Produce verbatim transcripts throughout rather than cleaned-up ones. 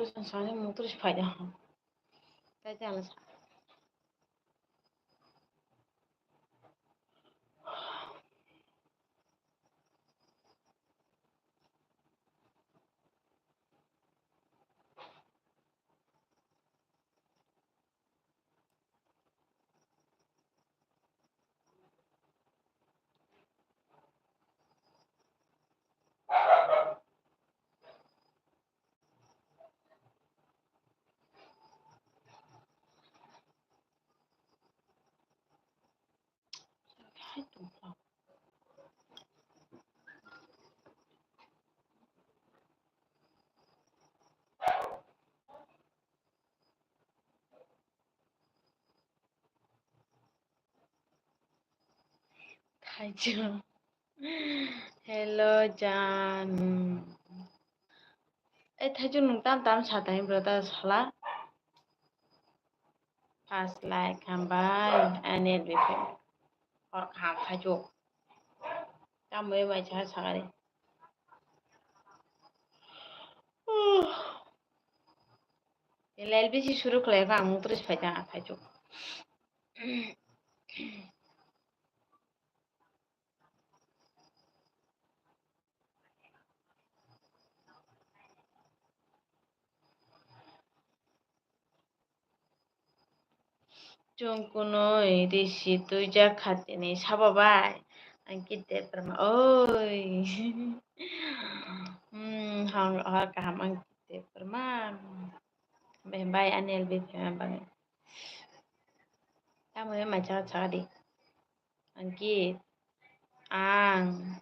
Sani mung tris phaida. Tai tala sa. Thaichung. Hello, Jan. Eh, Thaichung, nwng tam tam sa tani bro, ta sala. First like, hambai, N L B P. Hor kaham, Thaichung. Tamo bai cha sagari. L B C suru khlai kha ang mung tris phai ta phai chuk. Chwng kunui risi tuijak kha tini sabo bai. Ang khe debra ma oi. Hmm, hor kaham ang khe debra ma. Bai ani L B P ma bagwi. Tamo bai ma cha cha di. Ang khe ang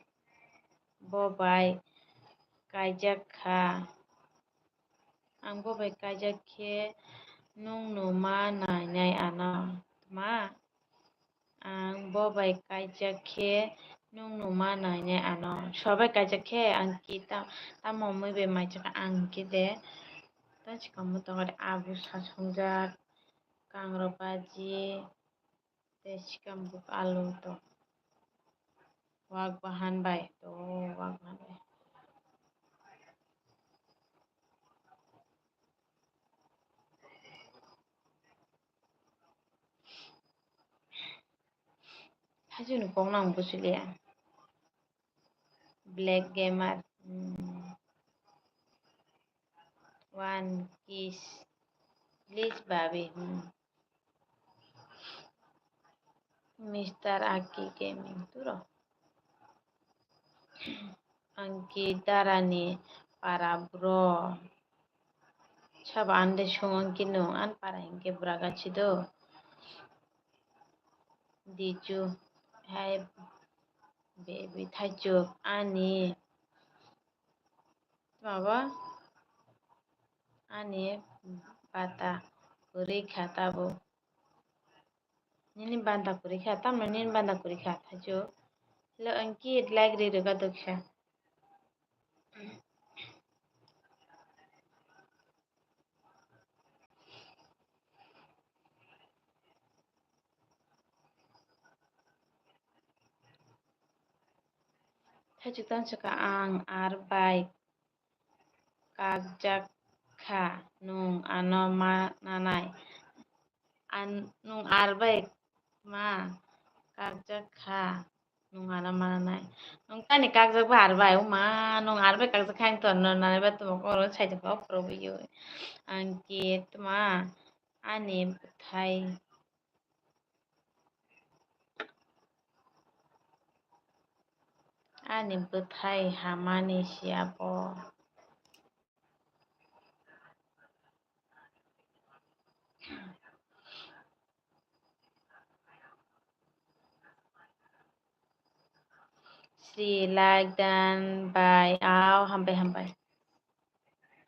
bo bai kaijak kha. Ang bo bai kaijak khe nwng no ma nainai ano, tma? Ang bo bai kaijak khe nwng no ma nainai ano. Sua bai kaijak khe ang khe ta-, tamo wngwi bai maichakha ang khe de. Tang sikamo tongo de abu sasongjak, kangrok baji. Tei sikam buk alu to. Wak bahan bai to, wak bahan bai. Hajuni kok nang busulia. Black Gamer. Hmm. One kiss. Please, Bobby. Hmm. Mister Aki Gaming turo. Ang khe darani para bro. Sabo ande song ang khe nwng an para hinkhe braga chido. Did you have baby? Thaichuk ani. Tma bo? Ani bata kwrwi kha tabuk. Nini banta kwrwi kha, tamno nini banta kwrwi kha, thaichuk. Hello, ang khe like ri rwkha doksa. Thaichuk tang sakha, ang ar bai kakjak kha, nwng ano ma nanai. An-, nwng ar bai ma kakjak kha, nwng ano ma nanai. Nwng tani kakjak ba ar bai, o ma, nwng ar bai kakjak kha, ang to ano nanai ba tamo koro sai tongkha, o poro bo yo. Ang khe tma ani bwthai. Ani bwthai hamani siya bo. Sri like dan bai ao hambai hambai.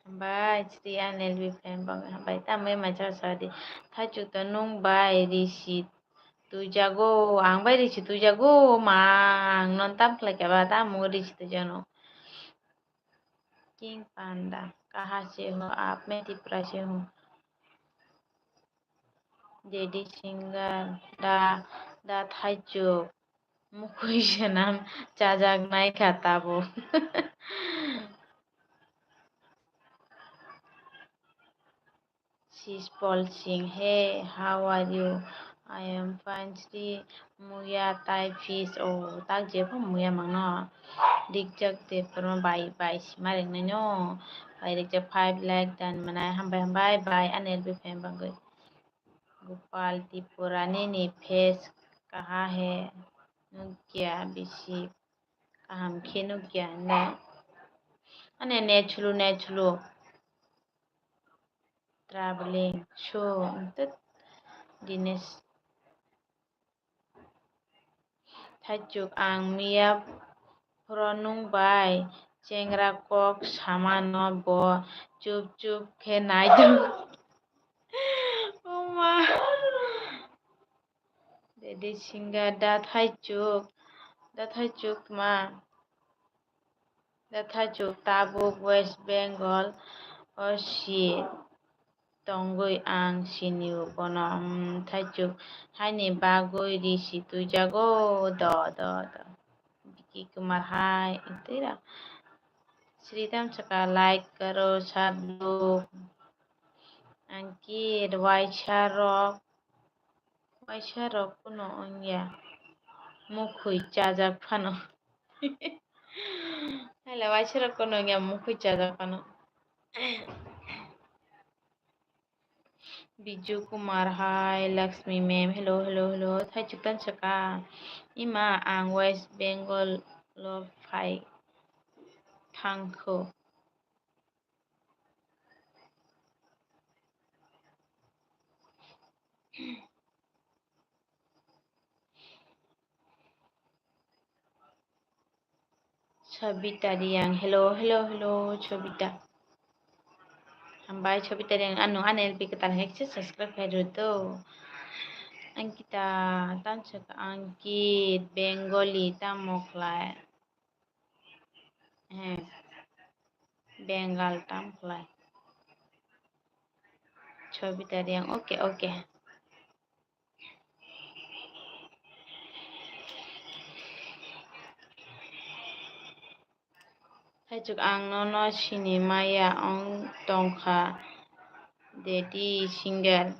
Hambai, Sri Anil B fan bangwi hambai. Tamwi macha sadi. Thaichuk to nwng bai risi tuijago, ang bai risi tuijago, mang non tam khlai kha ba, tamo risi tuijano. King Panda, kaha se ho aap? Main Tipra se ho. J D Singer, da, da Thaichuk. Mukhui swnam chajaknai kha tabuk. Sri Paul Singh, hey, how are you? I am fine, Sri. Muya tai fish, oh, tak je pho muya mangno. Rijak Debbarma bai, bai sima ringnai no. Bai rijak five like dan manai, hambai, hambai, bai, ani L B fan bangwi. Gopal Tripura nini face kaha he, nukya bisi kaham khe nukya hinda. Ani net chulu, net chulu. Traveling, so, tet, Dinesh. Thaichuk, ang miya phoro nwng bai chengra kok samano bo chup chup khe nai tong. Oma. Dede singa da Thaichuk, da Thaichuk ma. Da Thaichuk tabuk West Bengal o si tongwi ang sinio bono, um, Thaichuk haini bagwi risi twijago do, do, do. Biki Kumar hai, tira. Sri Tamsaka like karo, sat luk. Angkit, waisa rok. Waisa rok kuno wngya, mukhwi chajak phano. Hala waisa rok kuno wngya, mukhwi chajak phano. Biju Kumar hai, Lakshmi ma'am, hello, hello, hello, Thaichuk Tamsaka. Ima, ang West Bengal o phai thangkho. Sabita Riang, hello, hello, hello, Sabita. Hambai Sabita Riang, ano ani L P kwtal hai khe subscribe khai rw do. Angkita, Tamsaka, Angkit, Bengali, tamo khlai? He, Bengal tam khlai. Sabita Riang, okay, okay. Thaichuk, ang nono sini maya wng tongkha, Daddy Singer.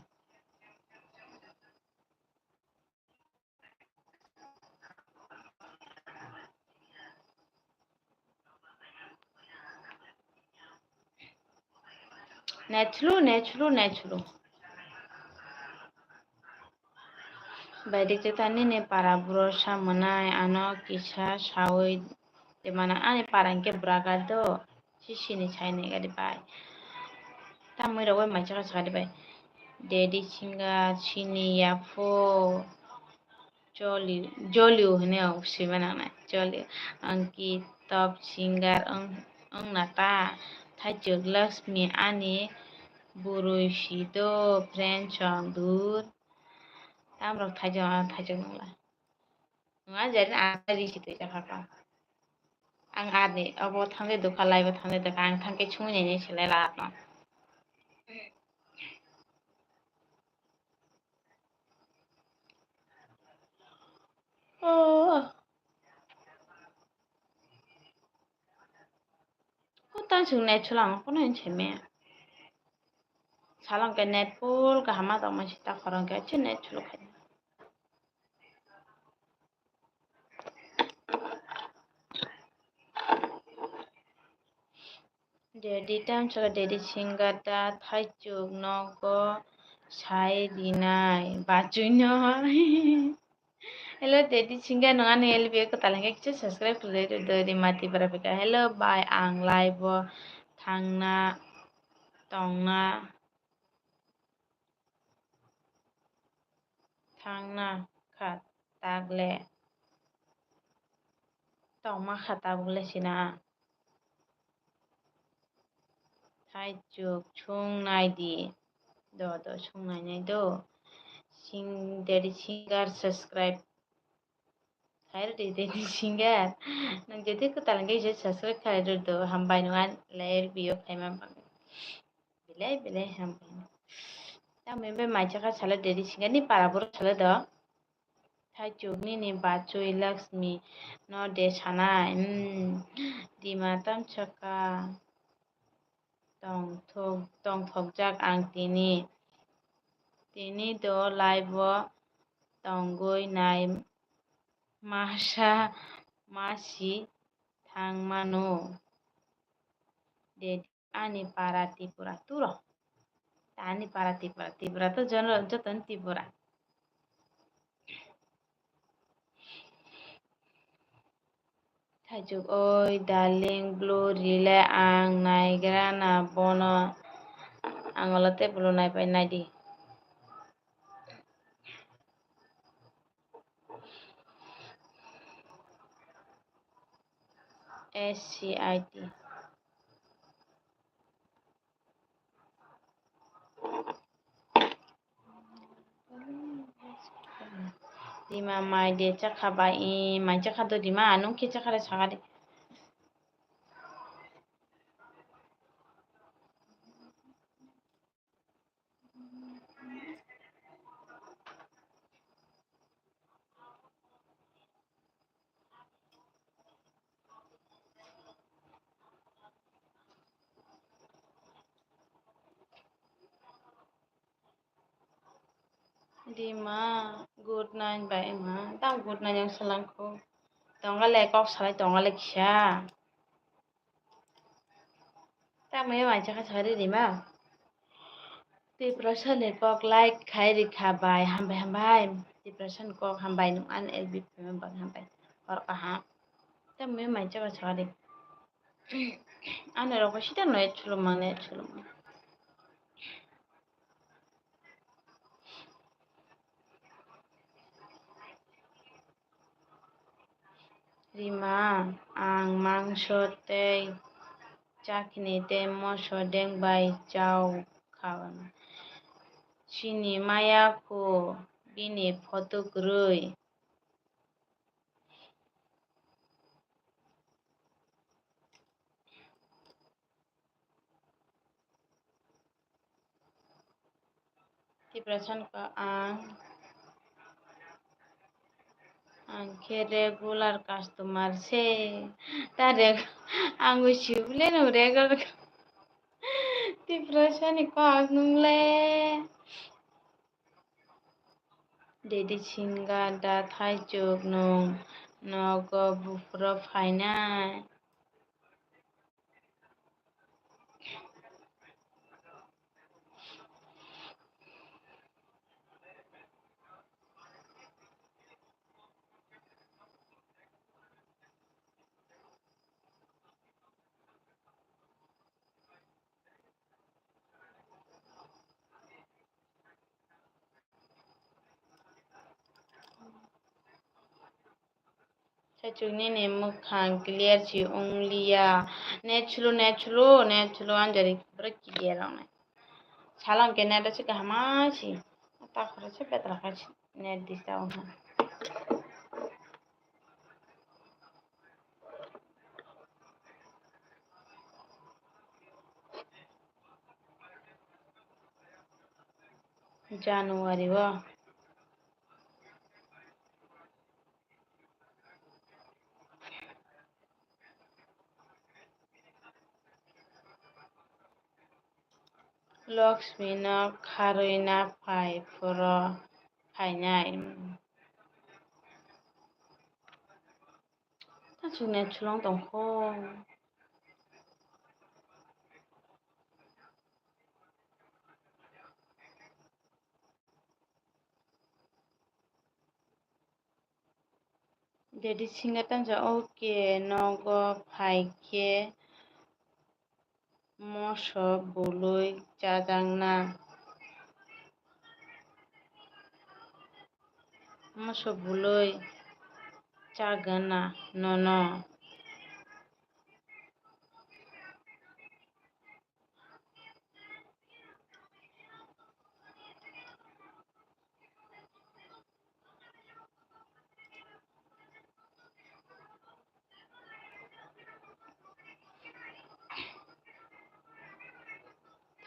Net chulu, net chulu, net chulu. Bai dik jeta nini para buro sa mwnai, ano kisa sawi de mana, ani para hwnkhe bwraka do. Sisini saini gari bai. Tamwi rok bai mai chakha sakha de bai. Daddy Singer, sini yapho. Jolio, Jolio hinwi ang swi mano nai. Jolio. Ang ki top singer wng, wng na ta. Thaichuk Lakshmi ani bwrwi si do, friend song dur. Tamrok thaichuk, ah, thaichuk nangla. Nwng a jari ang ta risi twi jakha kha. Ang ani obo thangwi dukha, live o thangwi dukha, ang thangkhe sungwi nainai se lai lak no. Oh. Ko tang sung net chwlang, kono hin se me. Salong ke net full kaham ma tong ma sita khorang ke, che net chwlok khai. Daddy tam saka Daddy Singer da Thaichuk nogo sai rinai bachwi no. Hello, Daddy Singer, nwng ani L B kwtal hwnkhe kisa subscribe khlai rw do, Rimati Barapika. Hello, bai, ang live o thangna tongna, thangna kha tagle, tongma kha tabuk le sina. Thaichuk sung nai di. Do, do, sung nai nai do. Sing, Daddy Singer subscribe khai rw di, Daddy Singer. Nwng jodi kwtal hwnkhe se subscribe khai rw do. Hambai nwng ani live o khaima bagwi. Belai, belai hambai. Tamni bai mai chakha salo Daddy Singer ni para boro salo do. Thaichuk nini bachwi Lakshmi no de sanai, hmm, Rima tam saka tongthok-, tongthokjak ang tini Tini do live o tongwi nai masa masi thang mano. Dedi ani para Tripura turo. Ani para Tripura, Tripura to jono-, joton Tripura. Thaichuk oi darling blue rile ang naigra na bono. Ang olo tei blue naipai naidi. S C I T. Rima mai de chakha bai, i mai chakha do Rima, anung khe chakha re sakha de. Rima, good night bai ma. Tang good night ang salangkho. Tongale kok salai tongale kisa. Tamo ya mai chakha chari Rima. Tiprasa ni kok like khai rikha bai, hambai hambai. Tiprasa ni kok hambai nung an L B member hambai. Hor kaham. Tamo ya mai chakha chari. Ano rokho sida no chulumang ne chulumang. Rima, ang mangso tei chakni tei moso deng bai chao kha. Chini maya kho bini photo kwrwi. Tiprasa ni kok ang, ang khe regular customer se. Ta reg-, ang bo sibole no regular. Tiprasa ni kok nung le. Dedi singa da thaichuk nung nogo buphuro phainai. Saichuk nini mwkhang clear si wng liya. Net slow, net slow, net slow, anjari borok kidia rok nai. Salo hwnkhe net o se kaham si. Takhoro se betra khai si net disturb wngkha. January o. Lakshmi no kharwi na phai phuru phainai. Aswk net slow tongkho. Dedi singa tangsa, okay, nogo phaikhe moso bului chajakna. Moso bului chagana nono.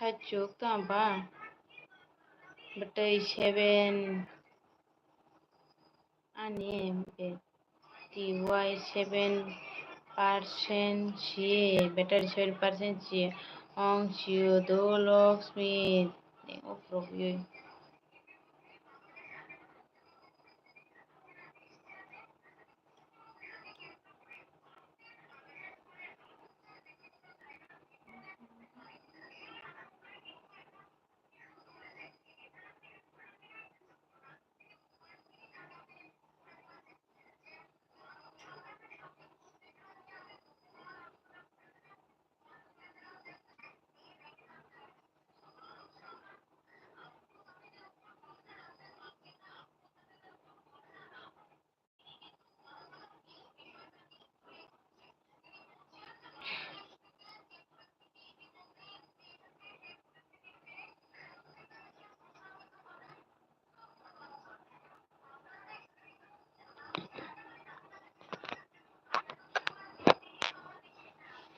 Thaichuk tongba bwtwi seven ani battery seven percent si, battery seven percent si ong sio do Lakshmi. Ning uprok yui.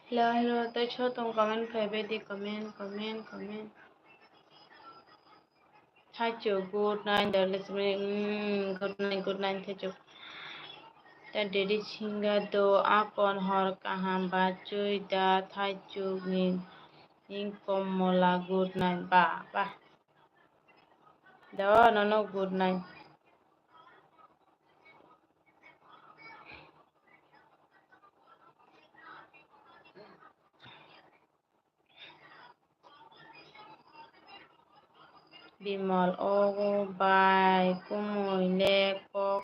Hello, hello, tei so tong comment khai bai di, comment, comment, comment. Thaichuk, good night, dear listener. Mm, good night, good night, Thaichuk. Ta Didi Singha do akon hor kaham bachoi da Thaichuk ni ning komola, good night. Ba, ba. Do, no, no, good night. Bimal, o bai kumui le kok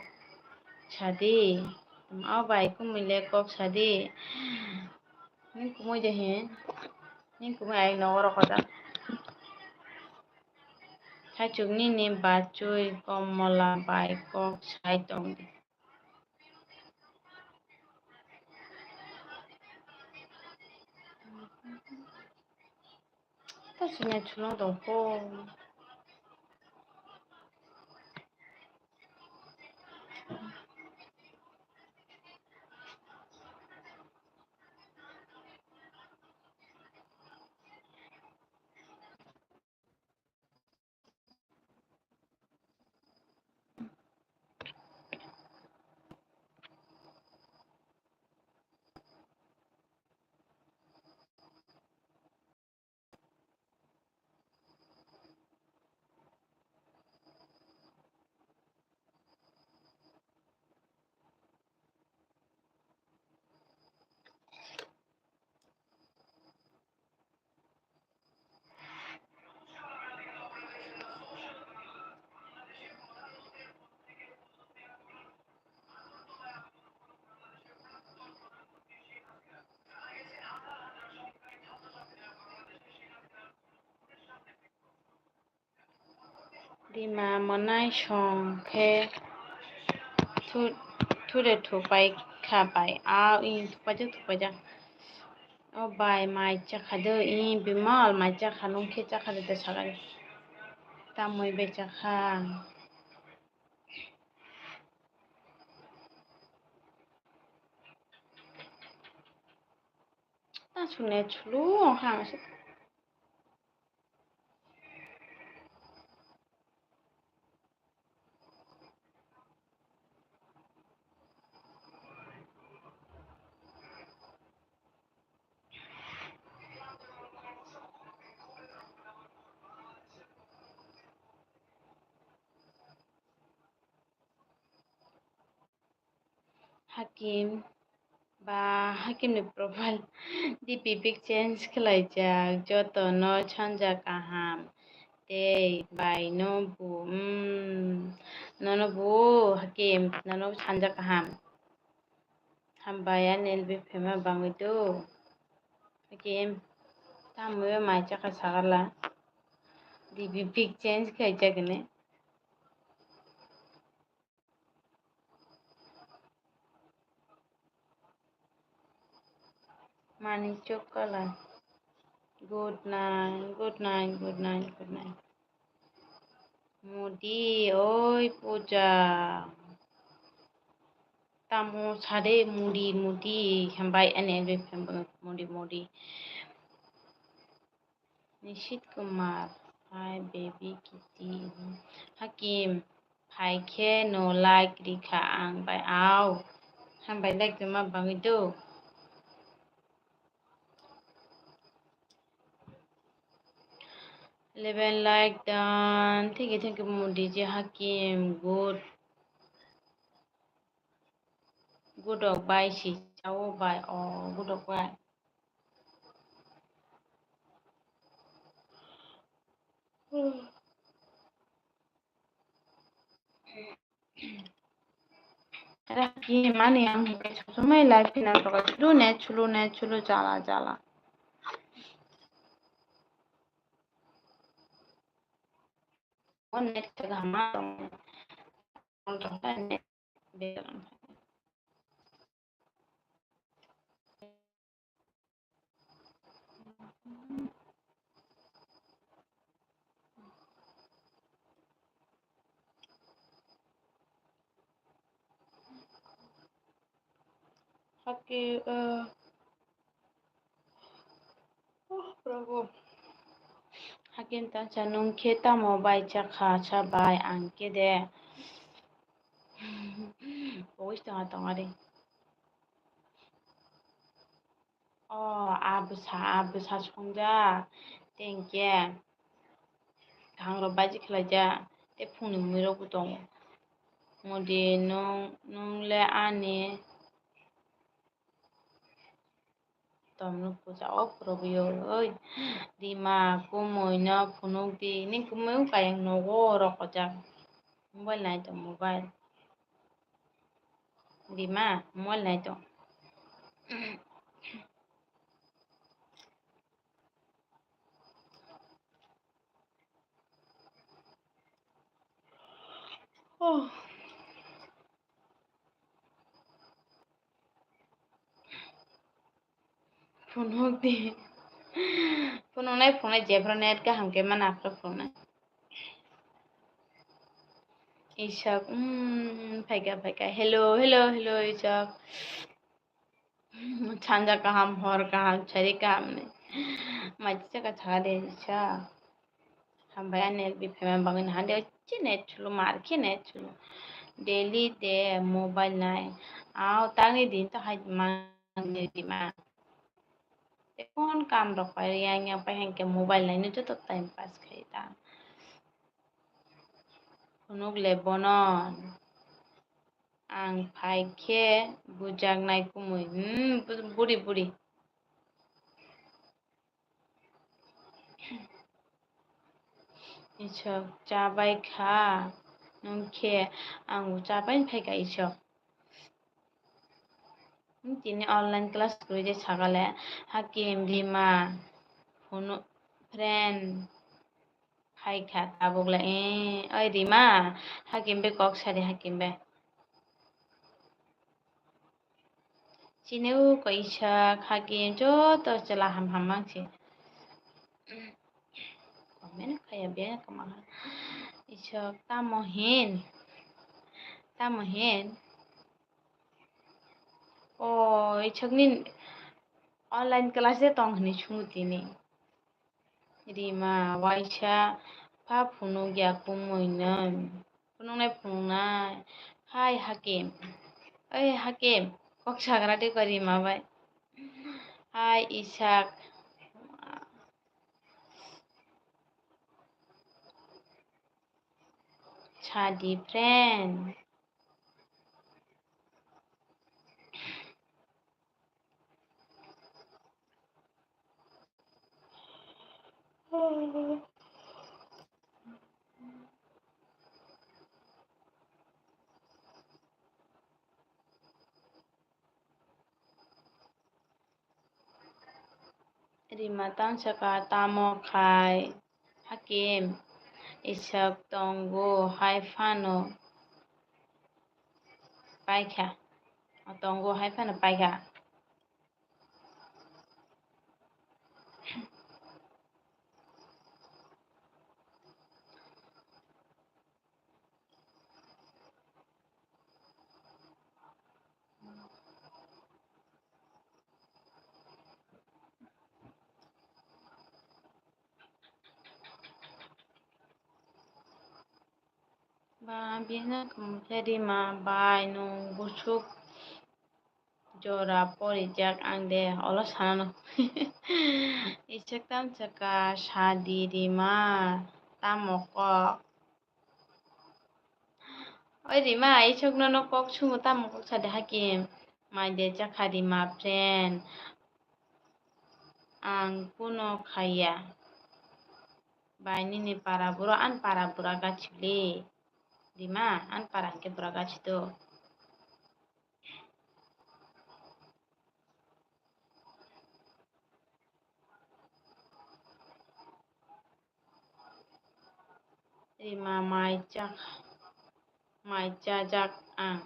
sadi. O bai kumui le kok sadi. Ning kumui de he? Ning kumui ai nogo rok hoda. Thaichuk nini bachoi komola bai kok sai tong di. Ta sini chulung tong kho. Rima mwnai song khe thu-, thure thupai kha bai. A, i thupaijak, thupaijak. O bai, mai chakha de, i bimal mai chakha, nung khe chakha de, de sagai. Tamoi bai chakha. Ta sune chulu, ha, Hakim, ba Hakim ni profile D P pic change khlaijak, joto no sanja kaham tei bai no bu, mm, nono bu Hakim, nono sanja kaham. Hambai ani L B phema bangwi do. Hakim, tamo mai chakha sagala. D P pic change khaijak hwnwi. Manik Chokala. Good night, good night, good night, good night. Modi, oi Puja. Tamo sade Modi, Modi. Hambai ani, ani, Modi, Modi. Nishit Kumar, hi baby Kitty. Hakim, phai khe no like rikha ang bai au. Hambai like rwma bangwi do. Eleven like done. Thank you, thank you, Modi ji Hakim. Good. Good dog bai si chao bai. Oh, good dog bai. Raki mani ang hikai sosomai live phina toka chulu ne chulu ne chulu jala jala. O net khe kaham ma tong. Tong tong khe net beran. Hake, eh, Hakim ta cha nung khe tamo bai cha kha cha bai ang khe de. Pogis tong ha tong ari. O, a bwsa, a bwsa songja. Tei hwnkhe kaham rok baji khlaijak. Tei phungni mui rok bo tongo. Modi nung, nung le ani Tomno puja o phurogo yo oi. Rima kumui no phunuk di. Ni kumui wng kayang nogo rokojak. Mobile nai tong mobile. Rima mobile nai tong. Oh. Phunuk di. Phunuknai phunuknai jephru net kaham khe mana aphru phunuknai. Isak, mm, phaika phaika. Hello, hello, hello, Isak. Sanja kaham, hor kaham, sari kaham ni. Mai chaka chaka de Isak. Hambai ani L B phaima bagwi naha de chini chulo mar khini chulo. Daily de mobile nai. Aw tangni din to hai man ni di ma. Te phone kam rok pai yang yang pai hangke mobile nai no joto time pass khai ta. Phunuk le bono. Ang phai khe bujaknai kumui. Hmm, bu-, buri buri. Isok chabai kha, nung khe ang bo chabai phaikha isok. Tini online class kwrwi je sakale, Hakim, Rima, phunu, friend, phaikha tabuk le, eh, oi Rima, Hakim bai kok sadi Hakim bai. Chini o kaisa khaki joto chwla ham ham mang se. Comment khaya be kama. Isok tamo hin. Tamo hin. O isok ni online class de tong hini chungo tini. Rima waisa pha phunukya kumui nai. Phunuknai phunuknai. Hai Hakim. Oi Hakim. Kok sagra de koi Rima bai. Hai Isak. Sadi friend. Rima tang saka tamo khai Hakim isok tongo hai phano paikha, tongo hai phano paikha. Ba bini khe Rima bai nwng busuk jora porijak ang de olo sanano. Isok tam saka sadi Rima tamo kok. Oi Rima, isok nono kok sungo tamo kok sadi Hakim. Mai de chakha Rima friend. Ang kuno khaya. Bai nini para buro an para bura gachili. Rima, an para hingke bura gachi do. Rima mai chak, mai chajak ang.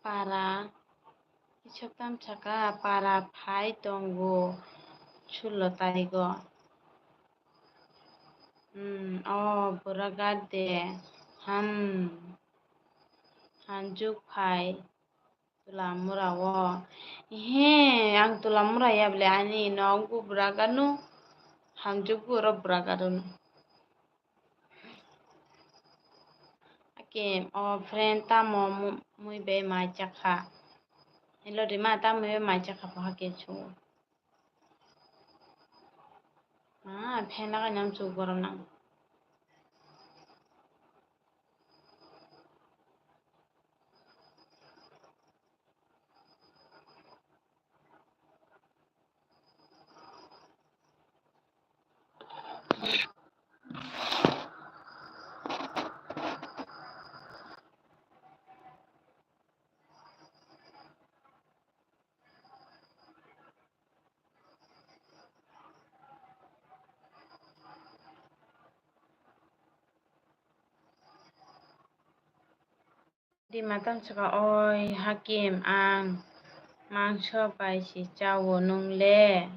Para, isok tam saka para phai tongo sullo tarigo. Hmm, o bwrwk gat de. Hmm. Hanjuk phai Tulamura o. He, ang Tulamura ya bole, ani nok bu bwrwk gano. Hanjuk bu oro bwrwk gano. Ake o friend tamo mu-, mui bai mai chakha. Hello Rima, tamo mui bai mai chakha po hake chu. Ma, phen lagai nam chu gorom nang. Rima tong saka, oi Hakim, ang mangso bai si chao, nung le?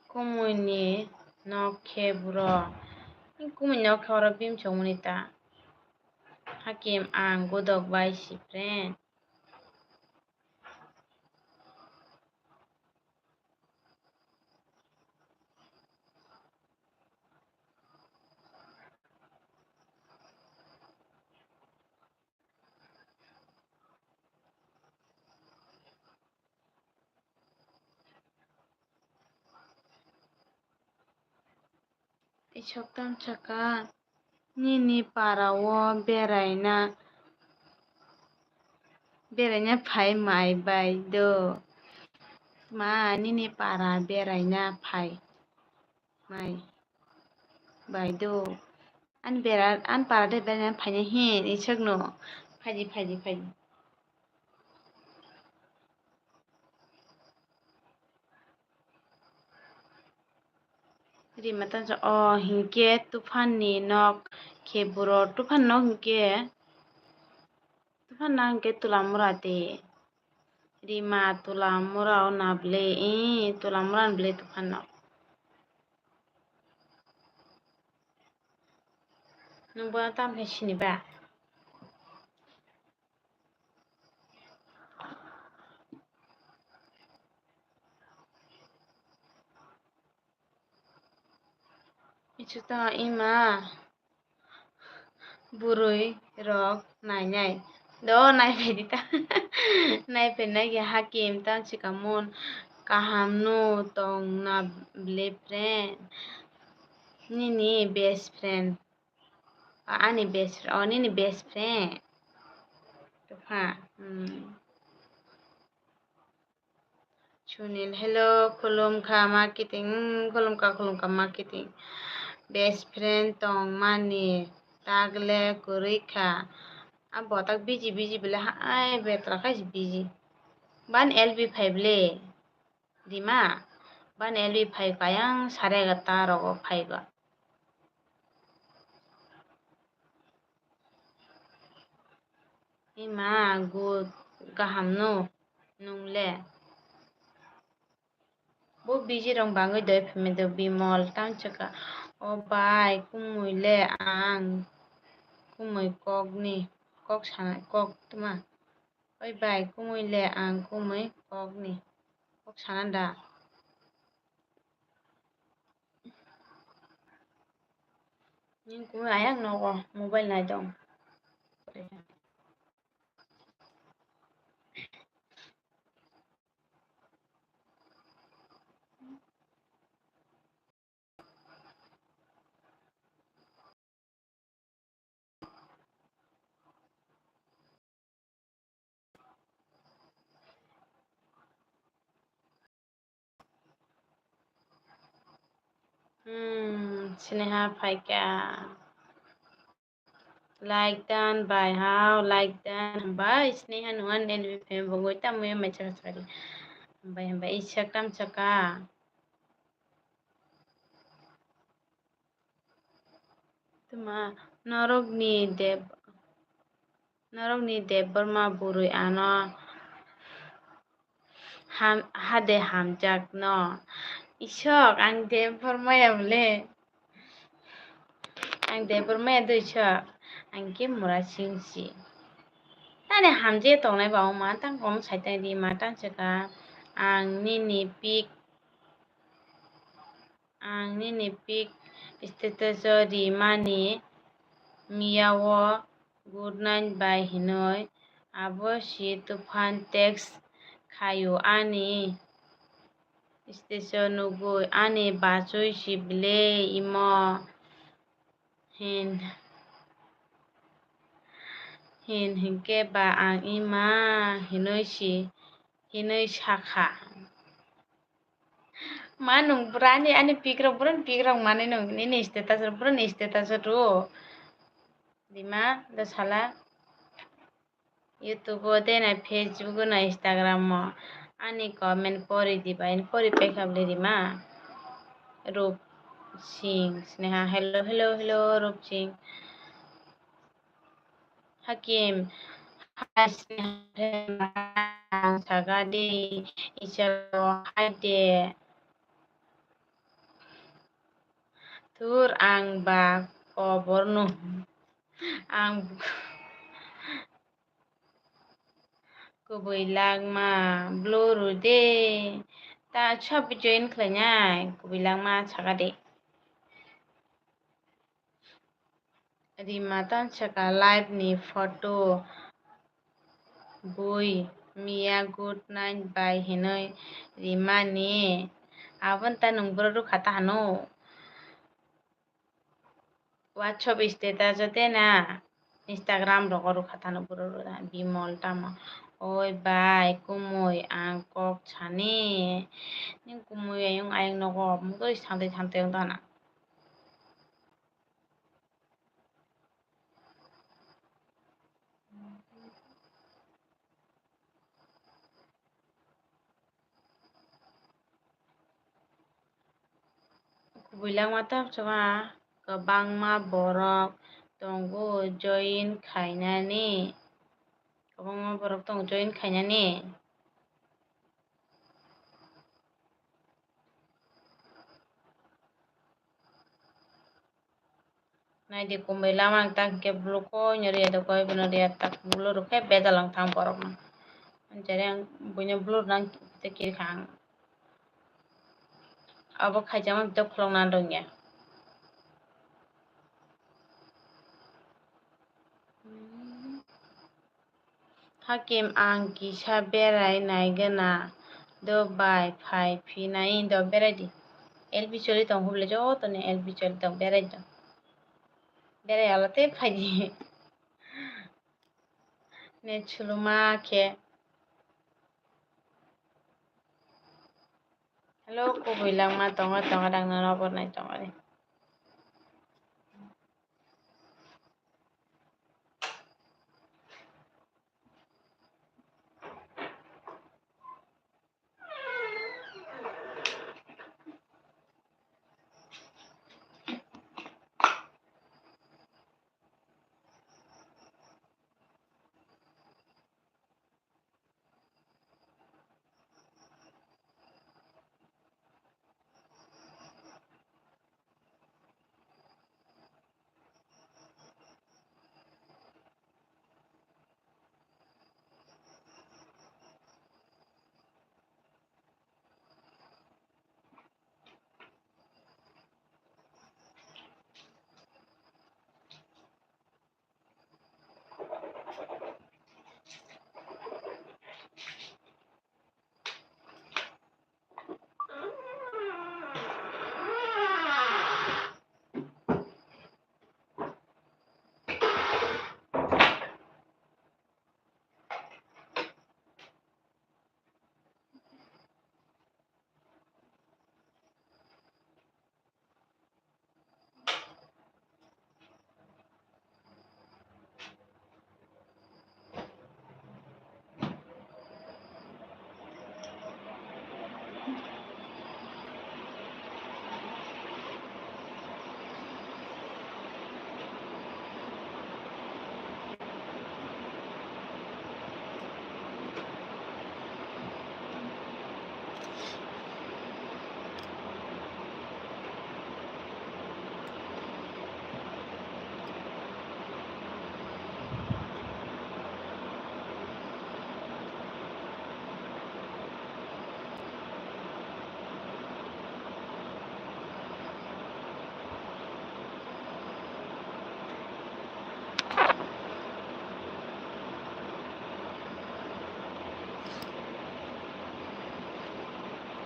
Kumui ni nok khe buro. Kumui nok khe oro bimsok mani ta. Hakim, ang godok bai si friend. Isok tam saka, nini para o beraina, beraina phai mai bai do. Ma, nini para beraina phai mai bai do. An bera, an para de beraina phaina hin, isok no. Phaidi, phaidi, phaidi. Rima tong saka, o hinkhe Tuphan ni nok khe buro, Tuphan nok hinkhe, Tuphan nok hinkhe Tulamura de. Rima Tulamura o na bole, ee, Tulamura ni bole Tuphan nok. Nung bo tam khe sini ba? Ichuta ima bwrwi rok nainai. Do naiphai di ta. Naiphai nai khe Hakim tang sika mun kaham no tong na bole friend. Nini best friend. Ani best friend. O nini best friend. Tupha. Hmm. Sunil, hello, khulumkha ma kiting, khulumkha, khulumkha ma kiting. Best friend tong mani, tagle kwrwi kha. A botak busy, busy bole hai betra khai busy. Ban L B phai bole. Rima, ban L B phai kha yang sare egarta rogo phai kha. Ima, good, kaham no, nung le? Bo busy rong bangwi doi phai do Bimol, tang saka, o bai, kumui le ang, kumui kok ni, kok sana, kok tma. Oi bai, kumui le ang, kumui kok ni, kok sana da. Nini kumui ayang nogo mobile nai tong. Hmm, Sneha phaikha. Like dan bai hao, like dan hambai, sini han wan den bi phem bogoi tamo ya mai chaka chaka di. Hambai, hambai, isa kam chaka. Tuma, norokni Deb-, norokni Debbarma bwrwi ano ham-, hade hamjakno. Isok, ang Debbarmaya bole. Ang Debbarmaya doi sok. Ang khe mura singsi. Tani hamje tongnai ba wngma, tang kono saitang di ma tang chwka. Ang nini pic Ang nini pic status o rimani miya o good night bai hinwi, abo si Tufan text khaio ani status o nugwi, ani bachwi si ble imo hin, hin hinkhe ba ang ima hinwi si, hinwi sakha. Ma nwng bwrwi ani, ani pic rok, bwrwini pic rok manwi nwng nini status rok, bwrwini status rok rw. Rima, da sala. YouTube o de na, Facebook o na, Instagram o. Ani comment pori diba, ani pori paikha bwle Rima. Rup Singh, Sneha, hello, hello, hello, Rup Singh. Hakim, hai Sneha, ang saga di, isa hai de. Tur ang ba kobor no. Ang kubui langma blue ru de. Ta sob join khlainai kubui langma saga de. Rima tang saka live ni photo bui miya good night bai hinwi rimani. Aboni ta nwng bwrwi rwkha ta hano. WhatsApp status o de na, Instagram rogo rwkha ta hano bwrwi rwkha Bimol tamo. Oi bai kumui ang kok sani. Nini kumui ayung ayung nogo mungtwi sangtwi sangtwi wng tong na. Kubui langma tamo chwngma kwbangma borok tongo join khainani. Kwbangma borok tongo join khainani. Naidi kumui lama ang tak hwnkhe blue koi no riya do koi bono riya tak blue rwkhe bejal ang thang borok no. Jere ang buino blue rwna ang tei kirikha ang. Abo khaijama bwtwi khulokna rwngya. Hakim, ang kisa berai naigwna do bai phai phinai do berai di. L P choli tong hubli joto ni L P choli tong berai do. Berai ala tei phai di. Ne chuluma khe. Hello, kubui langma tongo, tongo dang nono bornai tongo de.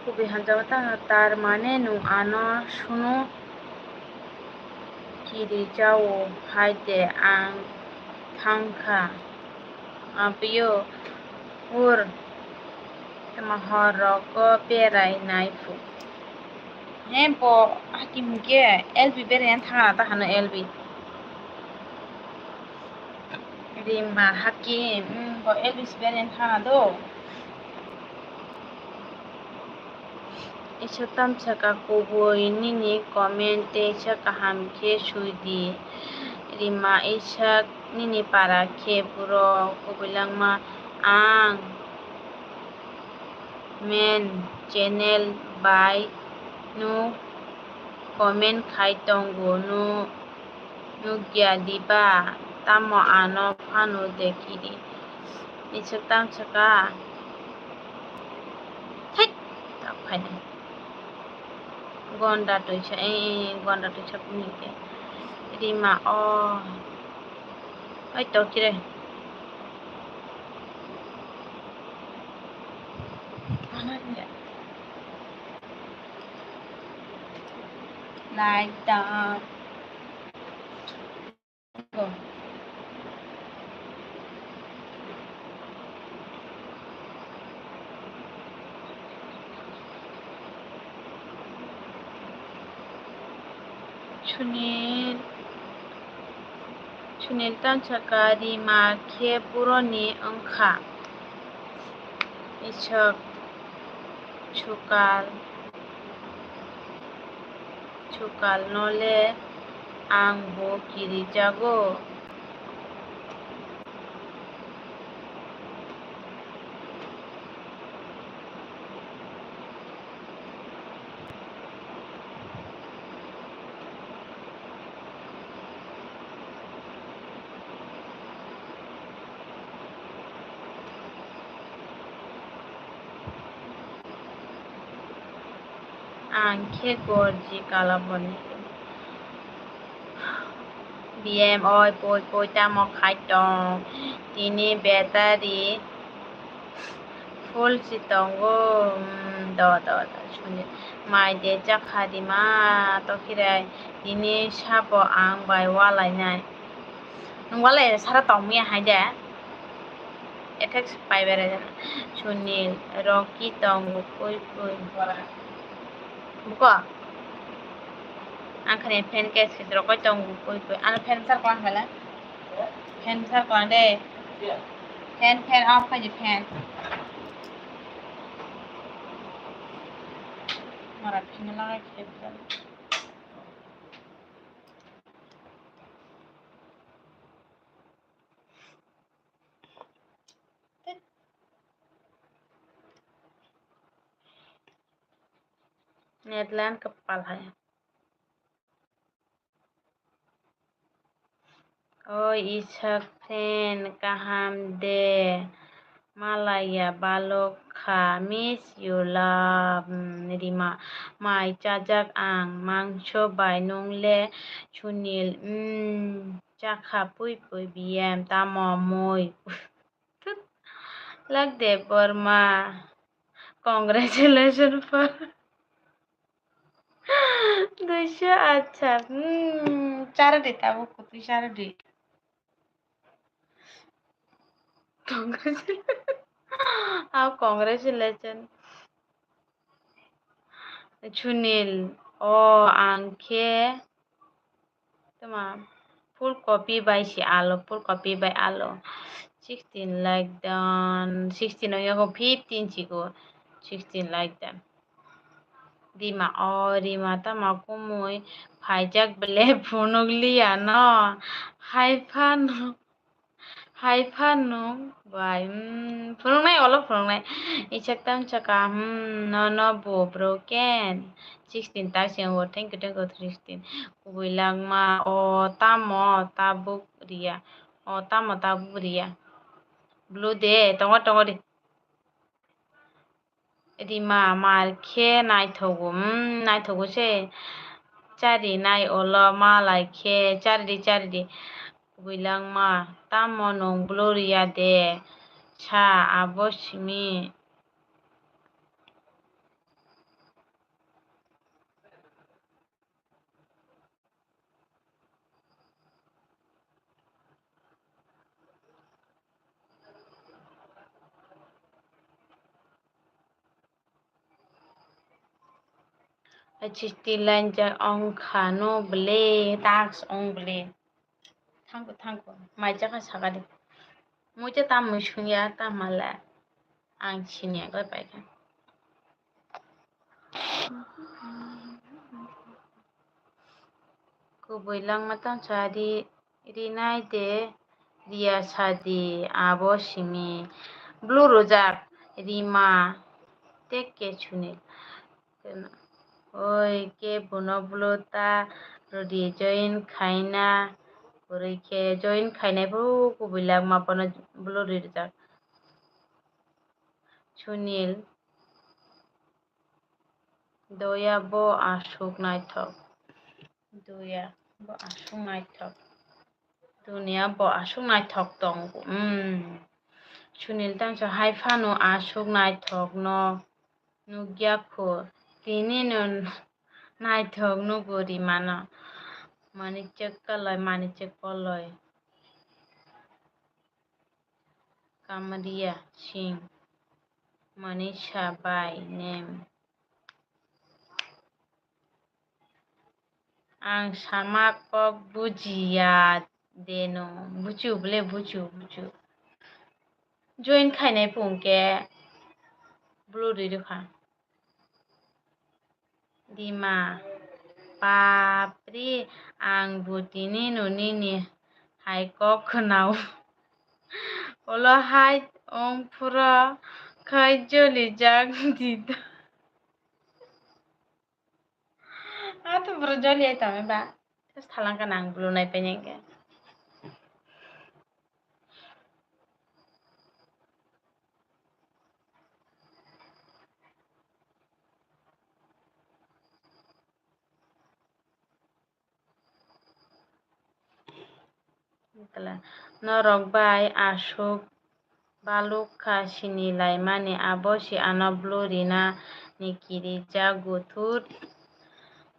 Kubui hamjakma tangkha, tar mane nwng ano sunu kiri jao hai de, ang thangkha. Ampio ur tama hor rogo berai nai phu. He bo hakim ke L B berai thangna ta hano L B. Rima hakim, hmm, bo L B berai thangna do. Isa tamsaka kubui nini comment teisa kaham khe sui di. Rima isa nini para khe borok kubui langma ang main channel bai no comment khai tongo no. Nukya diba? Tamo ano phano dekidi. Iswk tamsaka. Thek! Tak phainai. Gonda twisa, eh, gonda twisa phunike. Rima o. Oi, tokire. Like that. Sunil, Sunil tamsaka Rima khe boroni wngkha. Iswk sukal. Sukalno le ang bo kirijago. Ang khe gorji kalaboni. B M oi poi poi tamo khai tong. Tini battery full si tongo. Hmm, do, do, do, suni. Mai de chakha di ma, tokhirai. Tini sabo ang bai walainai. Nwng walai sara tongmia hai de. Effects pai berai jana. Sunil, Rocky tongo koi koi. Buko? Ang khani fan case khe rokoi tongo koi koi. Ano fan sar klang khala. Fan sar klang de. Fan, fan off khai di fan. Mara phina lagai khe. Netland kapal hai. Oi Isak friend, kaham de? Malaya balok kha, miss you love. Hmm, Rima, mai chajak ang, mangso bai, nung le? Sunil, hmm, chakha pui pui B M, tamo mui? Thut. Lak Debbarma. Congratulations for duiso, acha. Hmm, chardi tabuk kutui chardi. Congratulations. Ah, congratulations. Sunil, o ang khe tama full copy bai si alo, full copy bai alo. Sixteen like dan, sixteen ong yago fifteen siko, sixteen like dan. Rima, o Rima tama kumui phaijak bele phunuk liya no, hai phano. Hai phano bai, hmm, phunuknai, olo phunuknai. Isak tang saka, hmm, no, no, bo broken. Sixteen tak se wngo, thank you, thank you, sixteen. Kubui langma, o tamo tabuk riya, o tamo tabuk riya. Blue de, tongo, tongo de. Rima, mar khe naithogo, hmm, naithogo se. Chari nai olo, malai khe, charidi, charidi. Kubui langma, tamo nwng blue riya de? Sa, abo simi. Chisti lainjak ongkha no bwle, task ong bwle. Thangkho, thangkho. Mai chakha sakadi. Muicha tamni sungya, tamala. Ang siniya goi paikha. Kubui langma tang sadi. Rinai de riya sadi abo simi. Blue rwjak Rima tei ke Sunil. Oi ke bono blue ta rwdi join khaina kwrwi khe join khainai phuru kubui langma bono blue rijak. Sunil. Doya bo aswk naithok. Doya bo aswk naithok. Duniya bo aswk naithok tongo. Hmm. Sunil tangsa hai phano aswk naithok no nukya kho. Tini no naithok nugo Rima no. Mani chek kalai, mani chek koloi. Kamriya Singh, Manisha by name. Ang sama kok bujiya deno, buchu bole, buchu, buchu. Join khainai phung khe blue ri rwkha. Dima, bapri, ang bo tini no nini hai kok khwnao. Ulo hai ong phuro khai jolijak dida. Ato bro joli ai tame ba. Just thalang ka nang blue nai penye ke. Norok bai aswk baluk kha sini laimani, abo se ano blue rina ni kiri jago thut.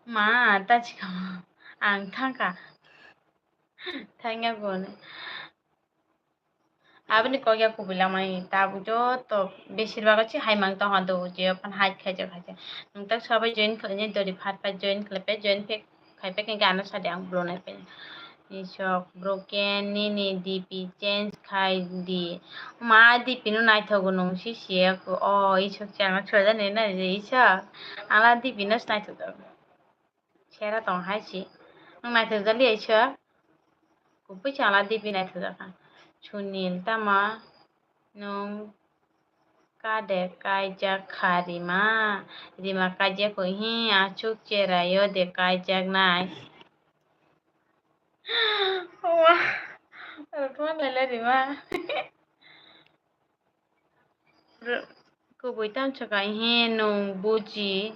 Ma, ta chikha ang thangkha. Thangya gone. Aboni kok ya kubui lamani tabuk joto besir bago se hai mang tong hado je pan hai khaijak khaijak. Nwng tak sabai join khlainai dori phat phat join khlai pai join phe khai pek hwnkhe ano sadi ang blue nai phainai. Isok broken nini D P change khai di. Ma D P no naithogo nwng si siya ko. O isok se ano chwraida nai nai je isok. Ala D P no se naithok jago. Sera tong hai si. Nwng naithok jali ai sa. Kubui chala D P naithok jakha. Sunil tama nwng kade kaijak kha Rima. Rima kaijak ko hi achuk cherayo de kaijak nai. Owa. Rukma lele Rima. Kubui tamo swkang hi nwng buji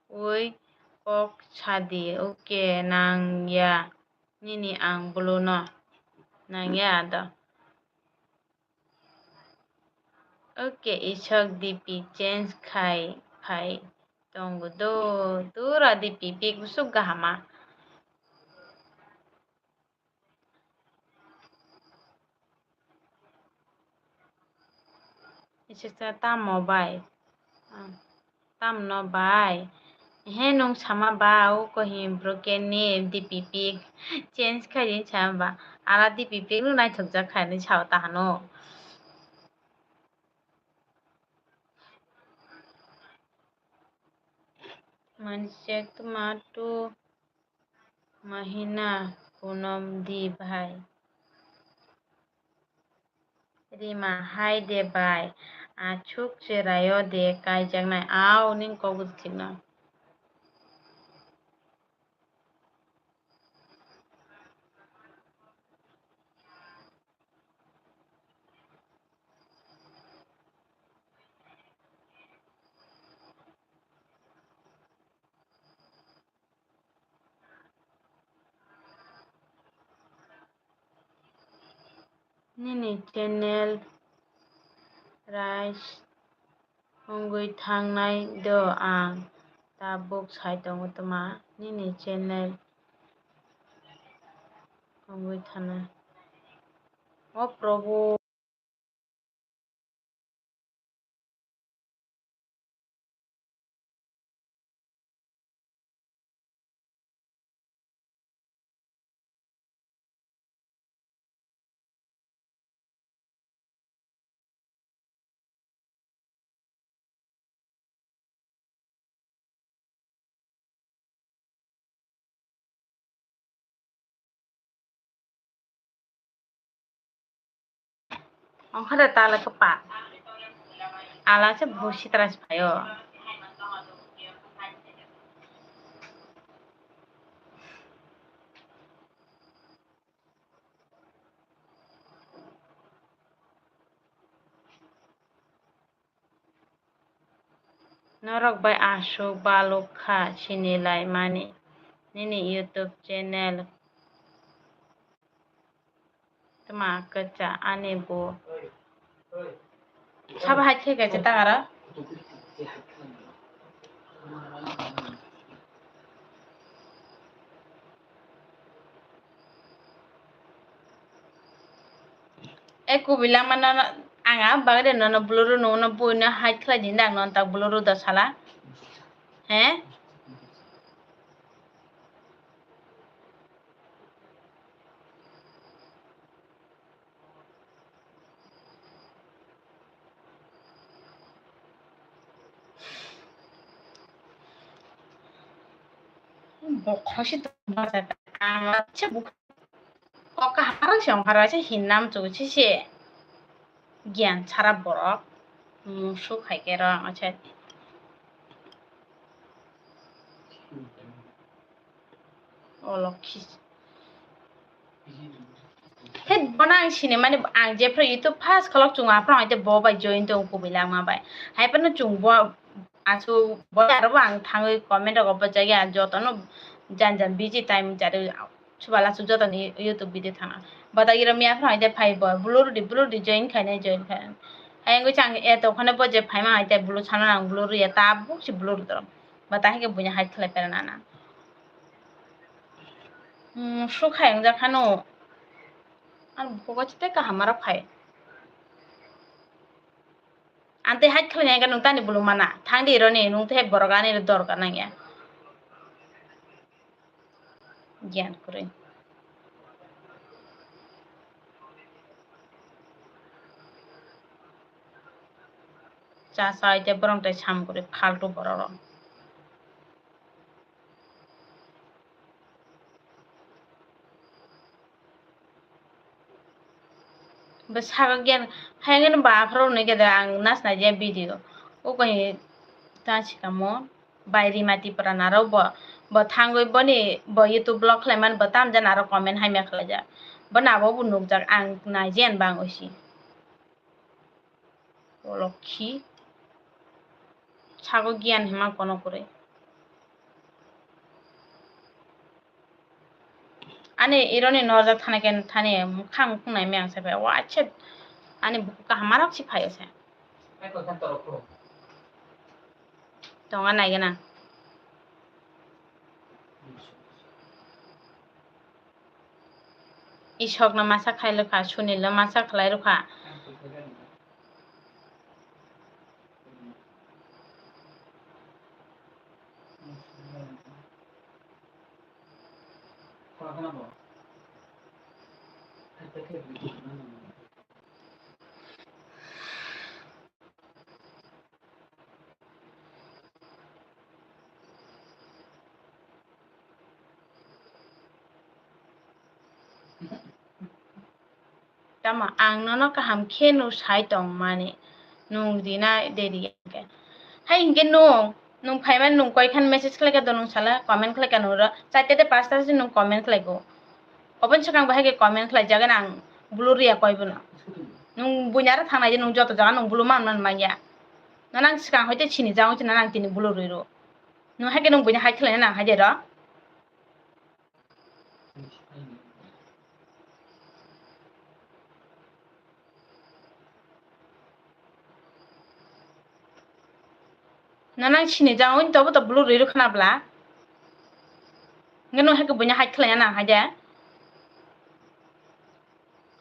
ui kok sadi, oke nang ya nini ang blue no nang ya ado. Oke isok D P change khai phai tongo do, dura D P pik bwswk gahama. Isisa tamo bai? Ah, tamno bai? He nwng sama ba o kohi broken ni D P pik change khai di sama ba. Ala D P pik no naithok jak khai ni sao ta hano. Manchek matu. Mahina kunom di bai. Rima hai de bai. Achuk cherayo de kaijaknai. Au ning kok thikno. Nini channel rise wngwi thangnai do ang tabuk sai tongo twma nini channel wngwi thangnai o Probhu. Ongkha de tala kwpal. Ala se bo sitra se phaio. Norok bai aswk baluk kha sini lai mani nini YouTube channel. Tma kwcha ani bo. Sabo hai khe kaisa ta aro. E kubui lama nono ang a bagwi de nono bluru nungno buino hai khlai di nang non tak bluru do sala. He? Bokhorok se tong bachai ang se buk kok kaham se ongkha se hinna muchung se se giyan sara borok musuk hai khe ro acha. O lokhi. He bono ang sini mani ang jephru YouTube first kholok chungo aphano haite bo bai join tong kubui langma bai. Hai phano chung bo asu bo aro bo ang thangwi comment rok bo jagya jotono jan jan busy time jari subala su jotoni YouTube video thana. Bata iro miya aphano haite phai bo blur di blur di join khainai join khainai. Hai wngwi chang e to khone bo je phaima haite blur sana nang blur ya tabuk si blur dorong. Bata hai khe buini hai khlai pera nana. Hmm, su khai wngjak hano. Ang bukugo chite kaham aro khai. Ang tei hai khlai nai nung tani bulu mana. Thang di roni nung tei borok ani dorkar nang ya. Giyan kwrwi. Cha cha ite borok tei sam kwrwi faltu borok rok. Bo sago giyan, hai hwnkheno bo aphuru hwnwi khe de ang nasnai je video. O koi ta sikamo bai Rima Tipra narok bo, bo thangwi boni bo YouTube vlog khlaimani bo tamjani aro comment hamya khlaijak. Bono abo bo nukjak ang naijen bang oisi. O lokhi. Sago giyan hima kono kwrwi. Ani ironi norjak thani ken thani mukhang mukhung nai meng sabai. Wa, acha. Ani buku kaham marok si phaio se. Tonga nai gana. Ishokno masa khlai rwkha, Sunilno masa khlai rwkha. Tamo ang nono kaham khe no sai tong mani, nung rina deri hwnkhe. Hai hwnkhe nung, nung phaimani nung koi khan message khlai kha do nung sala comment khlai kha nung ro, chaita de pasta se nung comment khlai kho. Oboni swkang bo hai khe comment khlai jagani ang blur ya koi bono. Nung buini aro thangnai je nung joto jaga nung blur man man manya. Nono ang swkang hoite sini jagong se nono ang tini blur rwi rw. Nung hai khe nung buini hai khlai nang hai de ro. Nono ang sini jang wng tobo to blue rwi rw khna bla. Nge nung hai khe buini hai khlai nang hai de.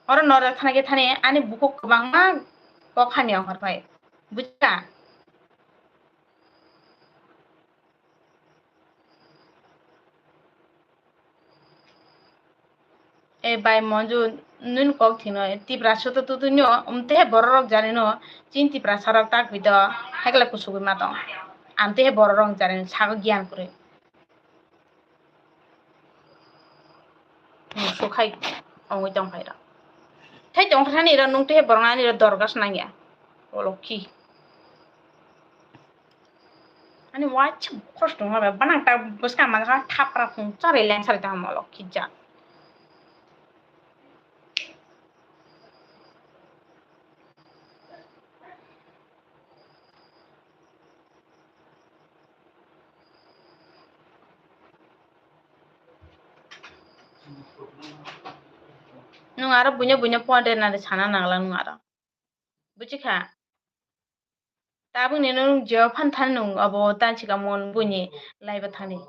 Oro norok thani khe thani ani bukhuk kwbangma kok hamya ongkhor phai. Buji kha? E bai Monju, nini kok thwino, Tiprasa to tutu nw, um, tehe borok rok jani no, chin Tiprasa rok tak bito, hekla kusugwi ma tong. Am tehe borok rok jani no, sago giyan kwrwi. Musukhai ongwi tongphai rok. Thai tong thani ro nung tei borok ani ro dorgas nangya. O lokhi. Ani wacha khorok tong ba banang ta bwskang ma thapra phung chari leng sari ta mo lokhi ja. Nwng aro buino buino phone rwnani sana nangla nwng aro. Buchikha? Tabukni nwng jeo phan thani nwng abo tansi kamon buini live thani.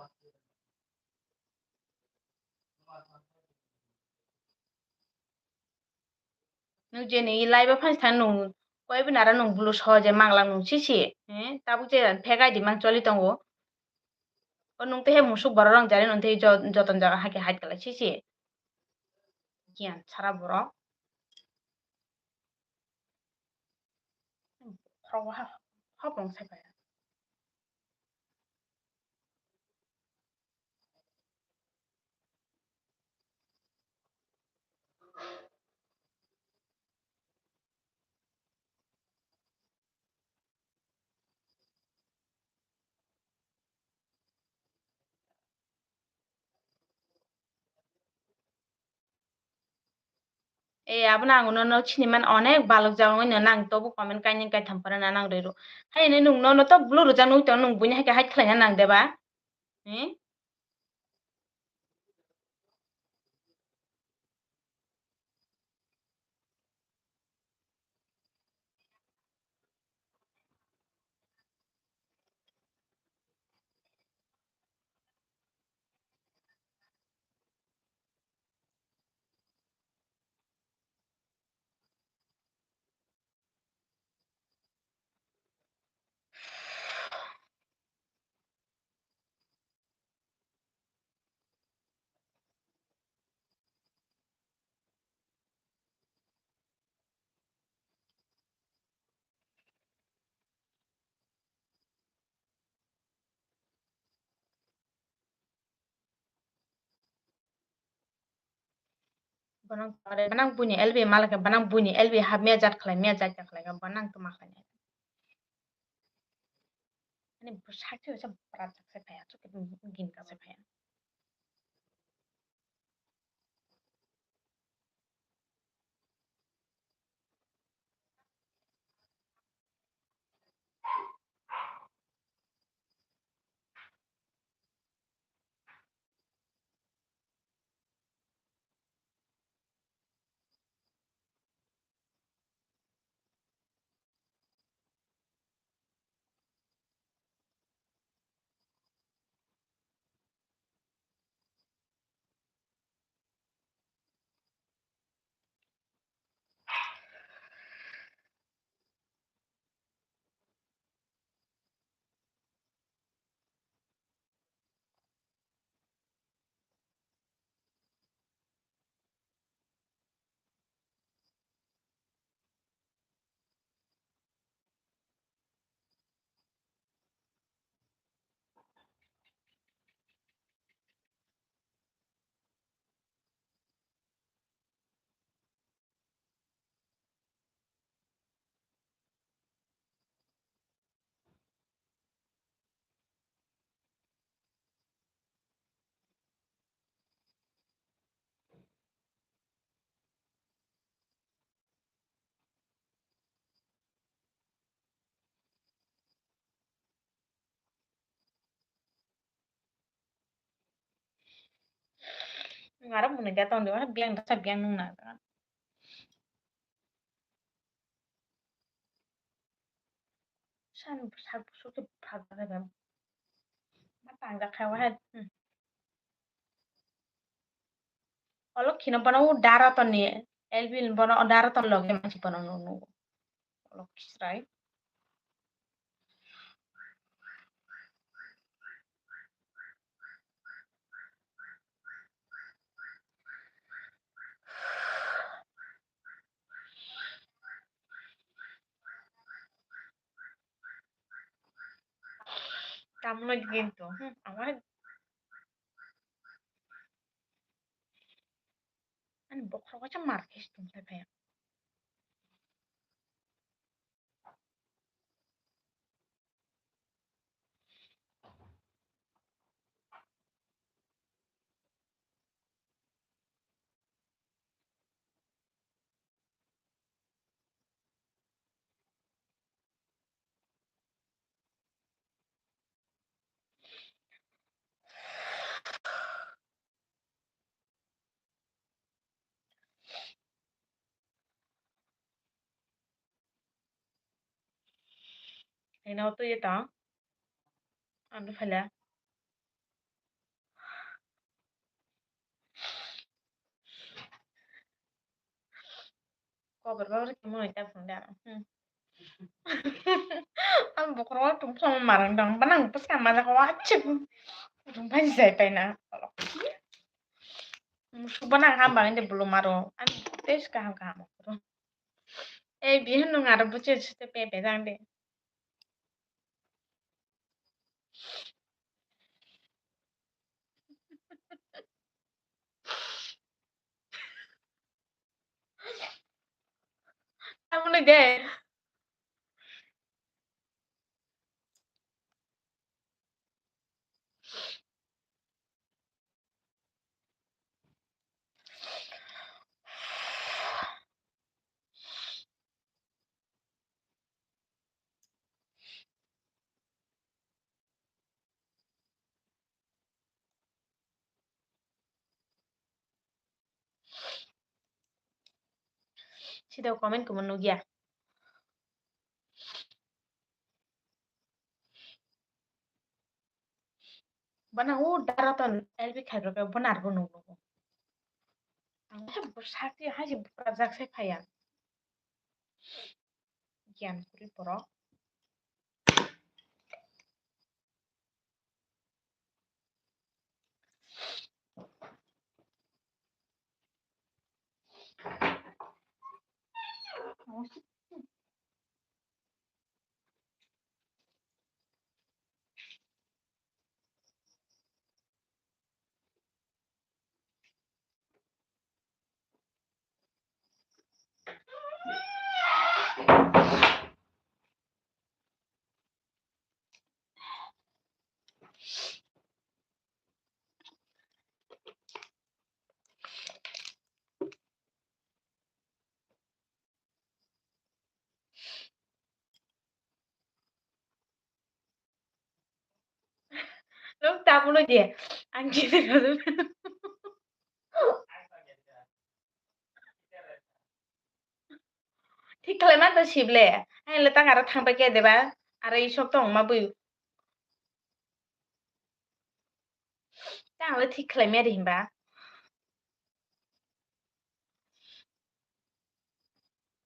Nwng jeni live phani thani nwng koi bini aro nwng bulu sohoje mangla nwng sisi. Eh, tabuk je fake I D mang choli tongo. O nwng tehe musuk borok rong jari nwng tehe jo-, joton jaga hake hide kalai sisi. Giyan sara borok. Khorok ha-, hopong sai paya. E, abono ang nono sini man onek balok jagong, ino nang tobo comment kainwi kaitham phano na nang rwi rw. Hai hwnwi nwng nono to blue rwjak nwi tong, nwng buini hai khe hide khlaina nang de ba? Hmm? Bono tore, bono buini L B malakhe, bono buini L B hapmaya jat khlai, maya jat khlai, bono tuma khlai. Ani bwsakhe se bwrajak se phaiya, chukhe gini kase phaiya. Ngarok mwnwi da tong diba, biyang dasa biyang nung na. San sak busu ke bhag bhag bhag. Ma tang jak kha wa hai. Hmm. Olo khino bono u da roton ni, L B bono da roton loge mansi bono nung nung. Olo khisrai. Tamno ginto, hmm, ama ani bokhorok waisa mar khe se tong thai phaiya. Haino twi tong. Ang phaila. Koborma ori khe mwnwi ta phunde ano. Hmm. Ang bokhorok tong phang marang dong, bana ang bwsa majak wa chip. Rung pai jai pai na. Musuk bana ang hamba inde bulu maro. Ang test kaham kaham. Eh, bihan nung aro buche sute pepe jang de. Tamoni de. Sida comment kumun nugya. Bana o dara ton L B khai rok bana arbo nugno. Ang khe bo sakti hai se bura jak sai phaya. Giyan kuri borok. Nuk tabulo je, ang khe thik khlai man to sible. Ang le tang aro thang pai khe deba, aro i sok tong ma bui. Tang le thik khlai meri himba.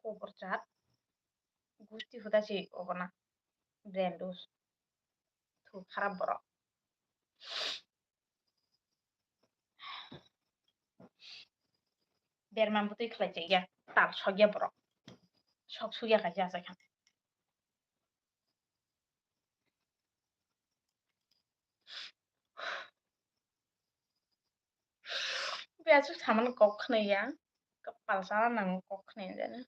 Kobor chat. Gusti huda si obona. Brandus. Thu kharap borok. Berman bwtwi khlai chaya. Tal sokya borok. Sok sukya kaisa achai kha. Be aswk samano kok khwnaya, kwpal chana nango kok khwnaya jani.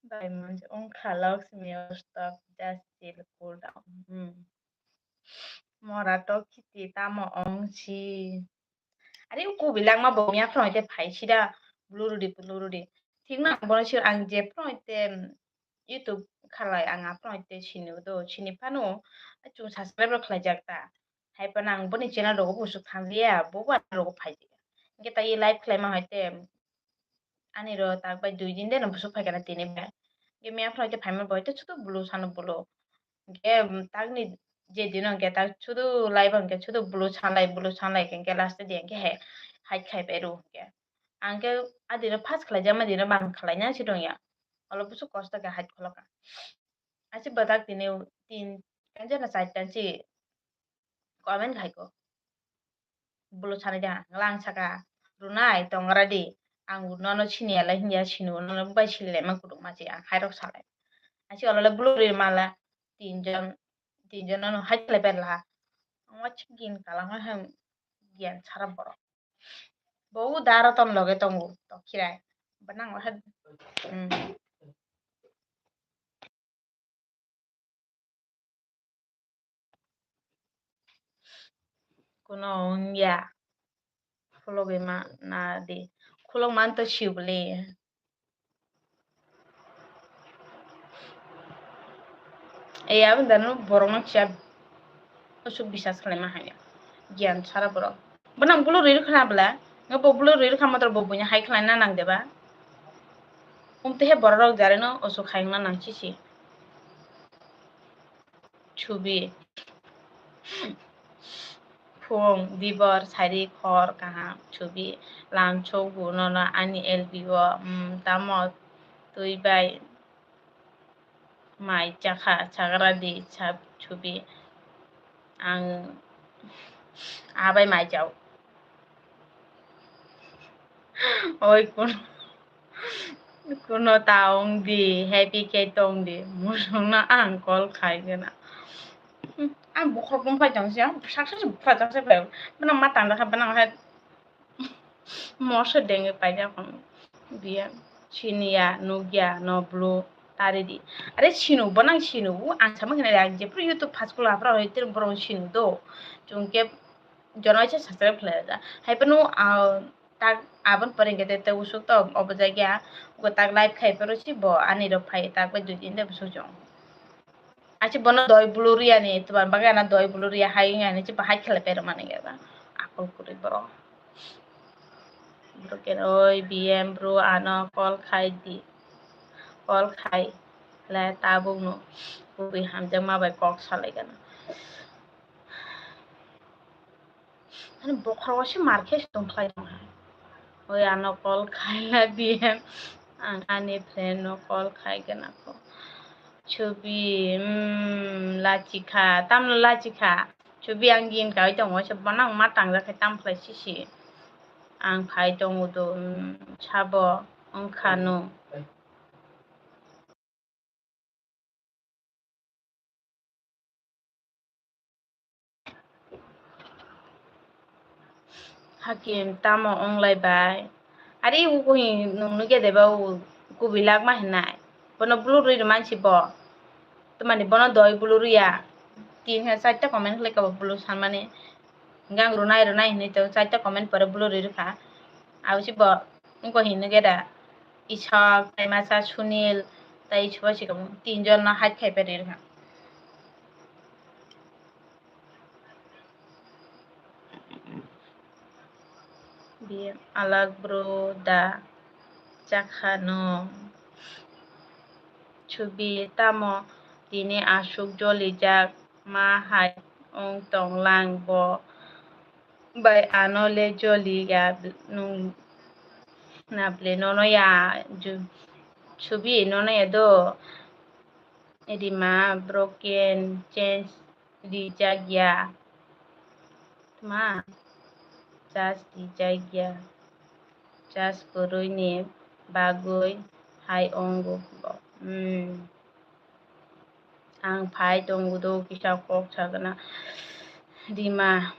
Bai monj wngkha Lakshmi o stock, just chill, cool down. Hmm. Mora tok khiti tamo ong si. Are kubi langma bo miya phano te phai sida blue rudi, blue rudi. Thik na bono sir ang je phano te YouTube khalai ang aphano te sini do, sini phano chung subscribe rok khlai jak ta. Hai phano ang boni channel rogo busuk thang liya, bo ba rogo phai liya. Hingke ta i live khlai ma hai te ani ro tak bai dui din de no busuk phai kana tini bai. Hingke miya phano te phai ma bo hai te chutu blue sano blue. Hingke, um, tak ni je dino hingke tak chutu live hingke chutu blue sanlai, blue sanlai hingke last di hingke hai, hai khai bai ru hingke. Ang khe a dino first khlai jak ma dino bang khlai na si tong ya. Olo busuk kosto khe hai kholo kha. Achi bwtak tini tin, kanjana char tan si comment khai ko. Bolo sanai de ang lang saka, "Runai tong gra di, ang nono sini ya lai hinya sini nono bai sili lai ma kutung ma si," ang hai rok salai. Achi olo le bolo ri mala tin jon, tin jon nono hai lai berla. Ang wa chigin kala ma hem gian sara borok. Bo dara ton loge tongo, tokhirai. Bo nang waha, hmm. Kuno wngya. Khulogwi ma na di. Khulok man to sibli. Ei, aboni dano borokno kisa usuk bisas khlaima hanya. Giyan sara borok. Bono ang bulu rwi rwkha na bwla? Nga bo bulu rwi rwkha motor bo buini hai khlaina nang deba? Umte he bororok jarino usuk hai wngna nang sisi. Chubi. Phung, dibor, sari, khor, kaham, chubi. Lamsok bu nono ani L B o, mm, tamo twi bai. Mai chakha, chagra di, sab chubi. Ang abai mai chao. Oi, kun, kuno ta ong di, happy khe tong di. Musung na ang call khai gana. Ang bukhok bung phai tong sia, saksa bukhok jaksa phai. Bana ma tang dakha, bana hai. Morse denge paijak biya siniya nukya no bulu tari di. Are sinu bo nang sinu ang sama kena ang jepro YouTube phas kulo apra hoi tir borong sinu do. Chungke jono se subscribe khlai da. Hai pano tak abon pore hingke te usuk to obo jagya go tak live khai paro si bo ani rok phai tak bai dui din de busuk jong. Achi bono doi bulu riya ni, tuban bagwi ana doi bulu riya hai wngya ni, chiba hai khlai pero mani gaba. Akol kwrwi borok. Borok khe oi B M bro ano call khai di. Call khai le tabuk no. Kubui hamjakma bai kok salai gana. Ani bokhorogo se mar khe se tong khlai tong ha. Oi ano call khai la diye. Ang ani friend no call khai gana ko. Chubi, mm, lachikha, tamno lachikha. Chubi ang gin kai tongo, se bono ang ma tang jak khai tam khlai sisi. Ang phai tongo do, mm, sabo wngkha no. Hakim tamo onglai bai? Ari uko hi nung nugya deba u kubi lakma hinai. Bono blue rwi rwmansi bo. Tamani bono doi blue rwya. Tin ha charta comment khlai kabo blue sanmani. Hingke ang rwnai rwnai hinui tongo, charta comment pore blue rwi rwkha. Abo se bo wngkha hinui khe da Ishak, Taimasa, Sunil, tei Subhasika bo tinjon no hide khai peri rwkha. Biyem alak bro da chakha no. Chubi tamo tini aswk jolijak ma hai wng tong lang bo. Bai ano le joli ya nung na ble nono ya ju-, chubi nono ya do. Rima broken change rijak ya. Tma charge rijak ya. Charge kwrwi ni bagwi hai ongo bo. Hmm. Ang phai tongo do kisa kok sagana. Rima.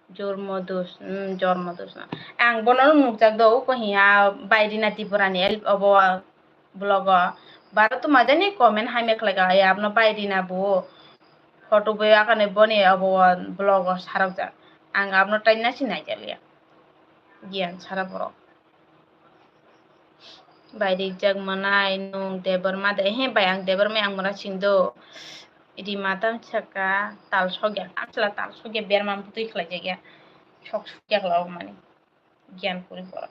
Jormo dos, hmm, jormo dos na. Ang bono nukjak do, uko hiya bai Rina Tripura ni el-, obo vlog o. Baro tuma jani comment hai me khlai ka, ya abno bai Rina bo. Photo bo akane boni obo vlog o sarok jak. Ang abno tai nasi nai jak ya. Giyan sara borok. Bai rijak mwnai nung Debbarma de? He bai, ang Debbarma ang mura sing do. Rima tam saka tal sogya, tam sala tal sogya berma butui khlai jakya. Sok sogya khlai mani. Giyan kuri borok.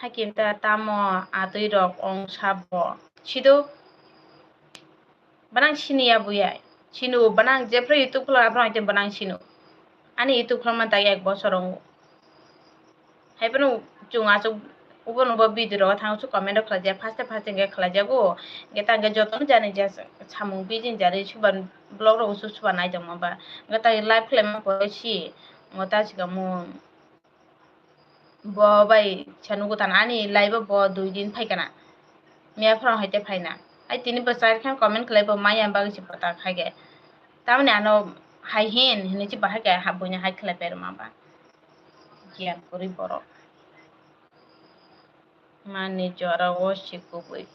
Hakim ta tamo atwi rok ong sabo. Sido. Banang sini ya buya. Sinu banang jepre YouTube khulok aphano haite banang sinu. Ani YouTube khulokma tang ek bosor wngo. Haiphano chwng aswk ubo nubo video rogo thang aswk comment rok khlaijak, first first hwnkhe khlaijago. Hwnkhe ta hwnkhe jotono jani ja samung bijing jari suban vlog rok usuk suba naitongma ba. Hwnkhe ta live khlaima pore si. Ngo ta sikamo. Bo bai sa nugo tana ani live o bo dui din phai kana. Miya phano haite phaina. Ai tini bo char khan comment khlai bo maya bagwi se pata khai ge. Tamoni ano hai hin hinwi se bahai khe ha buini hai khlai pai rwma ba. Giyan kwrwi borok. Mani jora o si kubui.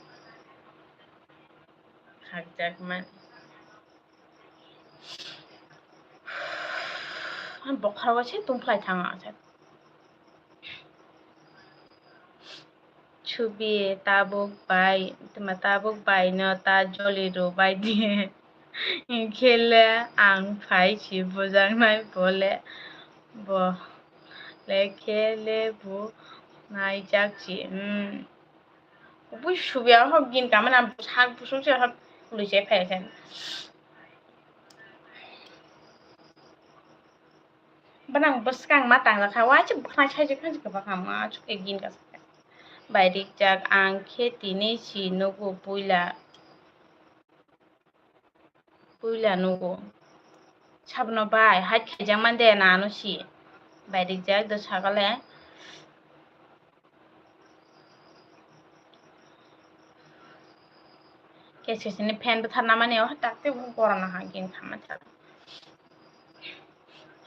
Khakjak mani. Ani bokhorogo se tongphlai thang ang se. Subi tabuk bai, tuma tabuk bai no ta joli rw bai di. Hinkhe le ang phai si bujaknai bo le, bo le khe le bo naijak si. Hmm. Bui Subi ang hok gin kamana sak busuk se hok lui se phai se. Bwnang bwskang ma tang jakha, waisa bwkhwnai saijak kha, bwkha ma chukhe gin ka sakha. Bai rijak ang khe tini si nugo puila, puila nugo. Sabno bai hai khaijak man de nano si. Bai rijak do sagale. Kes kesini fan bwtharna mani o tak tei bo gorana ha gini khamani saka.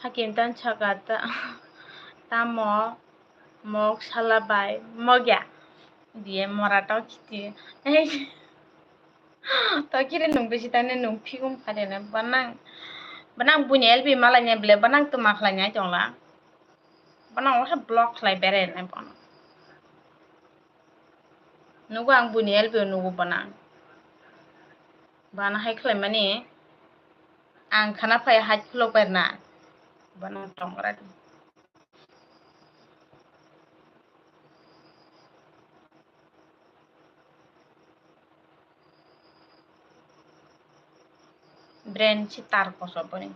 Hakim tan saka ta, tamo mok sala bai mogya diye mora tau khiti. Ei, tau khiri nung bisi tane nung phigum kharene banang, banang buini L P malanya bile banang tuma khlainya tongla. Banang o khe block khlai bere nai bono. Nugo ang buini L P o nugo bana. Bana hai khlaimani ang khana phai hai khulok bai rwna. Bana tongra di. Brain si tar koso boni.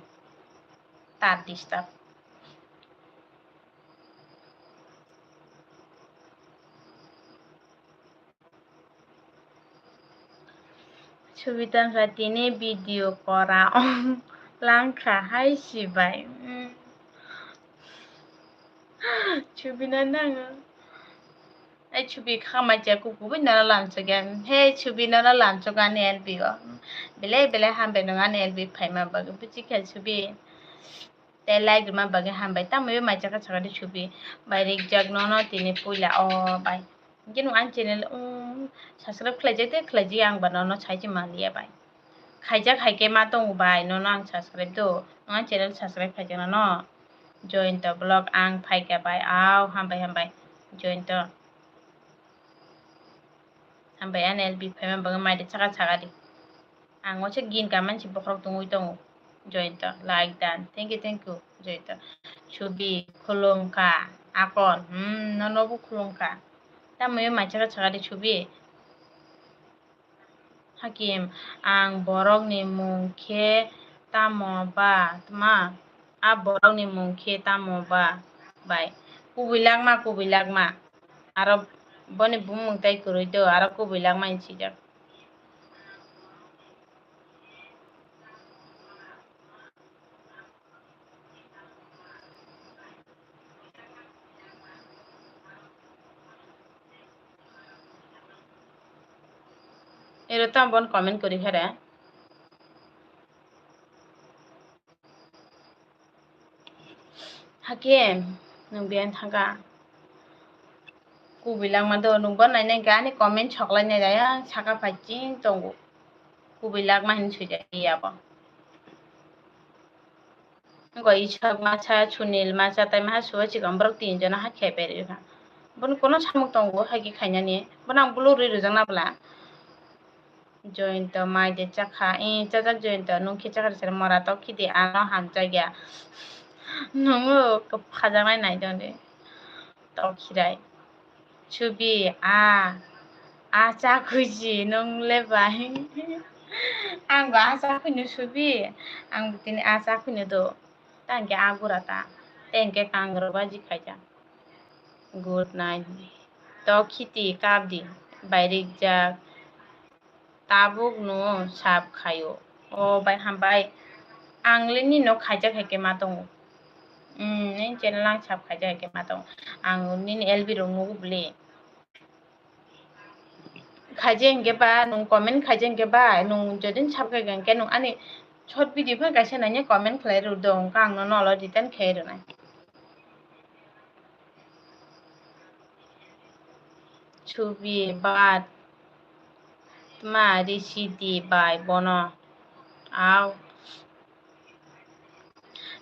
Tar disturb. Subitan sa tini video kora ong langkha hai sibai. Mm. Subina nango. Ai Subi kha mai cha kuku bai nono lamsogya. He Subi nono lamsogo ani L B o. Belai belai hambai nung ani L B phaima bagwi. Buji kha Subi. Tei like rwma bagwi hambai. Tamo bai mai cha kha sakha di Subi. Bai rijak nono tini puila o bai. Hingke nung ani channel, um, subscribe khlaijak tei khlaijak ang ba nono sai se manliya bai. Khaijak hai khe ma tongo bai, nono ang subscribe do. Nung ani channel subscribe khaijak nono. Jointo vlog ang phaikha bai. Au, hambai, hambai. Jointo. Hambai ani L B phaima bagwi mai de chaka chaka di. Ang waisa gin ka mansi bokhorok tongwi tongo. Jointo, like dan. Thank you, thank you, Jointo. Subi, khulumkha, akon. Hmm, nono bo khulumkha. Tamo yo mai chaka chaka di Subi. Hakim, ang borokni mung khe tamo ba, tma? A borokni mung khe tamo ba, bai? Kubui lakma, kubui lakma. Aro boni bumung tai kwrwi do, aro kubui lakma hinwi swijak. Ero tamo bon comment kwrwi khe re. Hakim, nung biyan thangka. Kubui langma do, nung bo nainai khe ani comment soklai nai jaya, saka phai ching tongo. Kubui langma hin swijak ya bo. Ngo Ishak masa, Sunil masa, tai maha suwa chikon borok tin jona ha khe berwi kha. Bono kono samung tongo, hai khe khainani. Bono ang blue rwi rwjak na bwla. Jointo mai de chakha, eh, chajak Jointo, nung khe chakha sir mora tok khidi ano hamjakya. Nungo kwphajaknai nai tongdi. Tok khirai. Subi, a, a cha khuisi nung le bai. Ang bo a cha khuino Subi, ang bo tini a cha khuino do. Tang khe a gura ta, tang khe kangrok baji khaijak. Good night. Tok khiti kap di, bai rijak. Tabuk no sap khaio. O bai hambai. Ang le nini no khaijak hai khe ma tongo. Hmm, nini channel ang sap khaijak hai khe ma tongo. Ang nini L B rok nugo bwle. Khaijak hinkhe ba, nung comment khaijak hinkhe ba, nung jodi sap khai hinkhe nung ani short video phano kaisa naina comment khlai rw do, hwnkhe ang nono olo return khai rwnai. Subi bat ma risi di bai bono. Au.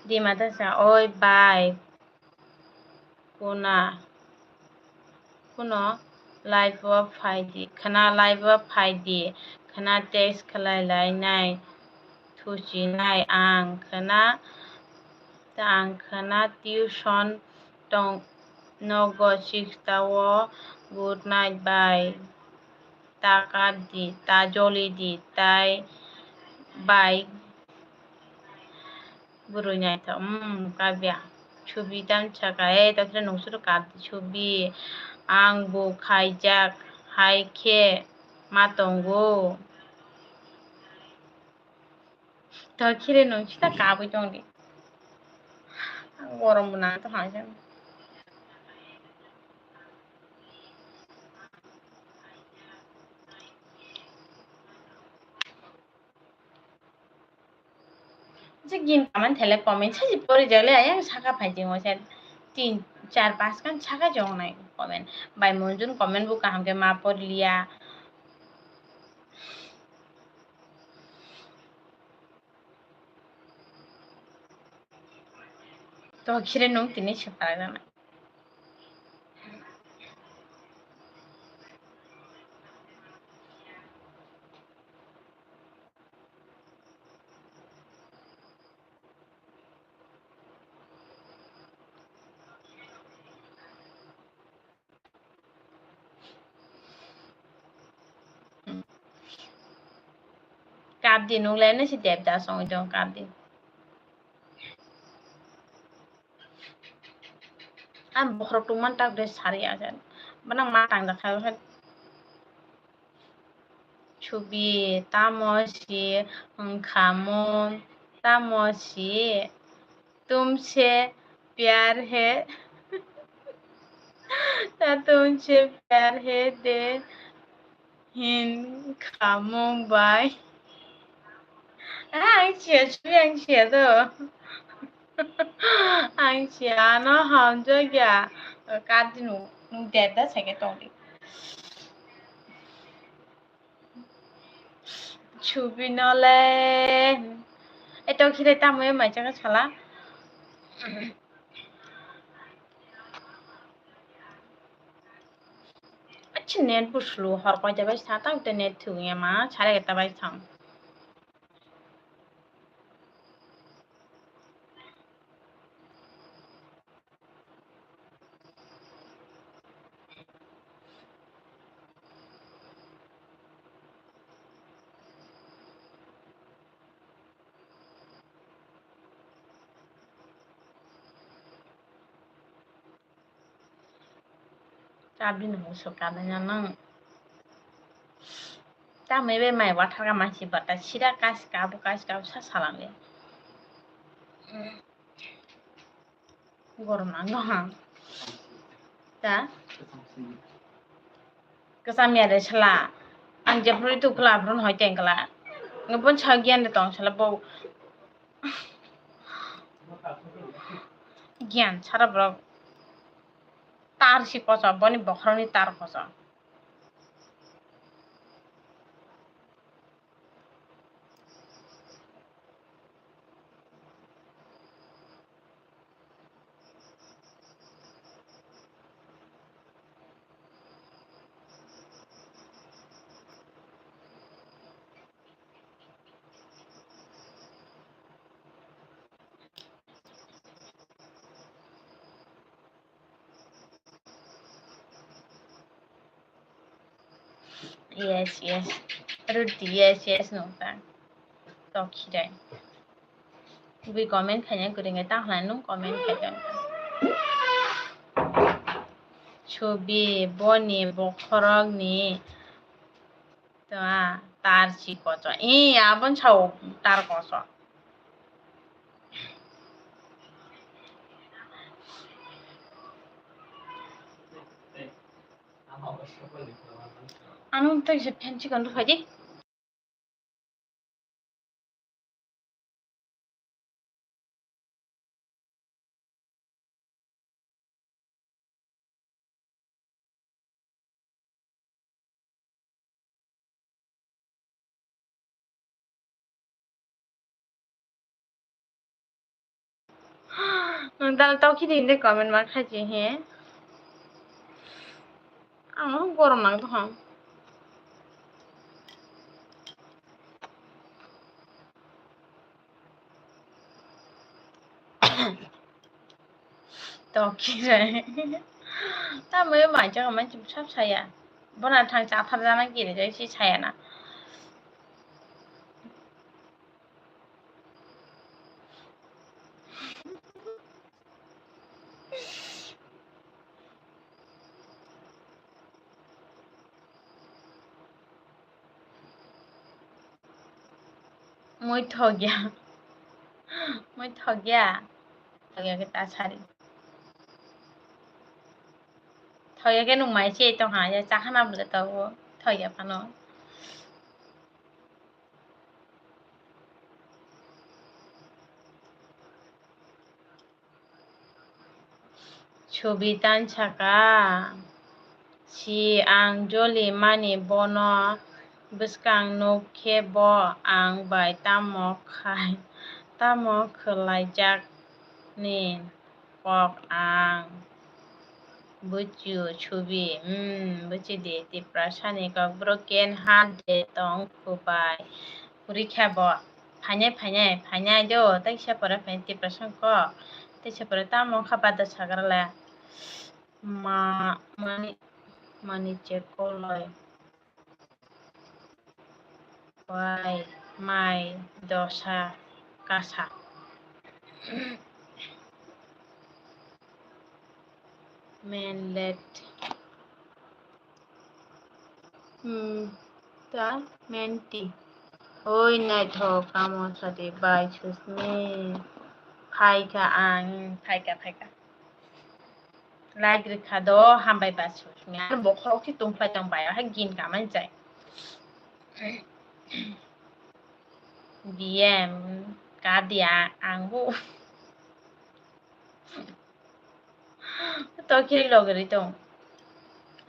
Di mata sa, oi bai. Kuna. Kuno. Live o phai di, khwna live o phai di, khwna text khlai lai nai, thuchi nai ang khwna, ang khwna tuition tong nogo sixta o, good night bye, ta kap di, ta joli di, tai bye. Bwrwi naithok, um, kabya. Subi tam saka, ei, tokhe nung suru kap di subi. Ang bo khaijak hai khe ma tongo. Tokhe nung sita kabwi tong di. Ang gorom bo nang tong hai. Je gin comment thele comment saji pori jale ayang saka phai jeng osen tin char pas kan saka jong nai comment. Bai monjun comment bu kaham ke ma pori liya. To khire nung tini separa jana. Kap di, nung le nasi Devdas ongoi tong, kap di. Ang bokhorok tongmani tak de sari ajan. Bana ma tang da kha kha. Chubi, tamo si, wngkha mo, tamo si, tumse pyar hai, ta tumse pyar hai de. Hin khamung bai. Ah, ang siya, siya, ang siya to. Ang siya, no, hamjagya. Kadinu, nung deda sake tongdi. Chubi nole. Eto khire tamo mai jaga sala. Achi net bo slow, hor koita bai sa, tang te net thung ya ma, sare ekta bai thang. Kabini muso kanina nang. Tamni be mai wathar ka masi bata sira kas kabu kas kabu sa salang le. Gorom nang no ha. Ta? Kesam ya de sela. Ang jephru itu kela, aphru hoi teng kela. Ngebon sa gian de tong sela bo. Gian sara borok. Tar si koso, boni bokhorokni tar koso. Yes, yes. Ruti, yes, yes, nungkha. Tokhirai. Bui comment khaina kwrwngwi ta hwnwi nung comment khaikha. Chubi boni bokhorokni ta, tar si kocho. Ee, abon sao tar kocho. Ano tei se phan chikon rw phai di. Nwng dal tokhi di hwnwi comment ma khaidi he. Ang no gorom nang tongkha. Tokire. Tamwi mai chakha mai chum sab saya. Bona thang cha thar jana kiri jai si saya na. Mui thokya. Mui thokya. Thokya khe ta sari. Thokya khe nwng mai se tongha ya chakhana bwle tongo. Thokya phano. Chubi tansaka si ang joli mani bono bwskang nuk khe bo ang bai tamo khai, tamo khwlaijak ni kok ang buchu chubi, hmm, buchi di Tiprasani kok bro ken han de tong khubai. Purikha bo phainai, phainai, phainai do, tei se pore phainai Tiprasani kok, tei se pore tamo kha bada sagra le. Ma, mani, mani chekoloi. Wai, mai, dosa, kasa. Menlet. Hmm, ta menti. Oi, naithok, kamo sadi bai susni. Phaikha ang, phaikha, phaikha. Like rikha do, hambai ba susni. Ar bokhorok si tongphlai tong bai, hai gin kamani chai. B M, kadi ang, ang bo. Tokiri logiri tong.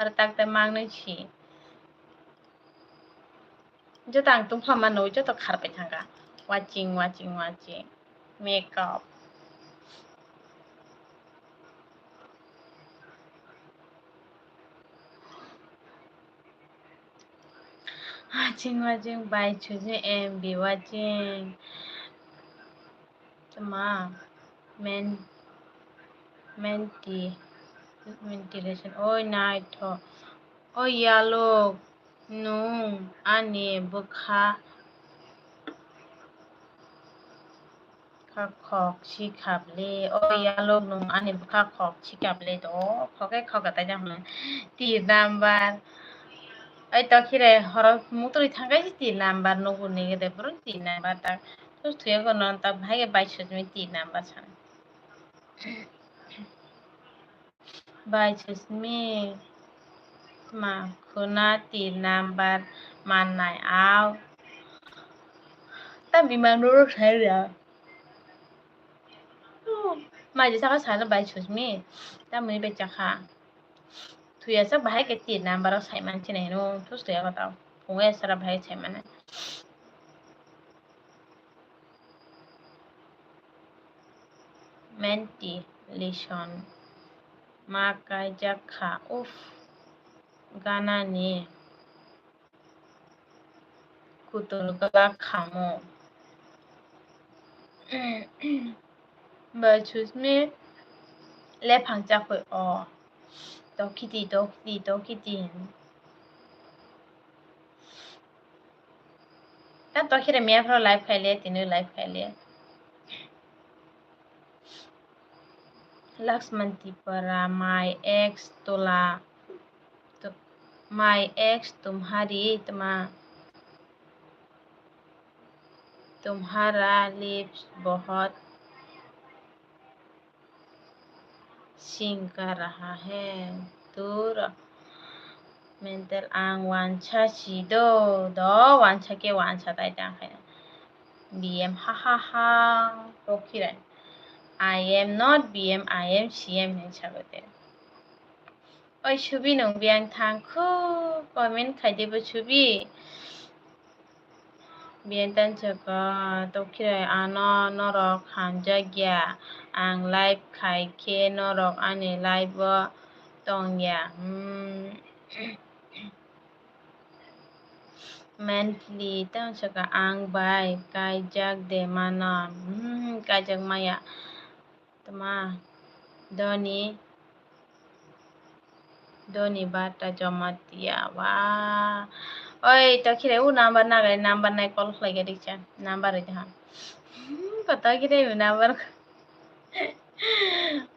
Ar tak tak mangnai si. Joto ang tungphama nui joto kharpai thangkha. Watching, watching, watching. Makeup. Watching, watching, by choosing M B watching. Tama, men, menti, ventilation. Oi, naitho. Oi, yalok, nung ani bwkha kha khok si khaple. Oi, yalok, nung ani bwkha khok si khaple. To, khok khe khok katai jang hwnwi. Tir number. Oi, to khire horo mutri thangkai si tir number nugo nigede bro tir number tak. Tus thuya kono tak bhai ke bai sujmi tir number san. Bai sujmi ma khuna tir number mannai au. Ta bimang roro sai ya. Mai je saka sana bai sujmi. Ta mui bai chakha. Thuya sa bahai ke tir number o sai man chinai no. Tus thuya kotao. Phungo ya sara bahai sai mane. Ventilation ma kaijak kha. Uff, gana ni kutul glak khamo. Bai sujmi lephang chakhui o. Tokiti, tokiti, tokiti. Ta tokhire miya phro live khaile, tini live khaile. Laxman Tipara, my ex tola, to-, my ex tumhari tma, tumhara lips bahut Singka raha hai, dur. Mental ang wansa si do, do wansa ke wansa tai tang khai. B M ha ha ha, rokhirai. I am not B M, I am C M hin sago te. Oi subi nung biyang thang khu, comment khai de bo subi. Biyang tan chakha, tokhirai ano norok hamjak ya. Ang live khai khe norok ani live o tong ya. Hmm. Mentally, tamo saka ang bai kaijak de mano. Hmm, kaijak maya. Tama, Doni, Doni Bata Jamatia. Wa. Oi, to khire u number nagai, number nai call khlai ga dikcha. Number oi ha. Hmm, koto khire u number.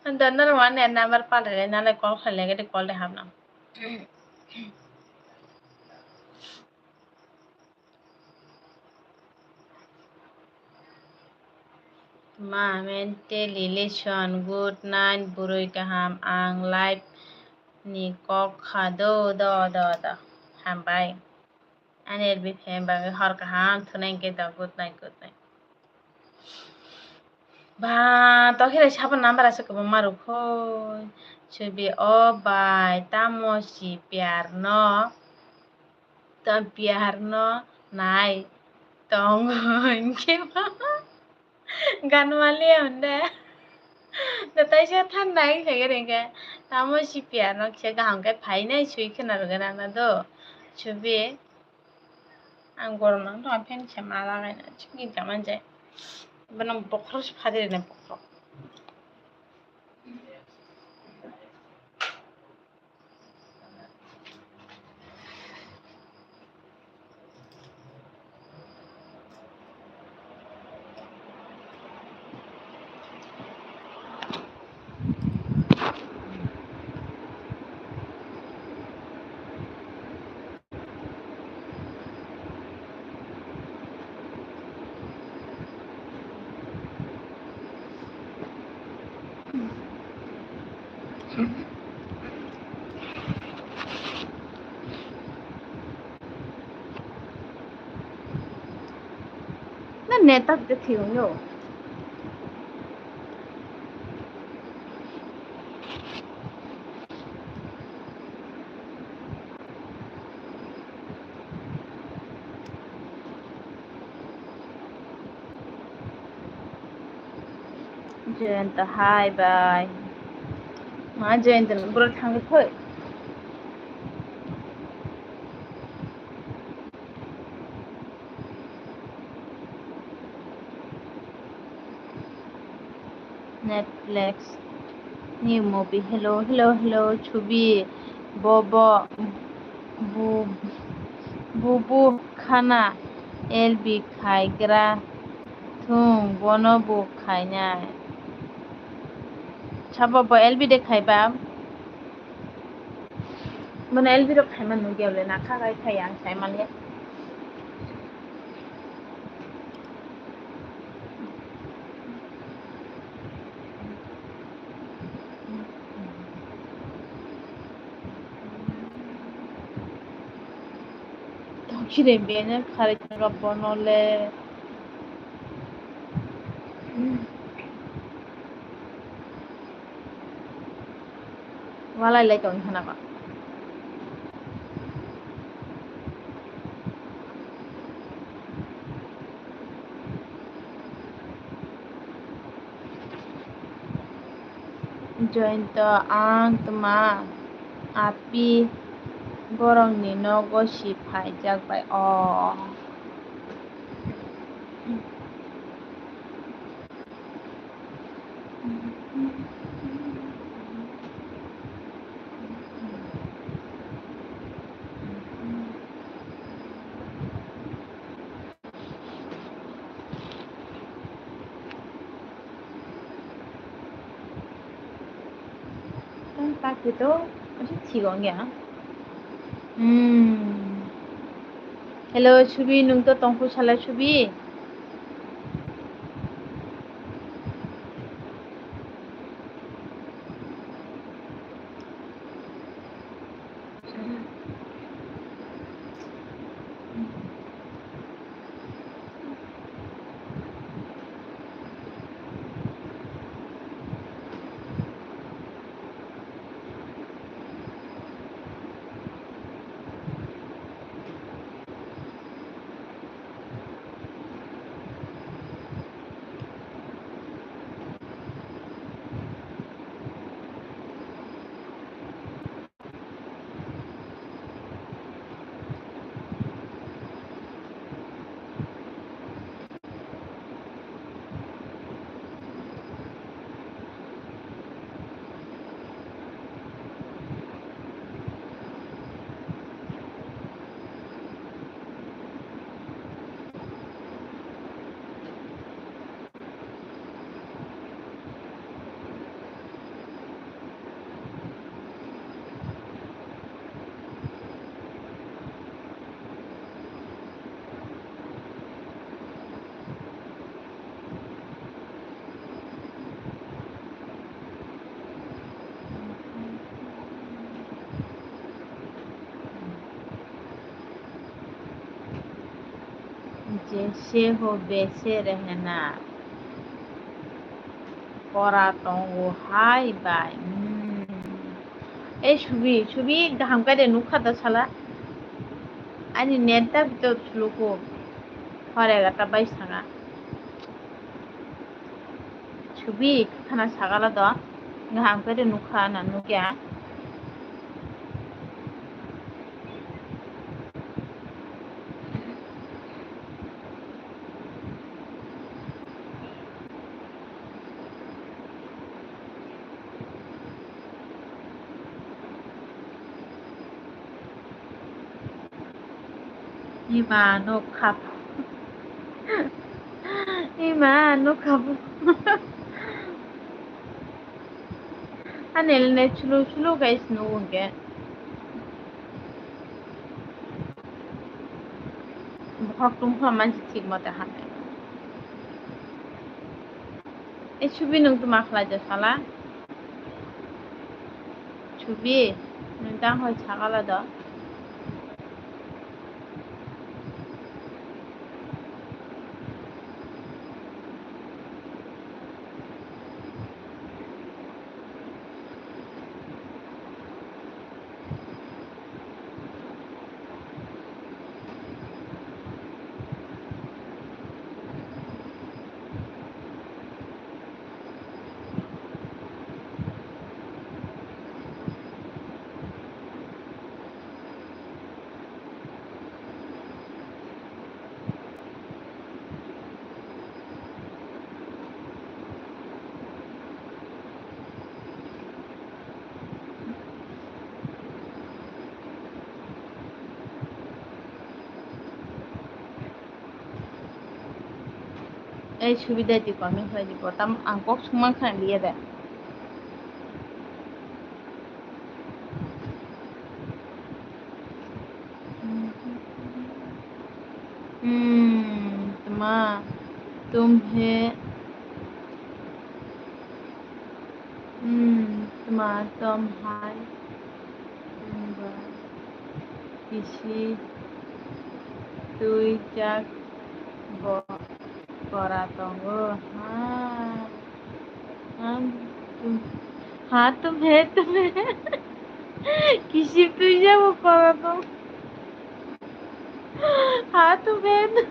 Donar wane number palai nalai call khlai ga dik call de hapna. Ma, mentally lesson, good night, bwrwi kaham, ang life ni kok kha do, do, do, do. Hambai. Ani L B fan bagwi hor kaham thunai hwnkhe do, good night, good night. Ba, to khire sabo number ase kwbangma rwkhoi. Chubi o bai, tamo si pyar no, tamo pyar no nai tongo hinkhe ba. Ganmaliya hwnde. Da taisa than nai khaigari hinkhe. Tamo si pyar no kisa kaham khe phainai sui khna rwgana na do. Chubi. Ang gorom nang tong, fan se ma lagai na, chikni jaman jai. Bono bokhorok se phadi rina bokhorok. Na neta de thiyong yo. Jayanta, hi, bye. Ma Jayanta, bro, thangwi thoi. Netflix new movie. Hello, hello, hello, Chubi. Bobo, bu, bubu khana L B khaigra thung, bono bu khainai. Sabo bo L B de khaiba? Bono L B rok khaima nugya le, nakha khai khai ang sai manliya. Tokire bene khari tongga bono le. Walai lai tong khana ba. Joyanta, ang tma api borokni nogo si phaijak bai o. Tang tak khe to, aswk thik wng ya. Hmm. Hello, Subi, nwng to tongkhu sala, Subi? Jese ho bese rehena. Kora tongo hai bai. Hmm. Ei Subi, Subi, kaham khe de nukha da sala. Ani net da bitor suluko. Hore gata bai sanga. Subi, khana sagala do. Kaham khe de nukha na nukya. Ima nukha. Ima nukha. Ani le slow slow guys, no hwnkhe. Bokhorok tungphla mansi thik mote hamya. E Subi, nwng tma khlai de sala? Subi, nwng tang hoi sagala do. Ei Subi dai twi comment khlai di, bo tam ang kok sungma khna liya de. Hmm, tma, tum he, hmm, tma, tom hai, hmm, ba, kisi, twi, jak, bo, kora tongo, ha. Haan, tum, haan, tum hai, tum hai. Kisi twi jabo kora tongo. Haan, tum hai, tum.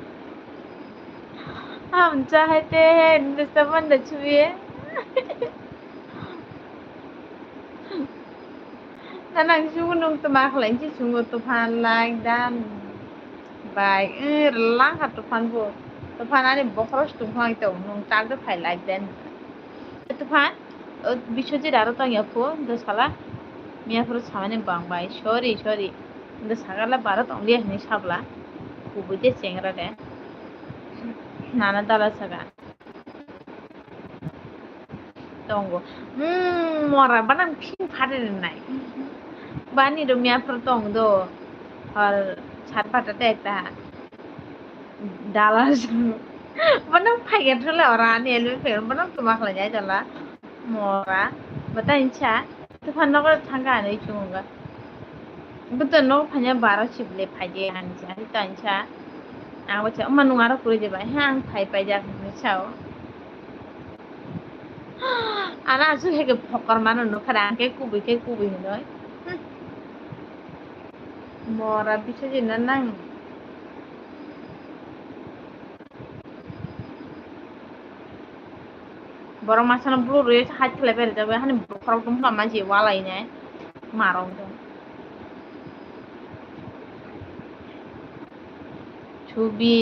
Hum chahte hain, Hindustan banda chhuye. Nanang chungo nwng tma khlai si chungo tuphan like dan. Bai, eh, rwlang kha tuphan bo. Tuphan ani bokhoro se tongphang tong, nwng chak de phai like dan. Tuphan, o Biswajit aro tong ya pho, do sala. Miya phuru samani bang bai, sorry, sorry. Do sagala baro tong liya hini sabla. Kubui de chengra de. Nana dala saga. Tongo. Hmm, mora banang phing phare nai. Bani do miya phuru tong do. Hor chat pata te ekta. Dala. Banang phai ga thula ora ani elbe phai. Banang tuma khlai jai dala. Mora. Bata incha. Tuphan nogo thangka ani chunga. Buto no phanya baro chible phaide hancha, tancha. Ang bacha, "Oma, nwng aro kwrwi de bai?" "He, ang phai paijak," hinwi sao. Ana asu heke phokor mano nukha, ang khe kubui khe kubui hinwi. Hmm. Mora bisajina nang. Borok masano blue rwi hai khlai bai rijak bai, hani bokhorok tong phano mansi walai nai marok tong. Chubi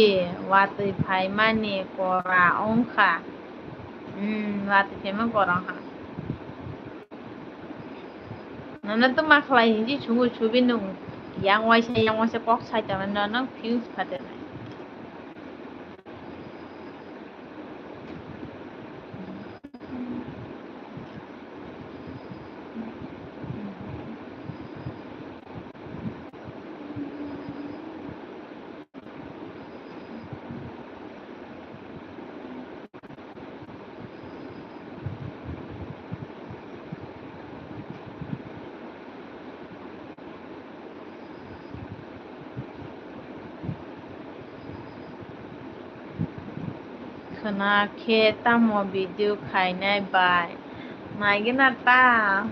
watwi phaimani kora wngkha. Hmm, watwi phaimani kora wngkha. Nono tuma khlai hinwi chungo chubi nwng yang waisa yang waisa kok sai tongna nono views phatenai. Khwna khe tamo video khainai bai? Naigwna ta.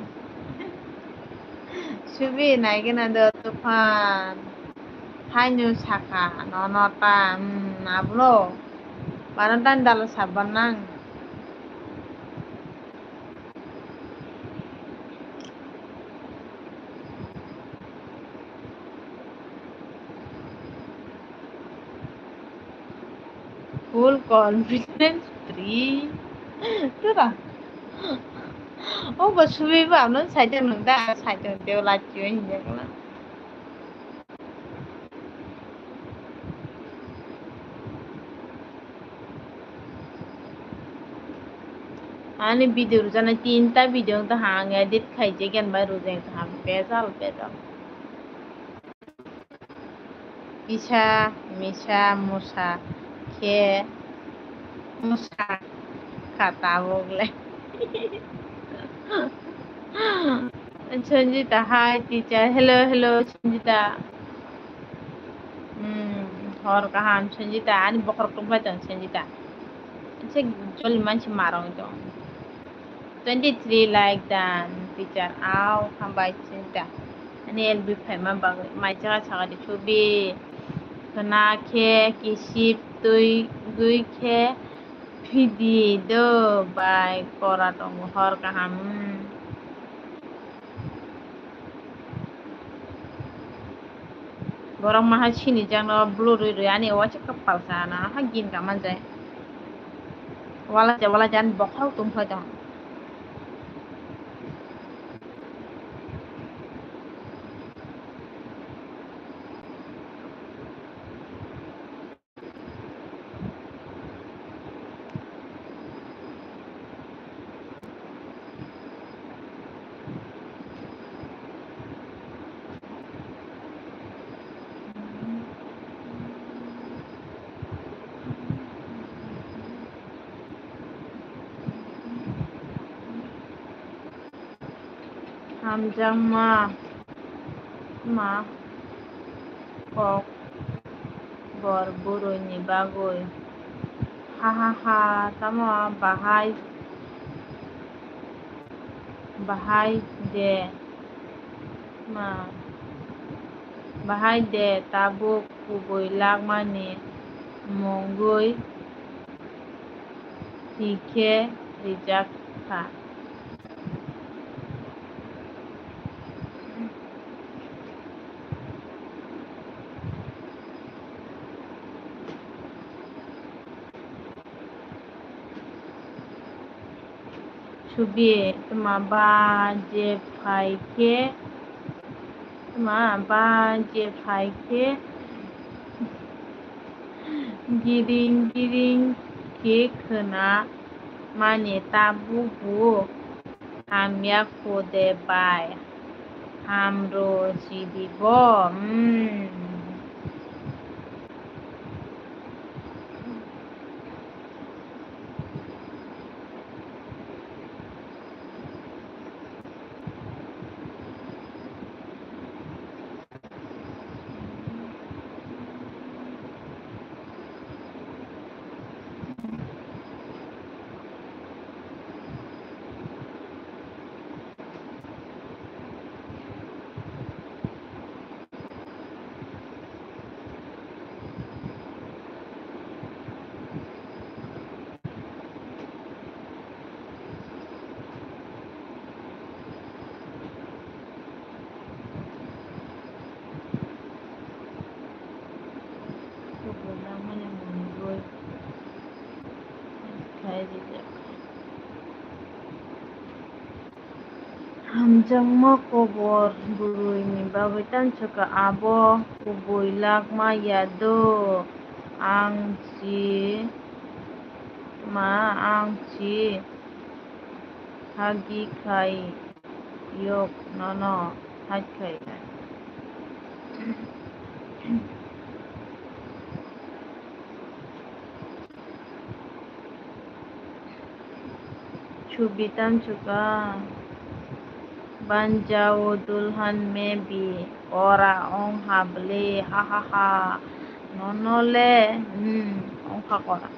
Subi naigwna do tuphan. Haino sakha nono ta, hmm, ablo. Bana tani dalo sabban nang. Full confidence free. Tura. O bo subi ba amno saitan nung da, saitan teo lachio hinjakla. Ani video rwjaknai tinta video wngtong ha, ang edit khaijak yan bai rwjak tong ha, bejal bejal. Kisa misa musa khe musa kha tabuk le. Sanjita, hi teacher. Hello, hello, Sanjita. Hmm, hor kaham, Sanjita. Ani bokhorok tongpai tong, Sanjita. Anse joli mansi marong tong. Twenty three like dan, teacher. Au, hambai, Sanjita. Ani L B phaima bagwi. Mai jaga saga di chubi. Khwna khe, kisip, twi, gwi khe, phidi do, bai, kora tongo, hor kaham. Hmm. Borok maha sini jakno blue rwi rwi ani waisa kwpal sana ha gini ka manjai. Wala ja wala ja ani bokhorok tong phai tong. Hamjakma ma kok bor bwrwini bagwi. Ha ha ha, tamo bahai, bahai de ma, bahai de tabuk kubui lakmani mungwi. Hikhe rijak kha. Subi, tma ba je phai khe, tma ba je phai khe, giring giring khe khwna mani tabuk bo hamya kho de bai, hamro sidi bo, hmm. Kubui langmani mungwi khai rijak. Hamjakma kobor bwrwini bagwi tamo sakha, abo kubui lakma ya do, ang si ma, ang si hagi khai yok nono hai khai. Subi tamo sakha, banjao dulhan maybe, kora ongha bwle, ha ha ha, nono le, hmm, ongkha kora.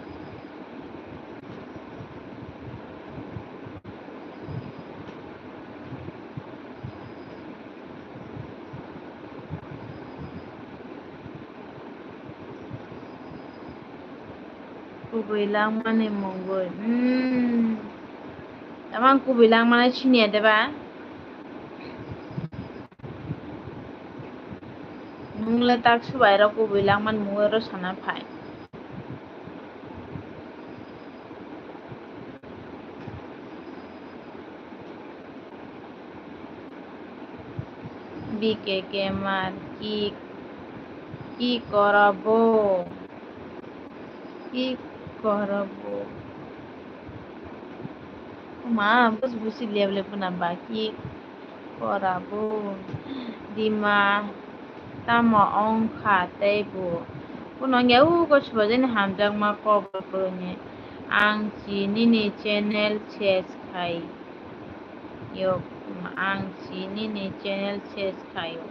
Kubui langmani mungwi. Hmm. Tamo ang kubui langmani siniya deba? Nwng le tak subai rok kubui langmani mungwi oro sana phai. B K Gamer, ki, ki kora bo? Ki kora bo? Ma, bus busi lev lev na ba ki kora bo? Dima, tamo ongkha tei bo? Kuno ya u ko sibajani hamjakma kobor kwrwini. Ang si nini channel ses khai. Yok, ang si nini channel ses khayo.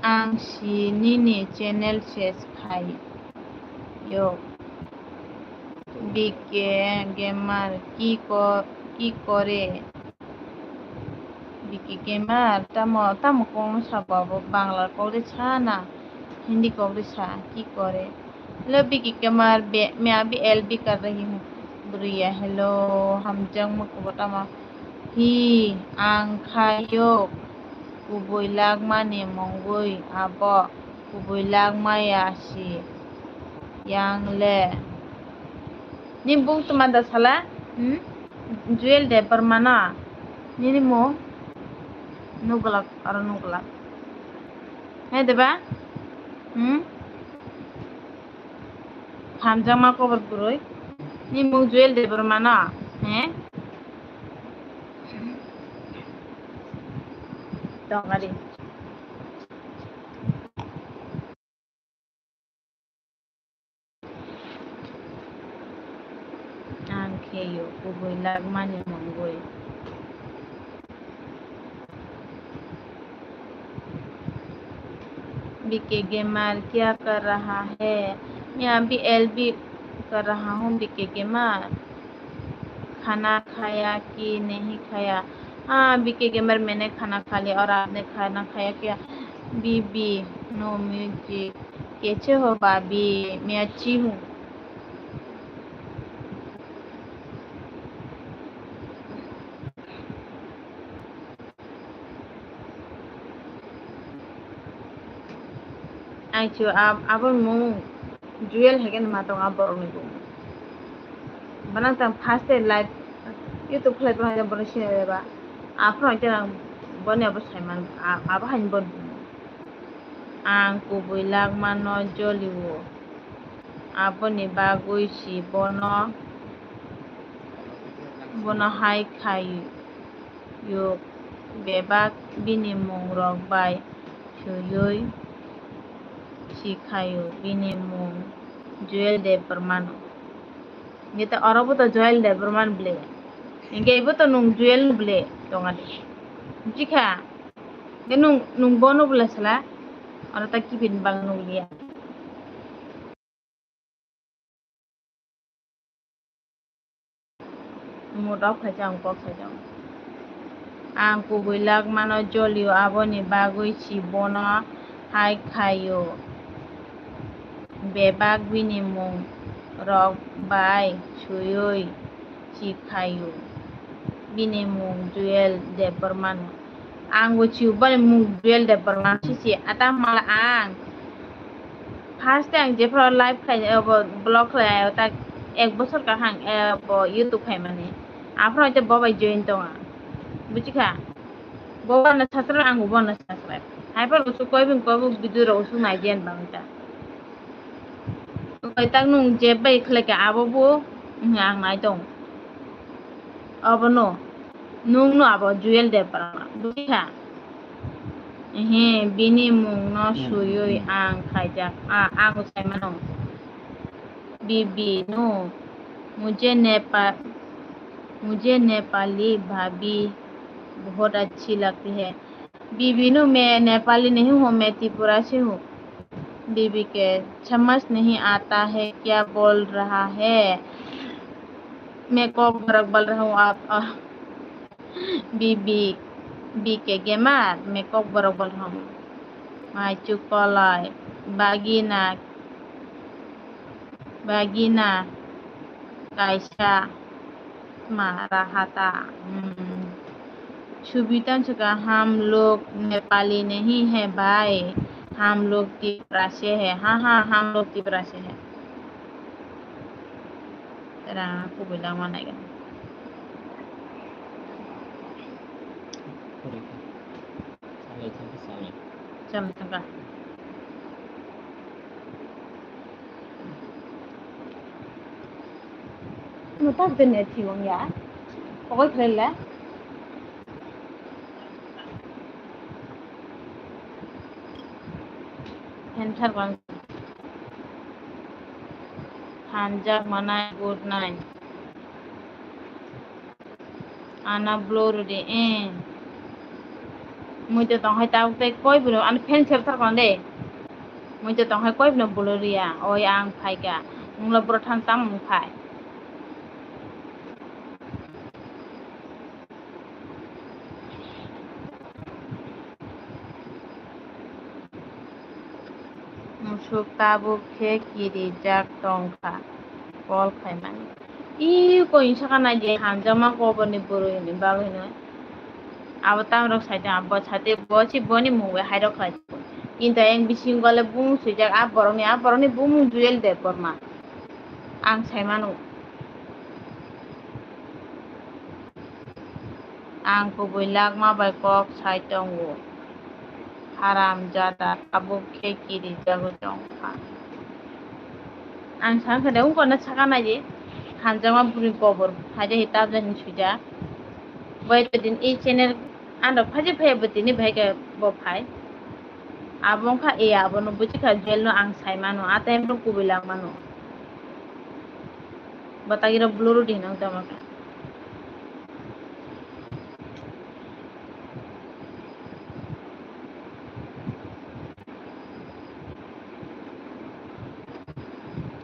Ang si nini channel ses khai yo. B K Gamer ki ko, ki kore? B K Gamer tamo, tamo kok no sabo abo Bangla kok de sa na Hindi kok de sa ki kore? Hello B K Gamer, be, me abi L B kar rahi hu buriya. Hello, hamjang mo kobo tamo? Hi, ang khayo kubui lagmani mungwi abo kubui lagmaya si yang le. Ni bung tuma da sala? Hmm? Jewel Debbarma no? Nini mung? Nuglak, aro nuglak. He deba? Hmm? Hamjakma kobor kwrwi. Ni mung Jewel Debbarma no? He? Tongari. Ang kheyo kubui lagmani mungwi. B K Gamer kya kar raha hai? Main abhi L B kar raha hoon B K Gamer. खाना खाया कि नहीं खाया? हाँ, B K Gamer, मैंने खाना खा लिया। और आपने खाना खाया क्या? बीबी, no music। कैसे हो भाभी? मैं अच्छी हूँ। Aichu, ab-, abo mung Jewel hai khe ma tong a borok ni bung. Bana tang first day live YouTube khlai tong hai borok sini ba. Aphro hai tang boni abo sai man, a-, abo hai bon. Ang kubui lagmano jolio. Aboni bagwi si bono, bono hai khai. Yuk bebak bini mung rok bai suyui sikhaio, bini mung Jewel Debbarma no. Hingke oro bo to Jewel Debbarma no ble. Hingke ibo to nung Jewel no ble tonga de. Bujikha? Hingke nung, nung bono ble sala? Oro ta kibini bagwi nung liya. Mood off khai se ang kok sai tongo. Ang kubui lagmano jolio, aboni bagwi si bono hai khaio. Bebak bini mung rok bai suyui si khaio. Bini mung Jewel Debbarma no. Ang bo si boni mung Jewel Debbarma sisi ata mala ang. First time jephru live khlai, abo vlog khlai, ta ek bosor kaham, abo YouTube khaimani. Aphuru hwnkhe bo bai join tongo. Bujikha? Bo bono subscribe, ang bo bono subscribe. Hai phano usuk koi bini koi bo video rok usuk nai diyan bang ta. Nwng tak nwng je bai khlai kha abo bo, ang nai tong. Obono nwng no abo Jewel Debbarma bwkha. Ehe, bini mung no suyui ang khaijak, a, ang sai mano. Bibi no, mujhe Nepal, mujhe Nepali bhabhi bahut achhi lagti hai. बीबी नु मैं नेपाली नहीं हूँ, मैं त्रिपुरा से हूँ। बीबी के समझ नहीं आता है क्या बोल रहा है। मैं कॉकबोरक बोल रहा हूँ, आप, अ, बीबी, बी के गेमर, मैं कॉकबोरक बोल रहा हूँ। माइचु कलाई, बागीना, Bagina kaisa ma raha ta. Hmm. Subitan suka, हम लोग नेपाली नहीं है भाई, हम लोग तिपरा से है। हाँ, हाँ, हम लोग तिपरा से है। Tera kubui langma nai gana. Cham thangka. Ano tak de net hiwang ya. Pokoi khlai le. Answer bang. Hamjak manai good night. Ana blur di, eh. Mui to tong hai tabuk tei koi bwrwi, ani fan sep thar kong de. Mui to tong hai koi bwrwi blur ya, oi ang phai ka. Mungla bwrwi thang tam mung phai. Musuk tabuk khe kirijak tongkha, call khaimani. I koi saka nai je hamjakma koborni bwrwi hwnwi bagwi hwnwi. Abo tamrok saitong abo sate bo si boni mung bai hairok khlai. Kintu ayang bisingo le bumung swijak a borokni, a borokni bumung Jewel Debbarma. Ang sai mano. Ang kubui lakma bai kok sai tongo. Haram jada tabuk khe kirijagwi tongkha. Ang sakha de ungkor no saka nai di. Hamjakma bwrwi kobor hai de hi tabjani swijak. Bai to din i channel ano phaji phai bo tini bai khe bo phai. Abo wngkha e, abono buji kha Jewel no ang sai mano, a time rok kubui lang mano. Batagirok blur di hinwi tongma kha.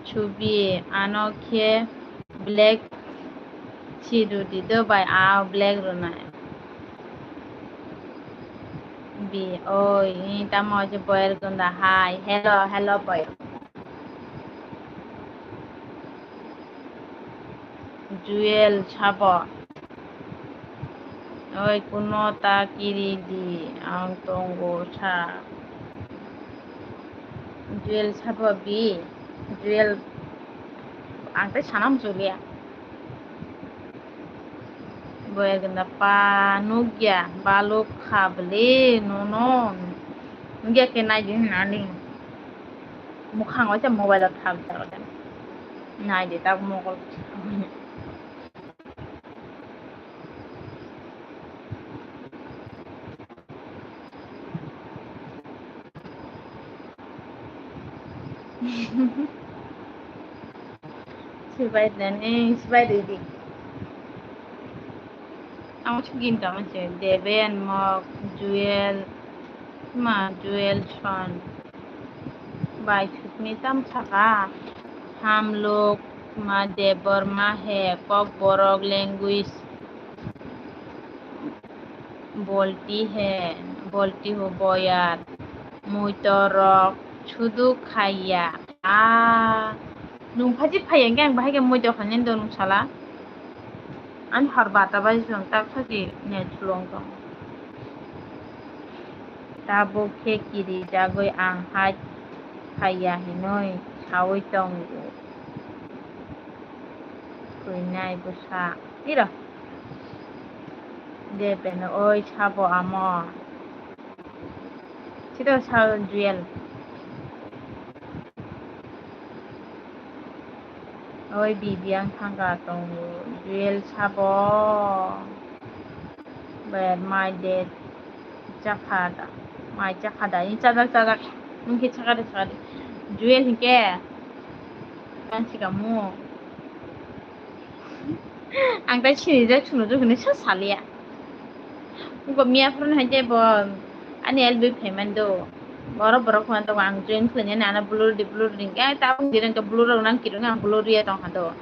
Chubi ano khe black si rwdi do bai, a black rwnai. Bi, oi, tamo je boyer gunda hai. Hello, hello boy. Jewel sabo. Oi, kuno ta kiri di, ang tongo sa. Jewel sabo bi, Jewel, ang tei sana muchungya. Boyer gunda pa nukya, baluk kha bwle nono. Nukya khe nai di hinani. Mukhang oi se mobile o thap jaro de. Nai di tak mokol. Sibai nani, sibai ridi. Ang chugin tamo se Deben, Mok, Jewel, ma Jewel son. Bai sukni tam saka. Ham log ma Debbarma hai, Kokborok language. Bolti hai, bolti ho boyar. Muitorok sudu khaiya. Ah, nung phaji phaiya hwnkhe ang bahai khe muitor khainani do nung sala. Ani hor bata bai chwng tak sagi net slow wng tong. Tabuk khe kirijagwi ang hai phaiya hinwi saui tongo. Kwinai bwsa. Iro. Deben oi sabo amo. Sito sa Jewel. Oi bibi ang thangka tongo, Jewel sabo. Ber mai de chakha da, mai chakha da, ni chajak chajak, nung khe chakha de chakha de. Jewel hinkhe, ang sikamu. Ang tai sinijak suno jok hinwi sa saliya. Uko miya phone hai je bo ani L B phaimani do. Borok borok phone to ang join khlainani ana blur di blur di. Ai tabuk dirang to blur rok nang kirung ang blur ya tong hado.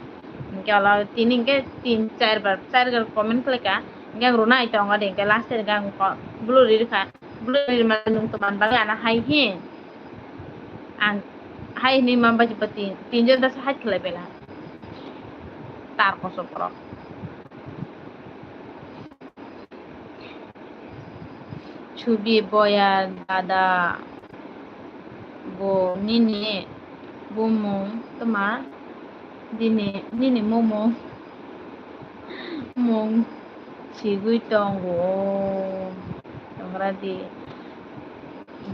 Hingke ala tini hingke tin char bar char bar comment khlaika. Hingke ang runa ai tongo de hingke last hingke ang ko-, blur ri kha. Blur ri ma nung to man bagwi ana hai he. Ang hai ni man bagwi tin, tin jon das hai khlai bela. Tar kosok borok. Chubi boya dada bo nini bumung tma dini nini mumung mung sigwi tongo tongra di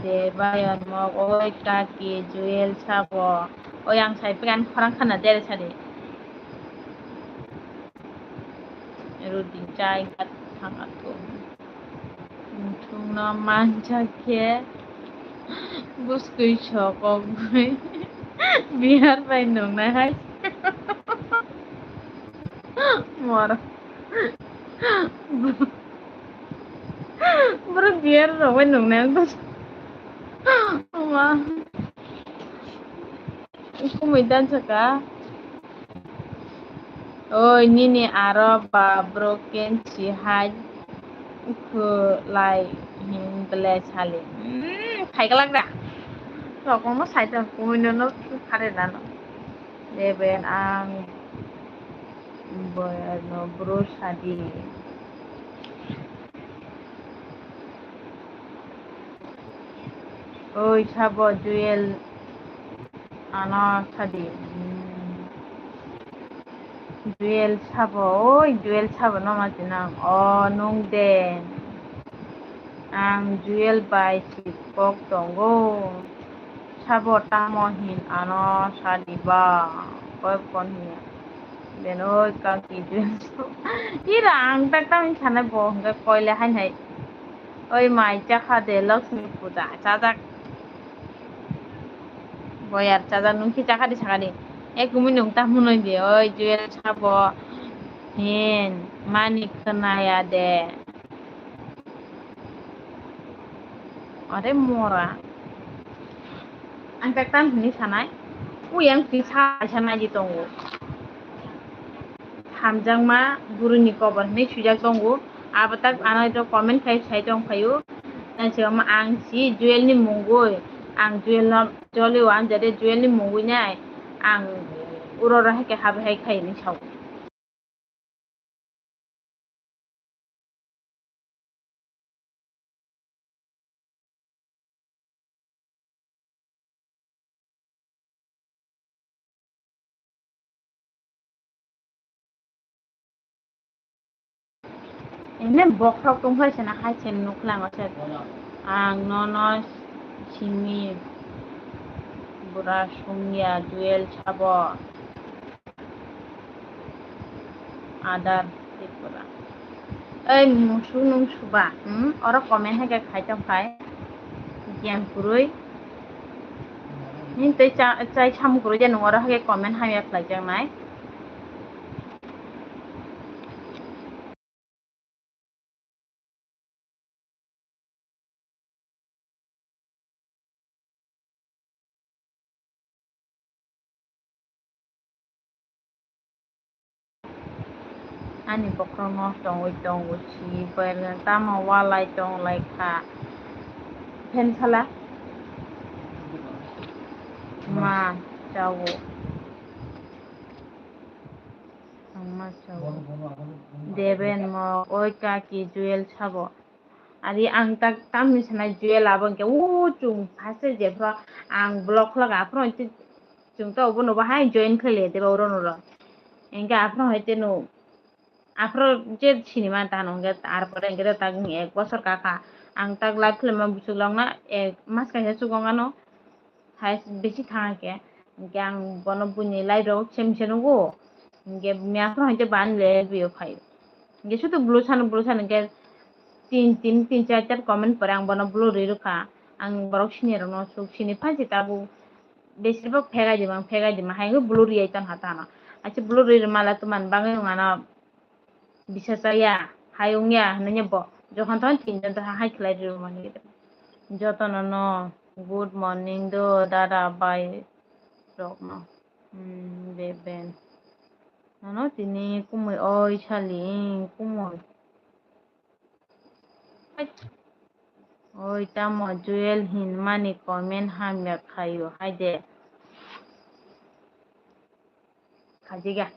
de bayon mok oi kaki Jewel sabo oi ang sai pran khorang khana dere sadi. Rudi chai gat thang ato. Muthungno manjak khe bwskwi sokogwi bihar bai nungnai hai. Mor. Bro bihar rok bai nungnai ang to. Oma. Kumui dan saka. Oi, nini aro ba broken si hai. Uku lai hin ble sali. Hmm, khai kalak da. Rokong no sai tong kumui no no khare dano. Deben ang boyar no bro sadi. Oi sabo Jewel ano sadi. Hmm. Jewel sabo, oi Jewel sabo no ma tinang. O nung de. Ang Jewel bai si kok tongo. Sabo tamo hin ano sadi ba. Koi kon hin. Ben oi kaki Jewel sabo. Ira ang tak tamo hin sanai bo hingke koile hai hai. Oi mai chakha de Lakshmi puja chajak. Boyar chajak nung khi chakha di sakha di. Ek kumi nung ta munoi di oi Jewel sabo. Hin mani khwnaya de. Are mora. Ang tak tam hini sanai. Ui ang tisa sanai di tongo. Hamjakma buruni kobo hinwi swijak tongo. Abo tak ano ito comment khai sai tong phaio. Nang se ma ang si Jewel ni mungwi, ang Jewel no jolio ang jade Jewel ni mungwi nai ang uro ro hai khe habai hai khai hinwi sao. Ene bokhorok tongkha se na hai se nuklang se ang nono simi bura songya Jewel sabo. Adar Tripura. Ei, musu nung suba, hmm? Oro comment hai khe khai tong khai. Giyan kwrwi. Nini tei cha-, chai samung kwrwi de nung oro hai khe comment hamya khlai jak nai. Ani bokhorokno tongwi tongo si, boyar tamo walai tong lai kha. Phen sala ma chawo. Ang ma chawo. Deben mo oi kaki Jewel sabo. Ari ang tak tamni sanai Jewel abo hwnkhe o chwng first jephru ang block khlaga aphuru hwnkhe chwng to obono bo hai join khlai le deba oro noro. Hwnkhe aphuru hwnkhe no aphuru je sinima tano hwnkhe tarpore hwnkhe tak ek bosor kakha ang tak live khlaima buchuk lokna ek mas kaisa chukong ano. Hai bisi thang khe Hingke ang bono buini live rok sem se nugo. Hingke miya phano hingke ban le bio phai. Hingke sudu blue sano, blue sano hingke tin, tin, tin, char, char comment pore ang bono blue ri rwkha. Ang borok sini rokno suk sini phansi tabuk. Besir bok phegai dima, phegai dima. Hai hwnke blue ri ai ton ha tano. Achi blue ri mala tuman bagwi wngano. Bisa chaya, hai wngya, hwnwi bo. Jokhon tokon tinjon to hai khlai rw mani. Jotono no, good morning do, dada, bai rok no. Hmm, beben. Nono tini kumui oi sali, kumui. Hai. Oi, tamo Jewel hinmani comment hamya khaio, haide. Khajiga.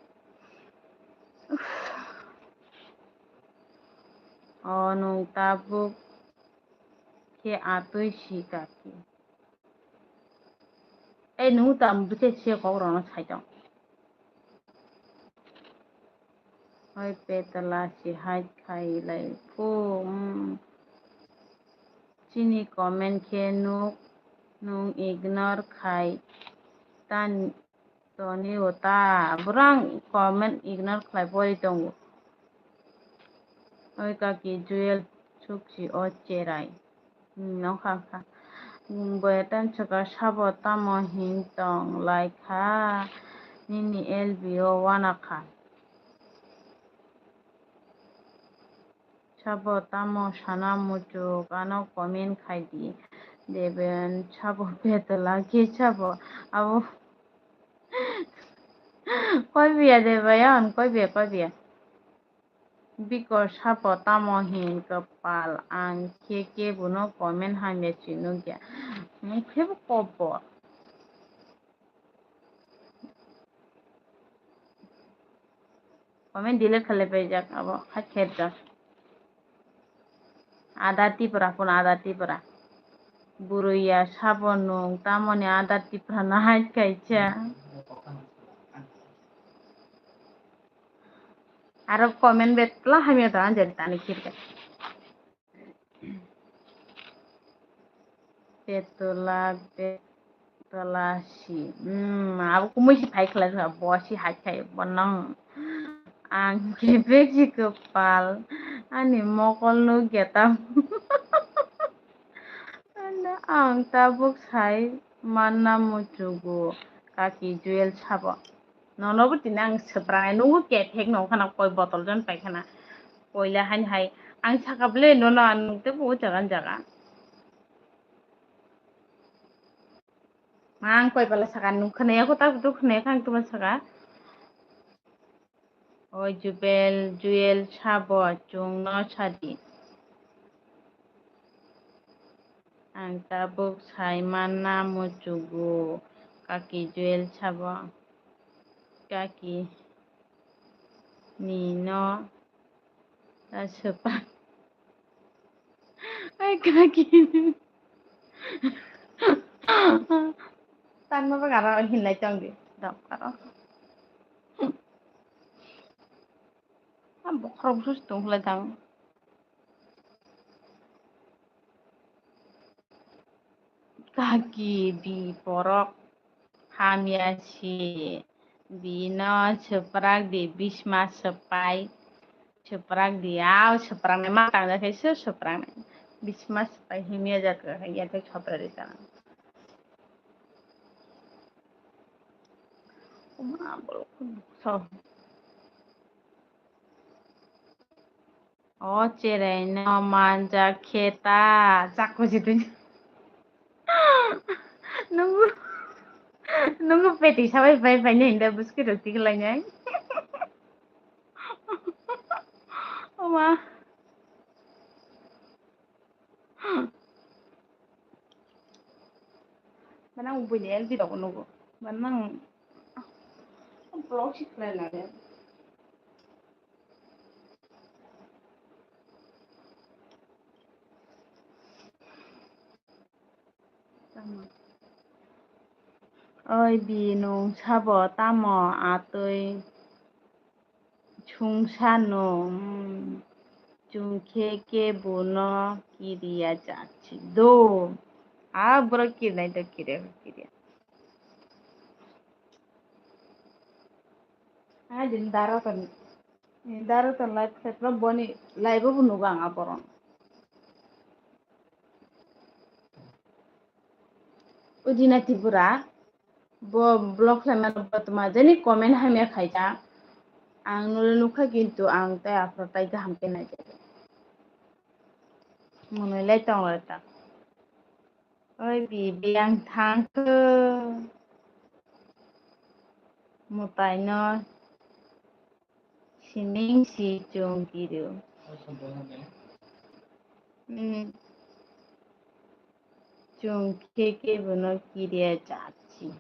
O, nwng tabuk khe atwi si kaki. Ei, nwng tamo bwkhe se kok rwno sai tong. Oi, petla si hai khai lai phu, mm. Chini comment khe nuk, nwng ignore khai tan toni o ta. Borang comment ignore khlai pori tongo. Oi kaki Jewel sukchi o cherai. Hmm, nokha kha. Hmm, boya tan chwkha sabo tamo hin tong lai kha. Nini L B O wana kha. Sabo tamo sana muchuk ano comment khai di. Deben sabo petla khe sabo. Abo koi biya de bayan, koi biya, koi biya. Biko sabo tamo hin kwpal ang khe kebono comment hamya si nukya. Nwng khebo kobor. Comment delete khalai paijak abo, hai kherjak. Ada Tipra phone, ada Tipra. Buruya sabo nwng tamoni ada Tipra na hai kaisa. Aro comment betla hamya ta anjali tani khirka. Petula, petula si. Hmm, abo kumui si phai khlai kha, bo si hai khai bo nang. Ang khe besi kwpal, ani mokol no getam. Ang tabuk sai manna muchugo, kaki Jewel sabo. Nono bo tini ang swprangnai, nungo kethek nung khana koi botol jon pai khana. Koila haini hai ang saka ble nono ang nung tebo o jaga jaga. Ma ang koi pala saka nung khana ya ko ta tu khana ya kang tu saka. O Jubel, Jewel sabo chwngno sadi. Ang tabuk sai manna muchugo, kaki Jewel sabo. Kaki nino ta swpang. Ai kaki. Tangma ba gara hinlai tong di. Dam karo. Am bokhorok busus tong lai tang. Kaki bi borok hamya si bino swprak di bisma swpai. Swprak di, au swpraknai ma tangjakhe se swpraknai. Bisma swpai himya jak ya khe sotra di tang. Oma bolok so. O cherai no manja khe ta chakku jitui. Nungu, nungu peti sabai pai pai ni hinda buskit rok tiklai nai. Oma. Manang buini L B rok nugo. Manang vlog si khlai lade. Oi bi nwng sabo tamo atwi chwngsa nwng chwngkhe kebono kiriya chakchi do. A borok kirinai do kiriya kiriya. Ai din daro ton, daro ton live khaitma boni live bo nugo ang aborok. Ujina Tripura, bo block khlaimano bo tma jani comment hamya khaijak. Ang nolo nukha kintu ang tei aphuru tai kaham khe naijak. Monoi lai tong lai ta. Oi bibi ang thangkhe. Mwtai no sining si chwng kirio. Hmm. Chwng khe kebono kiriya chapsi.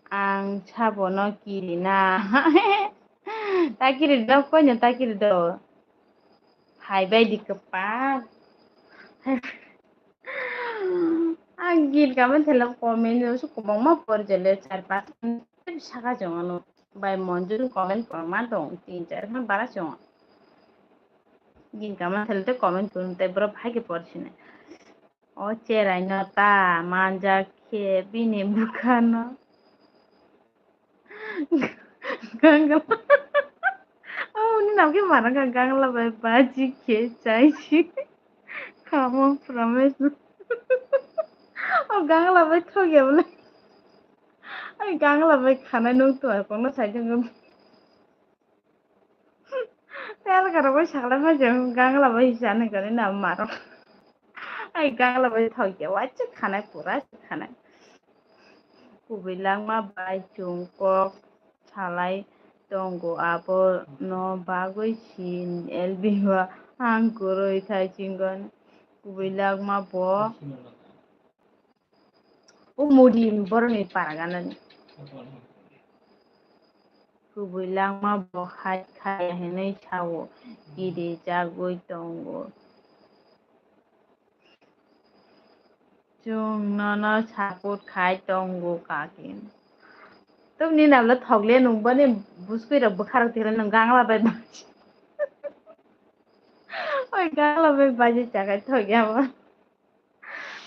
Ang sabono kirina. Ta kiri do, koino ta kiri do. Hai bai di kwpal. Ang git kaman thela comment no su kwbangma por jele char pas saka chwng ano. Bai monjun comment kwbangma tong tin char khan bara chwng. Git kaman thela te comment kun te bro bhai ke por sine. O cherai no ta manja khe bini bwkha no. Gangla. Oh, ni nam khe mano kha Gangla bai baji khe chai si. Kamo promise. Oh, Gangla bai thok ya bole. Ai Gangla bai khanai nung tu ai kongna sai jeng. Tel karo bai sakla ma jeng Gangla bai jani kare na maro. Ai Gangla bai thok ya wacha khanai pura khanai. Kubui langma bai chwng kok salai tongo, abo no bagwi si L B o ang kwrwi thai chingoni. Kubui langma bo o modi boroni para ganani. Kubui langma bo hai khaya hinwi sao, kiri jagwi tongo. Chwng nono support khai tongo kaki. Tum ni namle thokle nung boni buskui rok bwkha rok tikle nung Gangla bai baji. Oi Gangla bai baji chakai thok ya ba.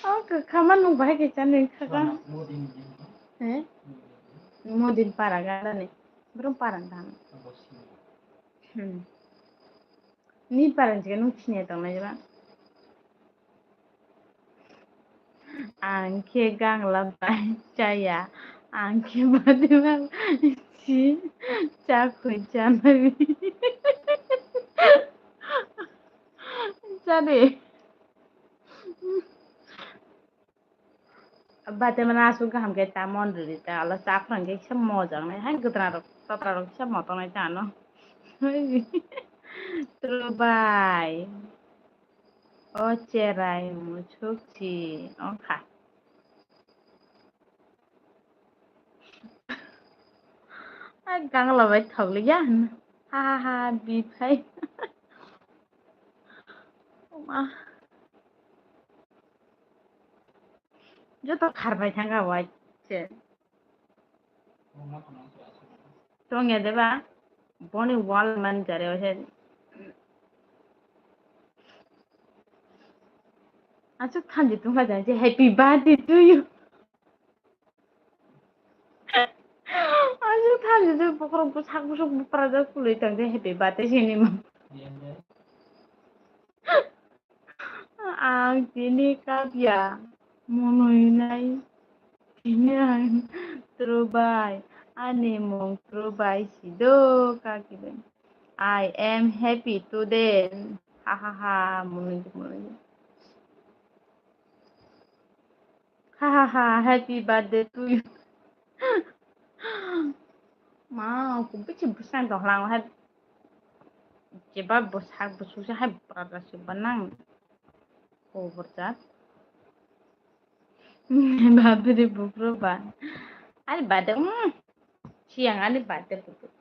O kwkha ma nung bahai khe chani khaka. He? Modin para gana ni. Brum para gana. Hmm. Ni para ni nung sini tong nai ba. Ang khe Gangla bai chaya, ang khe badima si chakhui chanai. Chadi. Badima na asuk kaham khe ta mon riri ta ala chaphrang khe kisa mojang nai hai gwdra rok totra rok kisa motong nai ta ano. Trubai. O cherai muchuk si ongkha. Ai Gangla bai thokliya. Ha ha ha, biphai. Oma. Joto kharbai thangkha bai se. Tongya deba? Boni wall man jare o se. Aswk thanji tongkha jang se happy birthday to you. Aswk thanji tong bokhorok bwsak bwswk bwpra jak kwlwi tong se happy birthday sini ma. Ang tini kapya monoi nai. Tini ang Trubai, ani mung Trubai si do kaki bai. I am happy today. Ha ha ha, monoi monoi. Ha ha ha, happy birthday to you. Ma, kubui se bwsang tong lang ha. Jeba bwsak bwsuk se hai bwrajak se ba nang. Koborjak. Babire bukro ba. Ani bade, mm. Siyang ani bade bukro.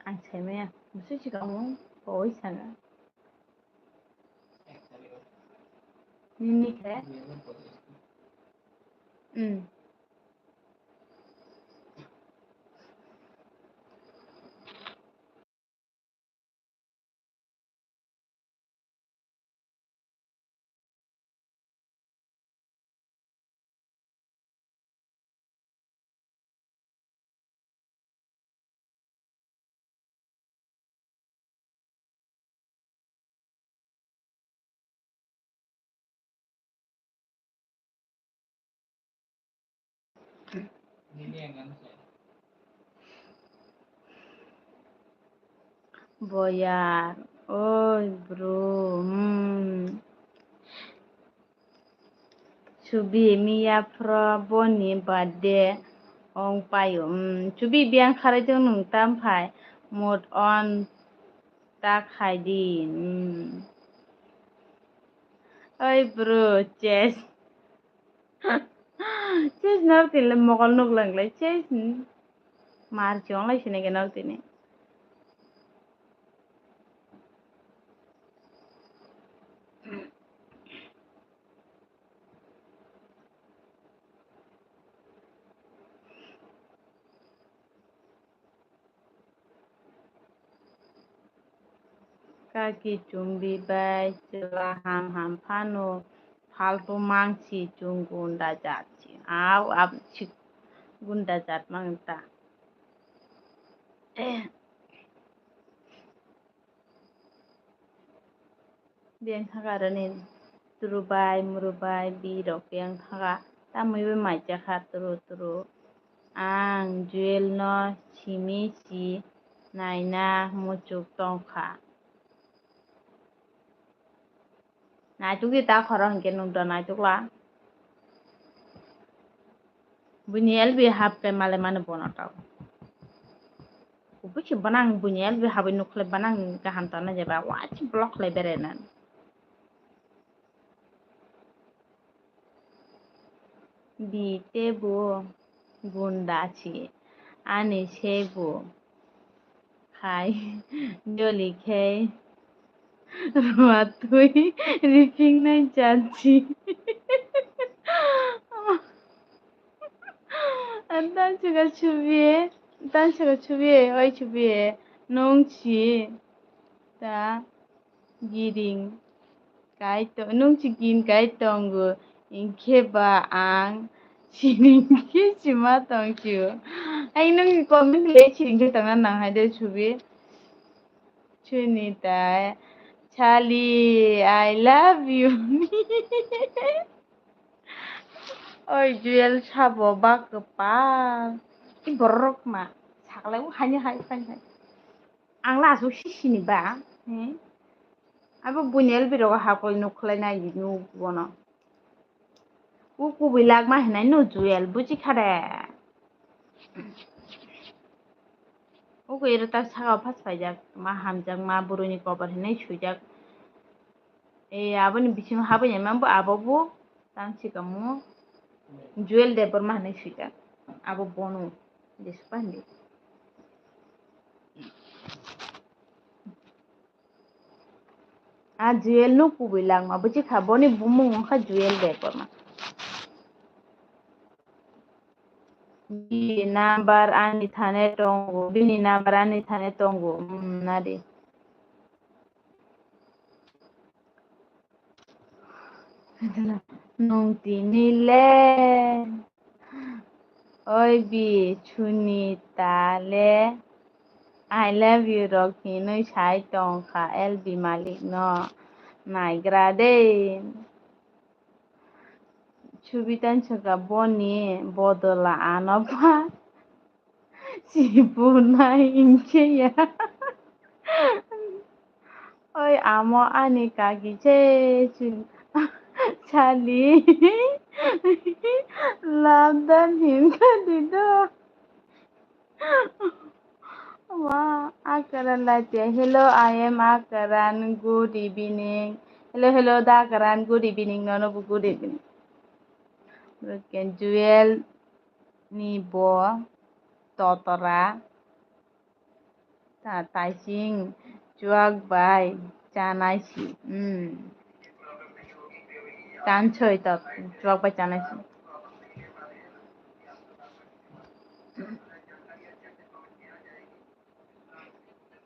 Ang saimaya. Bwswk si kamu. Koi sana. Nini khe? Hmm. Boyar, oi bro, hmm. Chubi miya phro boni birthday ong paio. Hmm. Chubi biyang kharai tong nung tam phai mode on ta khai di. Hmm. Oi bro, chest. Chest nor tile mokol nuk lang lai chest. Mar chong lai sini ke nor tini. Kaki chumbi bai chwla ham ham phano faltu mangsi chwng gunda jat si. Au ab si gunda jat mang ta. Biyang thaka aroni turu bai, muru bai, birok biyang thaka. Tamwi bai mai chakha turu turu. Ang Jewel no simi si naina muchuk tongkha. Naitukdi ta khoro hinkhe nukda naitukla. Buini L B hap khe male mani bono tao. Kubui se banang buini L B habwi nukle banang kaham tana jeba wachi block khlai berena. Bi tebo gunda si ani sebo khai joli khe ruatwi riphingnai jat si. Tansaka chubi, tansaka chubi, oi chubi, nung si ta giring kai to, nung si gin kai tongo, hinkhe ba ang siring khe sima tong sio. Ai nung comment le siring khe tongna nang hai de chubi. Chuni tai, Charlie, I love you. Oi, Jewel sabo ba kwpal. I borok ma sakle o hani hai phai hai. Ang la asuk sisini ba. He? Abo buini L B rogo hakol nuk khlai nai di nuk bono. O kubui lakma hinai no Jewel buji kha de. O koi ro ta saka phas paijak ma hamjak ma buruni kobar hinai suijak. E aboni bisingo habwi nai ma bo abo bo tang sikamo Jewel Debbarma hinai suijak. Abo bono jesupa hindi. A Jewel no kubui langma buji kha boni bumung wngkha Jewel Debbarma. Bini number ani thane tongo, bini number ani thane tongo, hmm, nadi. Nung tini le. Oi bi Sunita le I love you rok hinwi sai tongkha L B malik no naigra de. Subitan saka boni bodola ano pa. Sibunai hinkhe ya. Oi amo ani kaki se chali labdan hinta dido. Wa Akaran latia. Hello, I am Akaran. Good evening. Hello, hello, da Akaran. Good evening. Nono bu good evening. Jewel ni bo totora ta taising chuak bai chanai si. Hmm. Tansoi to chuak bai chanai si.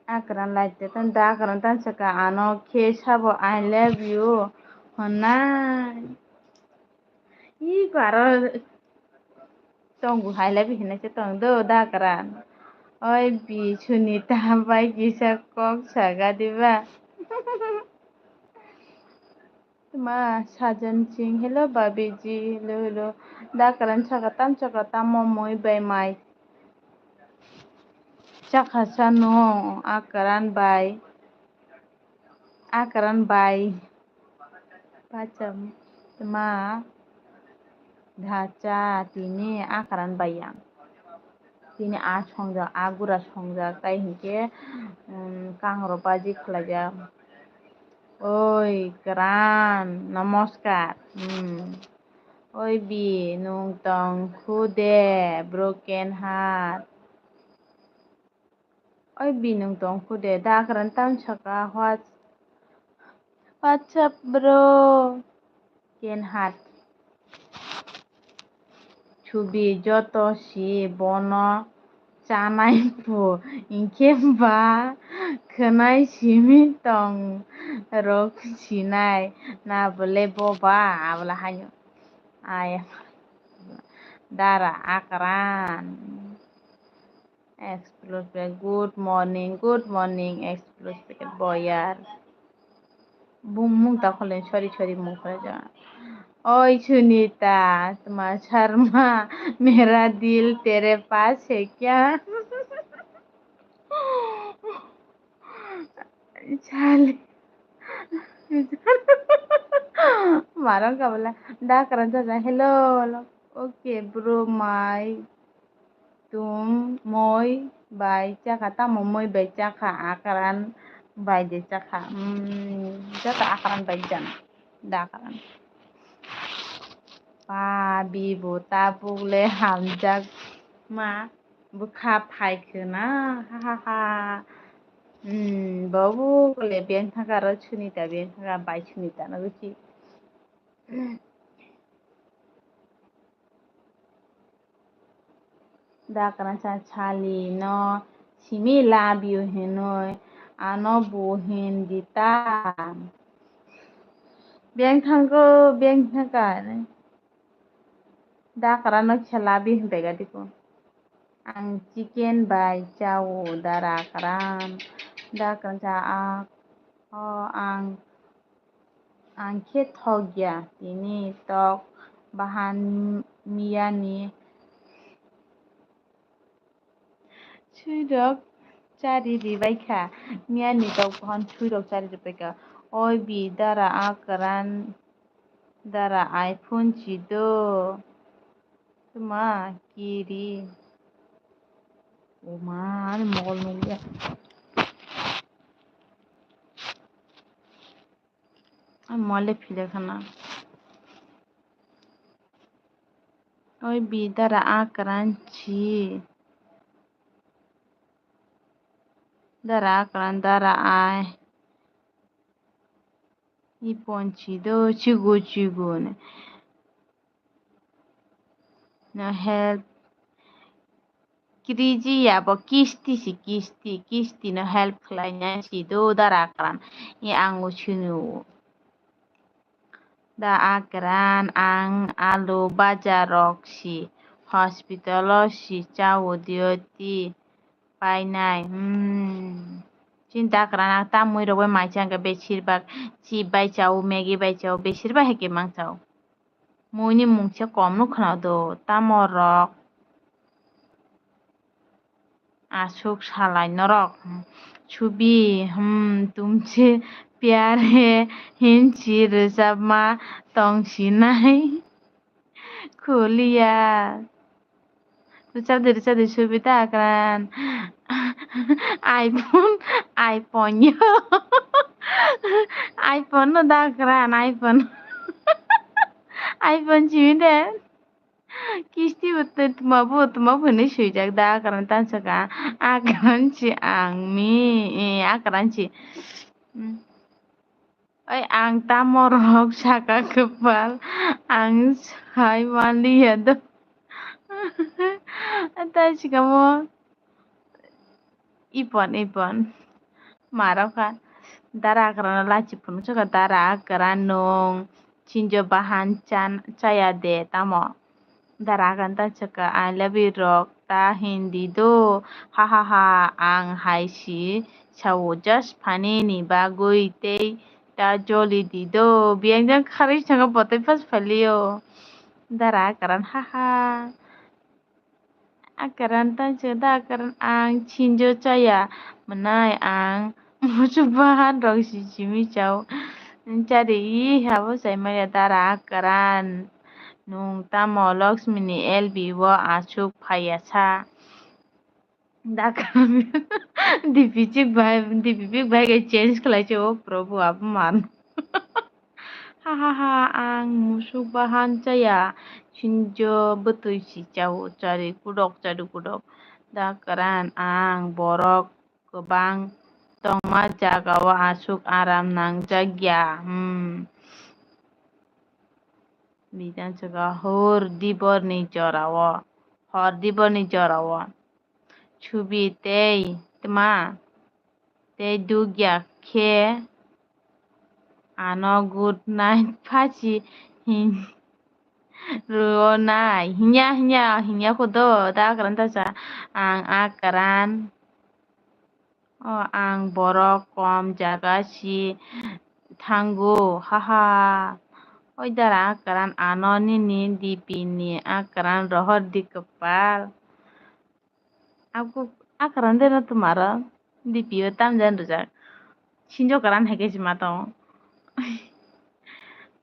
Akaran laite tan da akaran tan saka ano khe sabo I love you honai. Iko aro tongo hai laibi hinai se tong do da karan. Oi bi Sunita bai kisa kok saga diba. Ma, Sajan Singh, hello, Babi ji, hello, hello. Da karan saka tam saka tamo moi bai mai. Chakha sa no, a karan bai. A karan bai. Pacham ma. Dhacha tini a karan bai yang. Tini a songjak, a gura songjak, tai hinkhe, um, kangrok baji khlaijak. Oi, karan, namaskar. Hmm. Oi, bi, nwng tong khu de, broken heart. Oi, bi nwng tong khu de, da karan tam saka, what, what's up, bro? Ken hat. Chubi joto si bono chanai pu, hinkhe ba khwnai simi tong rok sinai na bole bo ba abla haino. Ai, dara akran. Explore pe, good morning, good morning, explore pe, boyar. Bumung ta khole, sorry, sorry, mung khole ja. Oi, Sunita, tuma Sharma, mera dil tere paas hai kya? Chale. Marang kabla. Da karan jaja. Hello, hello. Okay, bro, mai. Tum, moi, bai, chakha. Tamo moi, bai, chakha. Akaran, bai, de, chakha. Hmm, jata akaran, bai, jan. Da karan. Pa, bibu, tabuk, le, hamjak, ma. Bwkha phai khwna, ha, ha, ha. Hmm, bo bwkle beng thangka aro Sunita beng thangka, bai Sunita no bithi. Da kana cha chali no simi love you hinoi, ano bo hindi ta. Beng thangko, beng thangka. Da kana no khela bi hinpai gadi ko. Ang chicken bai chao, dara karan. Da karan cha a, o ang, ang khe thok ya tini tok bahan miya ni. Chuirok chari ribai kha, miya ni tok bahan chuirok chari ribai kha. Oi bi dara a karan, dara iPhone chido. Tuma kiri. Oma, ani mogol nungya. Ani mole phile khana. Oi bi dara a karan chi. Dara a karan dara ai. Ipon chido chigo chigo ne. No help. Kiriji ya bo kisti si kisti, kisti no help khlai nai si do dara karan. I ang o sinu. Da akran ang alu bajar rok si hospital o si chao dioti painai. Hmm. Chinta akran ang tamui rok bai mai chang khe besir bak chip bai chao, Maggi bai chao, besir bak hai khe mang chao. Muini mungsa kom no khwna do, tamo rok aswk salai norok. Chubi, hmm, tumse pyar hai hinsi rwchapma tong sinai. Khuliya. Rwchapdi, rwchapdi, Subita Akran. iPhone, iPhone yo. iPhone no da Akran, iPhone. iPhone simi de. Kisti bo tei tuma bo, tuma bo hinui swijak da Akran tansaka. Akran si ang mi, eh, Akran si. Hmm. Oi, ang tamo rok saka kwpal, ang sai manliya do. Tai sikamo ipon, ipon. Marok kha dara akrano lachi phunuk saka dara akra nung chinjo bahan chan chaya de tamo. Dara akan ta chwka, "I love you rok ta hindi do, ha ha ha, ang hai si sao just funny ni bagwi tei ta joli di do. Biyang jang kharwi sanga botoi pas phalio. Dara karan, ha ha. Akaran tang se da akaran ang chinjo chaya mwnai ang musuk bahan rok si simi chao. Chari i habo sai maya dara akaran. Nung tamo Laxmi ni L B o asuk phaiya sa. Da akaran D P chik bai, D P pik bai ke change khlai se o Prabhu abo man. Ha ha ha, ang musuk bahan chaya, sinjo bwtwi si chao, chari kudok, chari kudok. Da karan ang borok kwbang tongma jagao aswk aram nangjak ya, hmm. Bidan chwka hor diborni jorao, hor diborni jorao. Chubi tei tma tei dugya khe ano good night phachi hin rwo nai. Hinya, hinya, hinya kho do, da akran ta sa. Ang akran. O, ang borok kom jaga si thango, haha. Oi dara akran ano nini D P ni akran rohor di kwpal. Aku akaran de na tumaro D P o tamjan rwjak. Sinjo karan hai khe sima tongo.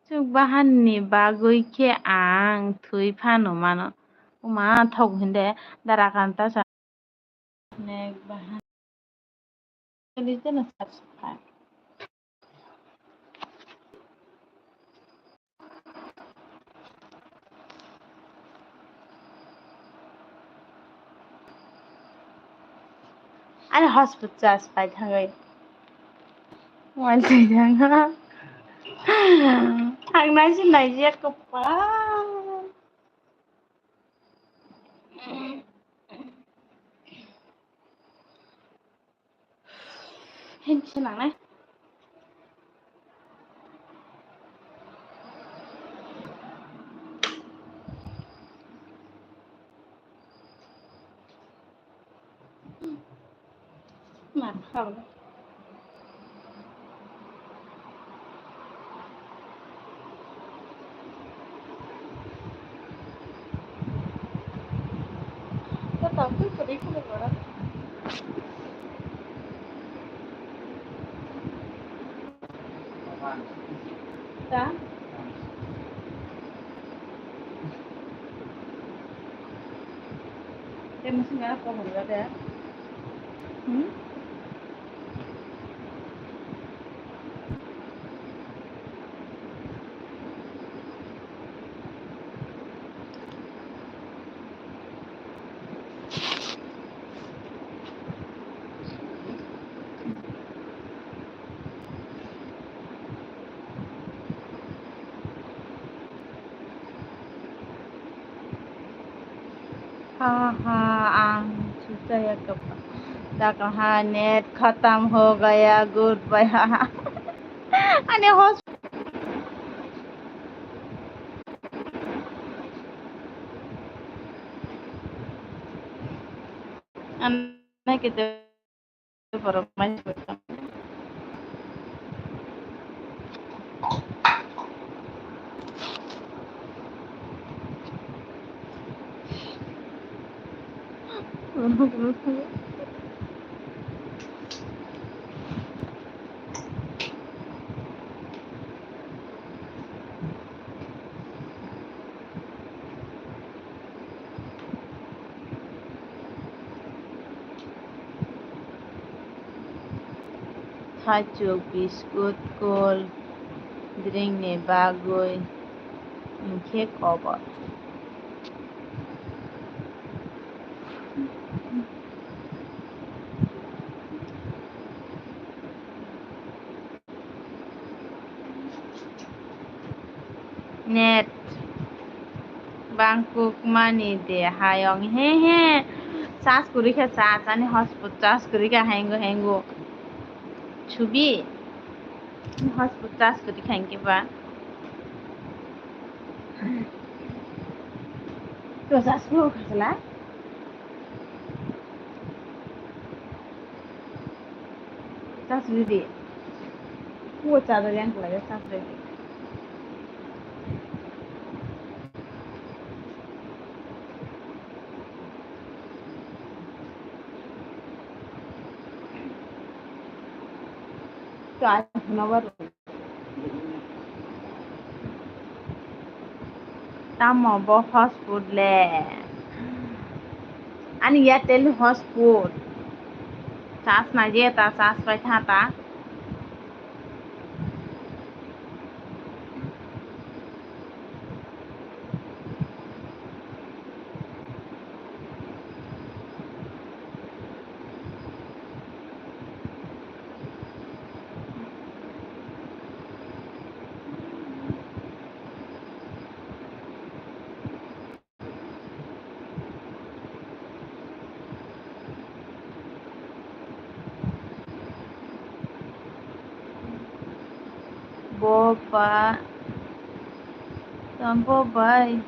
Chuk bahan ni bagwi khe ang thwi phano mano. Uma thok hinde dara kan ta sa. Nek bahan. Kali jana sab sab. Ani hospital chas pai thangwi. Wal twi thang. Thang nai si nai je kwpal. Him se nangnai. Ma, khabai. Ta? Tei mwswknwi ano kok hwnwi rw de. Hmm? Ha ha, ang chuchaya kapa. Dak ha net khatam ho gaya, goodbye ha ha. Ani hos. Ano kita borok mai. Thaichuk, biskut, cold drink ni bagwi hinkhe kobor. Net bangkuk mani de hayong, he he. Charge kwrwi khe charge, ani hotspot charge kwrwi khe hengo hengo. Chubi. Hotspot charge kwrwi khe hinkhe ba. To charge kwrwi khe la. Charge kwrwi di. Kubo chador yang kwlai o chador. To ai phunukgo. Tamo bo hotspot le? Ani Airtel ni hotspot. Charge nai je ta, charge pai tha ta. Bo ba, tamo bo bai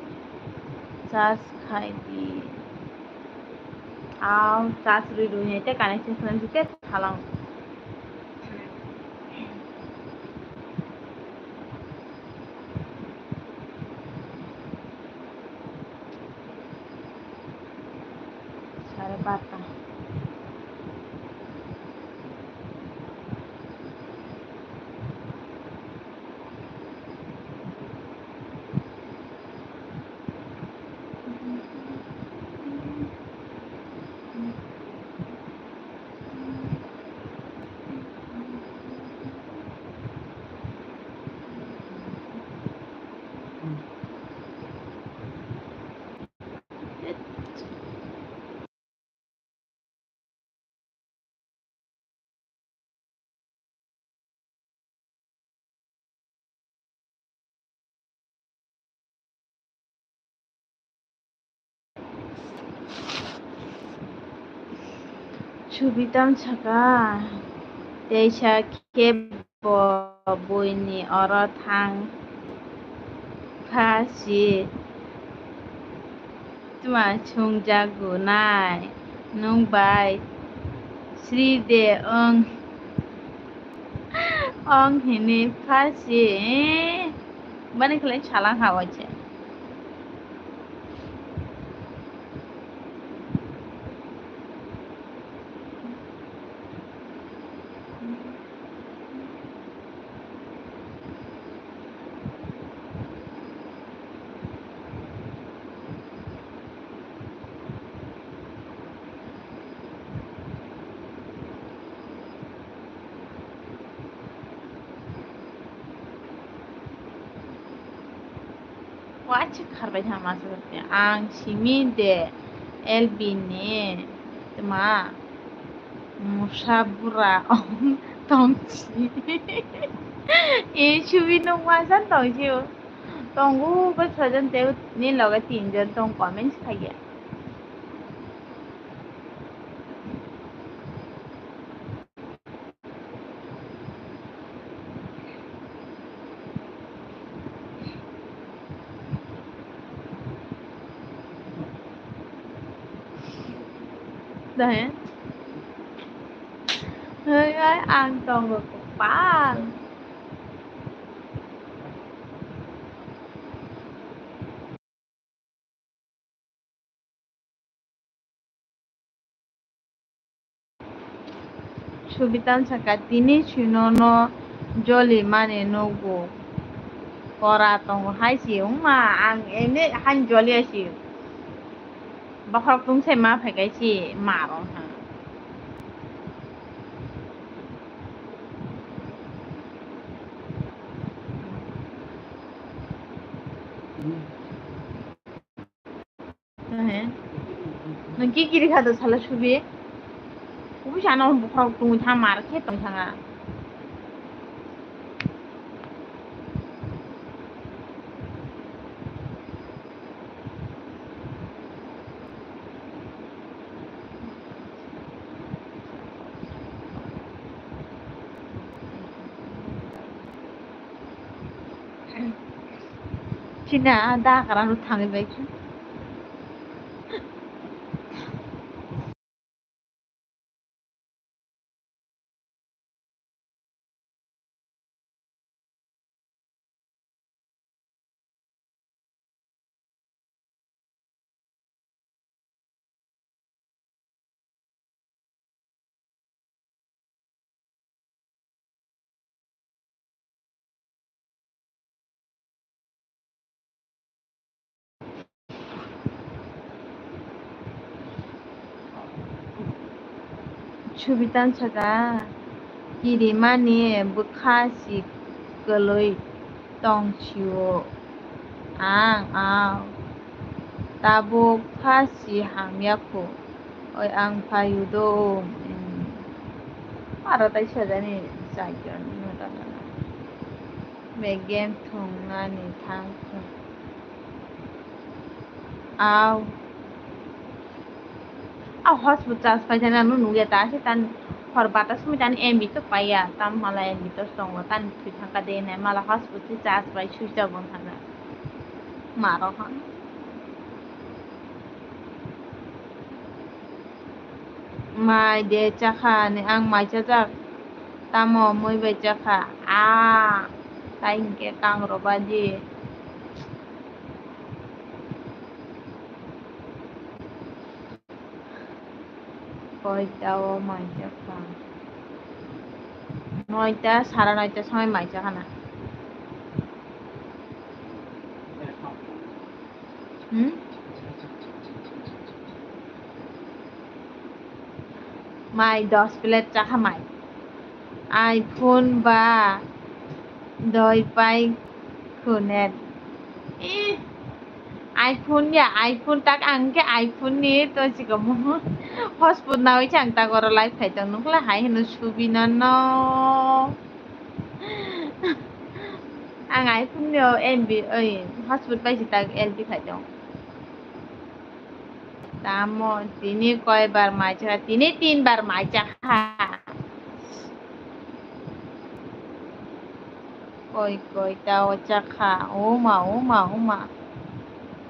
charge khai di. Aw, charge rwi rwi hai tei connection khlai di tei thalang. Sare barta. Subitam saka, teisa khe bo buini oro thang pha si. Tma chwngjago nai nwng bai sri de ong, ong hini pha si, eh, bani khlai salang ha waise. Waisa kharbai thang masa khe ang simi de L B ni tma musa bura tongsi. E subi nung masa tongsi o. Tongo bwsajwk tei ni loge tinjon tong comments khaiya. Dahai. Hai, hai, ang tongo kopal. Subitan saka, tini chwinono joli mani nugo. Kora tongo hai si, wngma ang ene han joli asi. Bokhorok tungsai ma phai kai si, ma rong ha. Ehe. Nang kikiri kha do sala subi. Kubi sana bukhorok tungwi thang mar khe tong thanga. Chini a da karan thangwi bai khe. Subitan saka, kirimani bwkha si kwlwi tong sio ang, ang tabuk pha si hamya kho, oi ang phayu do, em, aro tai sajani chaitor no dana. Begem thungnani thang thung. Au. Au hotspot charge pai jana no nugya ta se tan hor bata sumi tan M B to paiya tam mala M B to tongo tan thwi thangka de ne mala hotspot se charge pai switch off wng thangka. Maro hwn. Mai de chakha ni ang mai chajak. Tamo mui bai chakha. A tai hinkhe kang roba di. Koita o mai chakha. Noita sara noita somoi mai chakha na. Hmm? Mai dos plate chakha mai. iPhone ba doi pai khunet. Eh, iPhone ya, iPhone tak ang ke iPhone ni to chikomo. Hotspot nawi chang tak oro live khai tong nukla hai hino subina no. Ang iPhone ni o M B oi hotspot pai si tak L T khai tong. Tamo tini koi bar mai chakha? Tini tin bar mai chakha. Koi koi ta o chakha. Oma, oma, oma.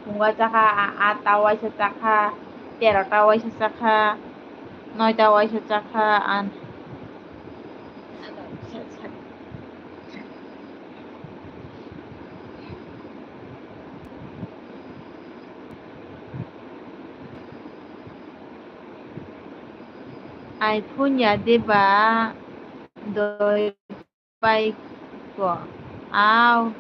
Phunga chakha, a, atta waisa chakha, terota waisa chakha, noita waisa chakha, an. iPhone ya deba doi pai ko. Au.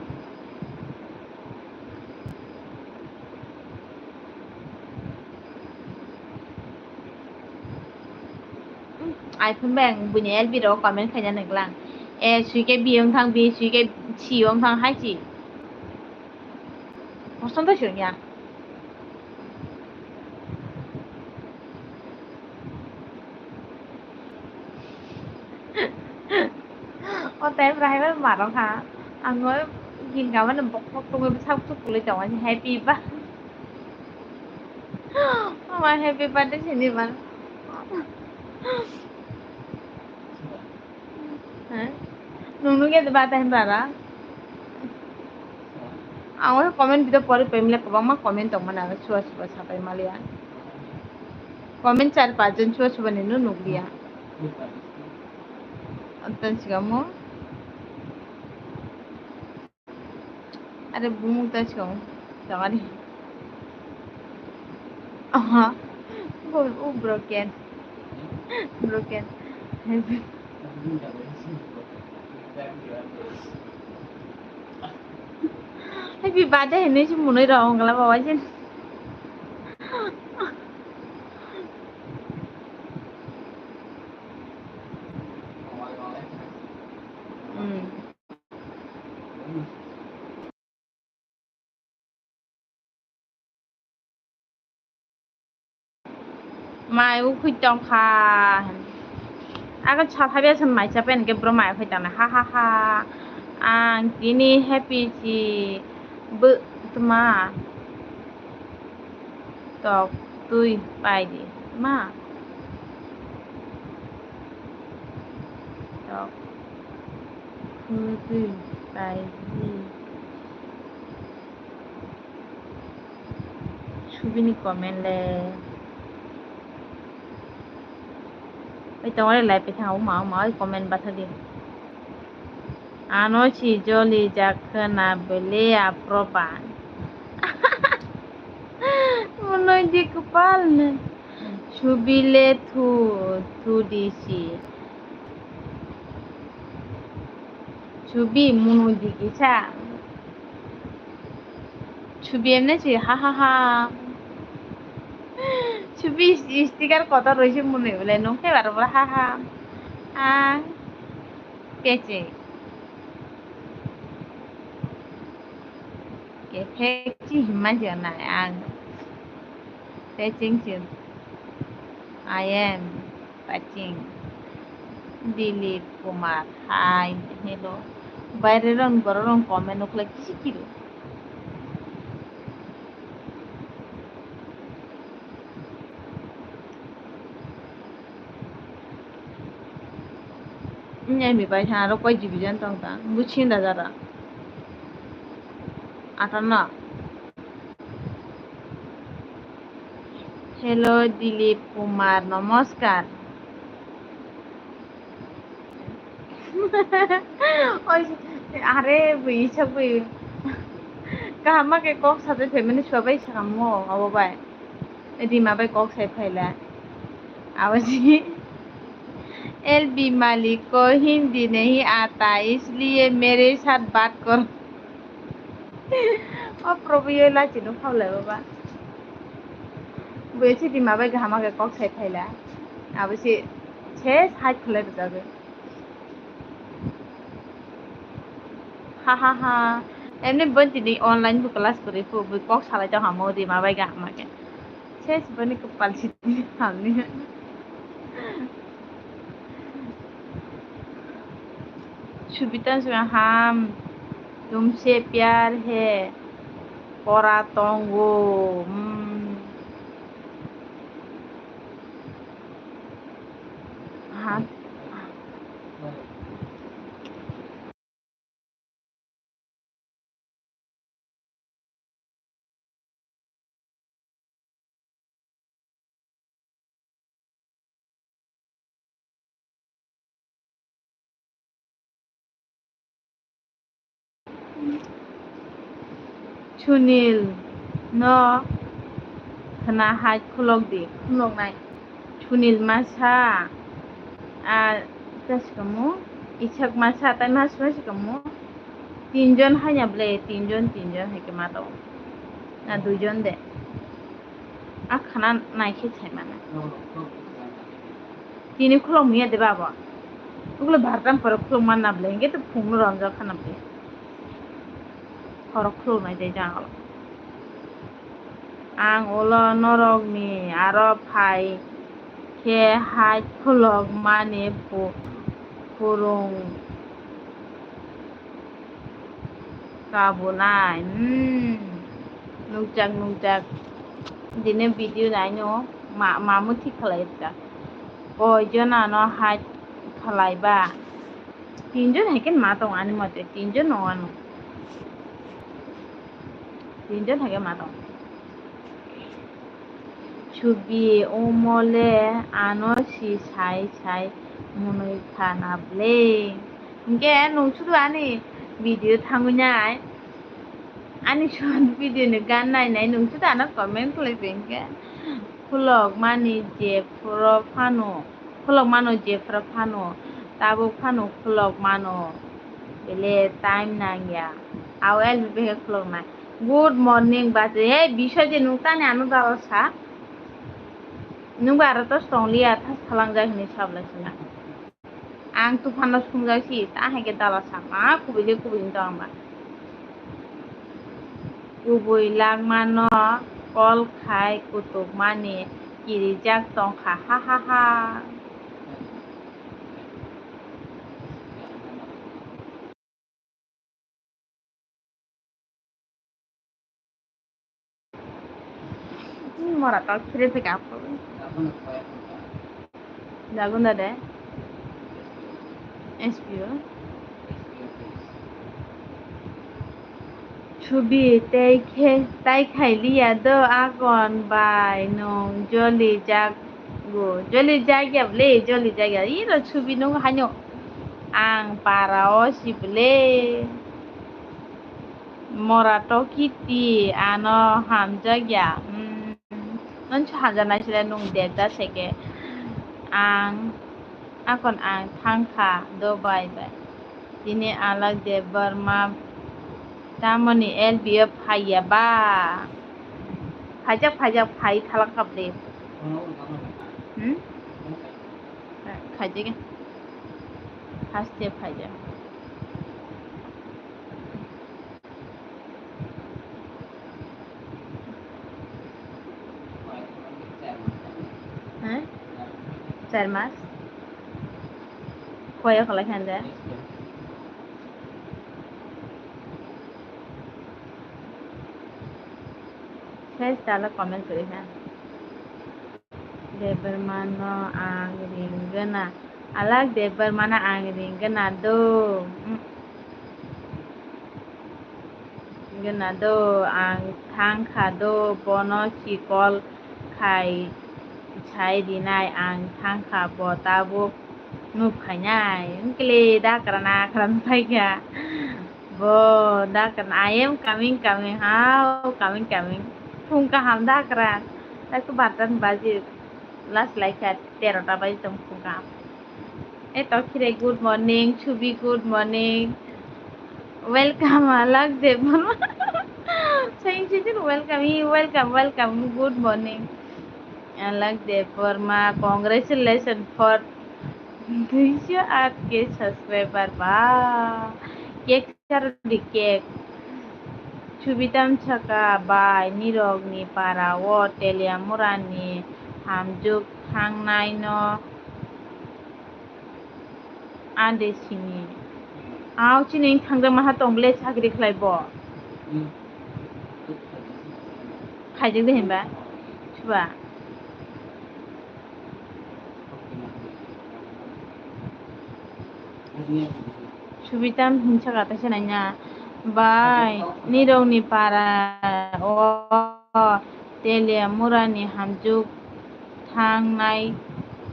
iPhone bai ang buini L B rok comment khaina nanglang. E, sui ke B wng thang, B sui ke C wng thang hai si. Kosom to sui ya. O time rai bai marok ha. Ang o gilga mane bok bok tongwi bwsak bwsuk kwlwi tongo. Happy ba. Mama happy birthday sini man. Hah? Nung nung ya ba time bara. Ang o comment video pori pemle kwbangma comment tong mana suwa suwa sapai maliya. Comment char pach jon suwa suwa ni no nukliya. Antan sigamo. Are bumung ta sigamo. Jagani. Aha. Bo, o broken. Broken. Happy birthday hinwi se munui rok wngla babai jen. Hmm. Mai ukhwi tongkha. Aga chaphaibya se mai chapai hwnkhe bro mai ukhwi tongnai. Ha, ha, ha. Ang tini happy si bw tma. Tok twi pai di ma. Tok twi pai di. Subini comment le. Oi tongore lai pe thang uma uma oi comment batha di. Ano si joli jak khna bele aproba. Munoi di kwpal ne. Subile thu, thu di si. Subi munoi di kisa. Subi emne si ha ha ha. Subi sticker kotor rwisi mwnwi bwle nung khe bar bwle ha ha. Ang kecheng. Kecheng himma jana ang. Kecheng chwng. I am watching. Dilip Kumar, hi, hello. Baire rong borok rong comment ukhlai kisi kiri. Ini ami bai ha aro koi division tong ta. Buchin da jara. Atana. Hello, Dilip Kumar, namaskar. Oi, are bui, isak bui. Kaham ma khe kok sajak phaimani suabai sakamo, abo bai. Rima bai kok sai phaila. Abo si. L B Malik ko Hindi nahi aata, isliye mere saath baat karo. O Prabhu, yo lachi no khaulai baba. Bo se di mabai gahama ge kok sai phaila. Abo se se hai khulai rwjago. Ha ha ha. Emni bo tini online bo class kwrwi phu, bo kok salai tong hamo di mabai gahama ge. Se boni kwpal si hamni. Subita song ham tumse pyar hai kora tongo. Hmm. Ha. Sunil no khna hai khulok di, khulok nai. Sunil masa, a, kasikamu, Isak masa, tai mas masa kamu. Tinjon hai na ble, tinjon, tinjon hai ke ma tong. Na duijon de. A khana nai khe sai mana. Tini khulok miya de babo. Ugulo bartam pore khulok man na ble, hingke to phung no ronjak khana ble. Khorok khulok nai de jang. Ang ulo norokni aro phai khe hai khulokmani phu-, phurung kabunai. Hmm. Nukjak, nukjak. Dini video naino ma-, mamu thik khlai rwkha. Koi jonano hai khlai ba? Tinjon hai khe ma tongo ani mote, tinjon no ano. Tinjon hai khe ma tongo. Subi omo le ano si sai sai mwnwi kha na ble. Hinkhe nwng sudu ani video thangwi nai. Ani short video ni gan nai nai nwng sudu ano comment khlai bai hinkhe. Khulok mani je phuro phano. Khulok mano jephru phano, tabuk phano khulok mano, bele time nangya. Ao L B B khulok nai. Good morning, bachai. Hey, Biswajit, nwng tani ano dala sa? Nwng ba aro tos tong liya, thas thalangjak hinwi sablai sina. Ang tuphano swngjak si, ta hai khe dala sa, ma kubui le kubui wng tong ang ba. Kubui langmano kol khai kutukmani kirijak tongkha, ha ha ha. Mora tok phire phika aphuru. Jagunda de. S P O. Subi tei khe, tai khai liya do, akon bai nwng joli jak go. Joli jak ya ble, joli jak ya. Iro subi nwng haino ang para o si ble. Mora tokiti ano hamjakya. Hmm. Nonso hamjaknai sile nwng debda seke. Ang, akon ang thangkha Dubai bai. Tini alak Debbarma tamoni L B F phaiya ba. Phaijak, phaijak, phai thalangkha ble. Hmm? Khaijak. Haste khaijak. Hah? Char mas? Koi kholai khan de? Ses tala comment kori kha. Debbarma no ang ring gana. Alak Debbarma no ang ring gana do. Mm. Gana do, ang thang kha do, bono si call khai sai rinai, ang thang kha, bo tabuk nuk phainai. Wngkle da kwran a kwran phai kha. Bo da kwran, I am coming, coming, how coming, coming. Phung kaham da kwran. Taikhe bartan baji last lai kha, terota baji tong phung kaham. E Tokhire, good morning. Chubi, good morning. Welcome, Alak Debbarma. Saying, saying, welcome, e, welcome, welcome. Good morning. Alak Debbarma, congratulations for duiso aat K subscriber. Ba, cake charo di cake. Chubitam saka bai nirok ni para o Teliamura ni hamjuk thangnai no. Ande sini. Aw, chini wng thangjakma ha tong le chakri khlai bo. Khaijak de hinba. Suba. Subitam hinsa kata se nanya. Bai, nirok ni para o. Teliamura ni hamjuk thangnai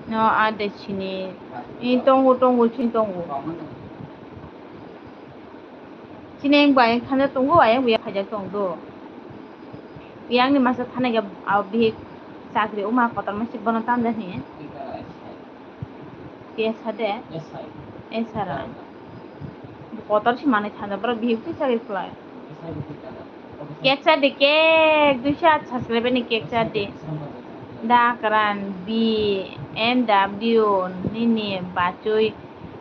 no ande sini. I tongo, tongo, chini tongo. Chini ayang bo ayang thangja tongo, ayang bo ya khaijak tong do. Yang ni masa thana ga, ah, bihik chakri uma kotor masi bono tamja ni. Kesa de? Esara. Kotor si manwi thangja, borok bihik twi chagwi khlai. Keksa de kek, duiso aat subscriber ni keksa de. Da kwran B M W nini bachwi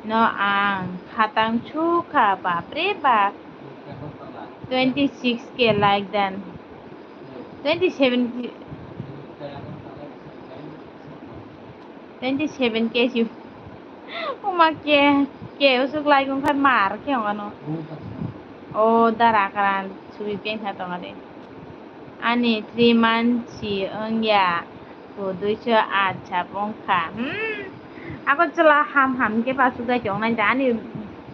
no ang khatang sukha, bapre bap. Twenty six K like dan. Twenty seven K. Twenty seven K si. Uma ke, ke usuk lai kung khai mar ke ongano. O dara karan subi peng kha tonga de. Ani three months si wngya. Ko duiso aat chap wngkha. Hmm. Ako chwla ham ham ke pasuk dai tongnai da. Ani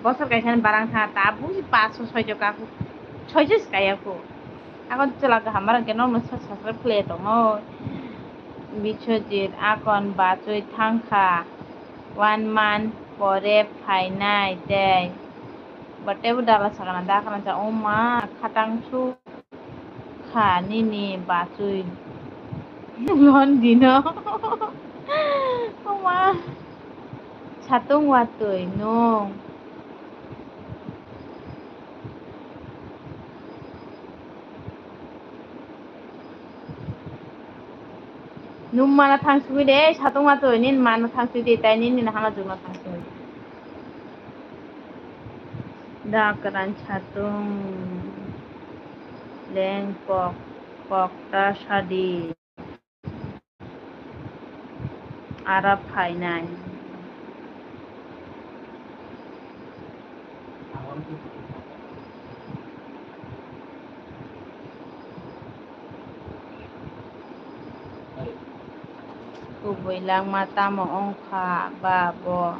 bosor kaisa ni barang tha ta buji paso soijo kaku. Soijo skaya ko. Akon chwla kaham rok khe nokno sa subscribe khlai tongno. Biswajit akon bachwi thangkha, one month pore phainai tei. Bo teibo dala sakana da khana cha, o ma khatang sukha nini bachwi. Lon dino. O ma. Satung watwi nwng. Nwng mana thang sugwi de, satung watwi nini mana thang sugwi de, tai nini hana jugna thang sugwi. Da kwran satung leng kok, kok ta sadi. Ara phainai. Kubui langma tamo wngkha ba bo?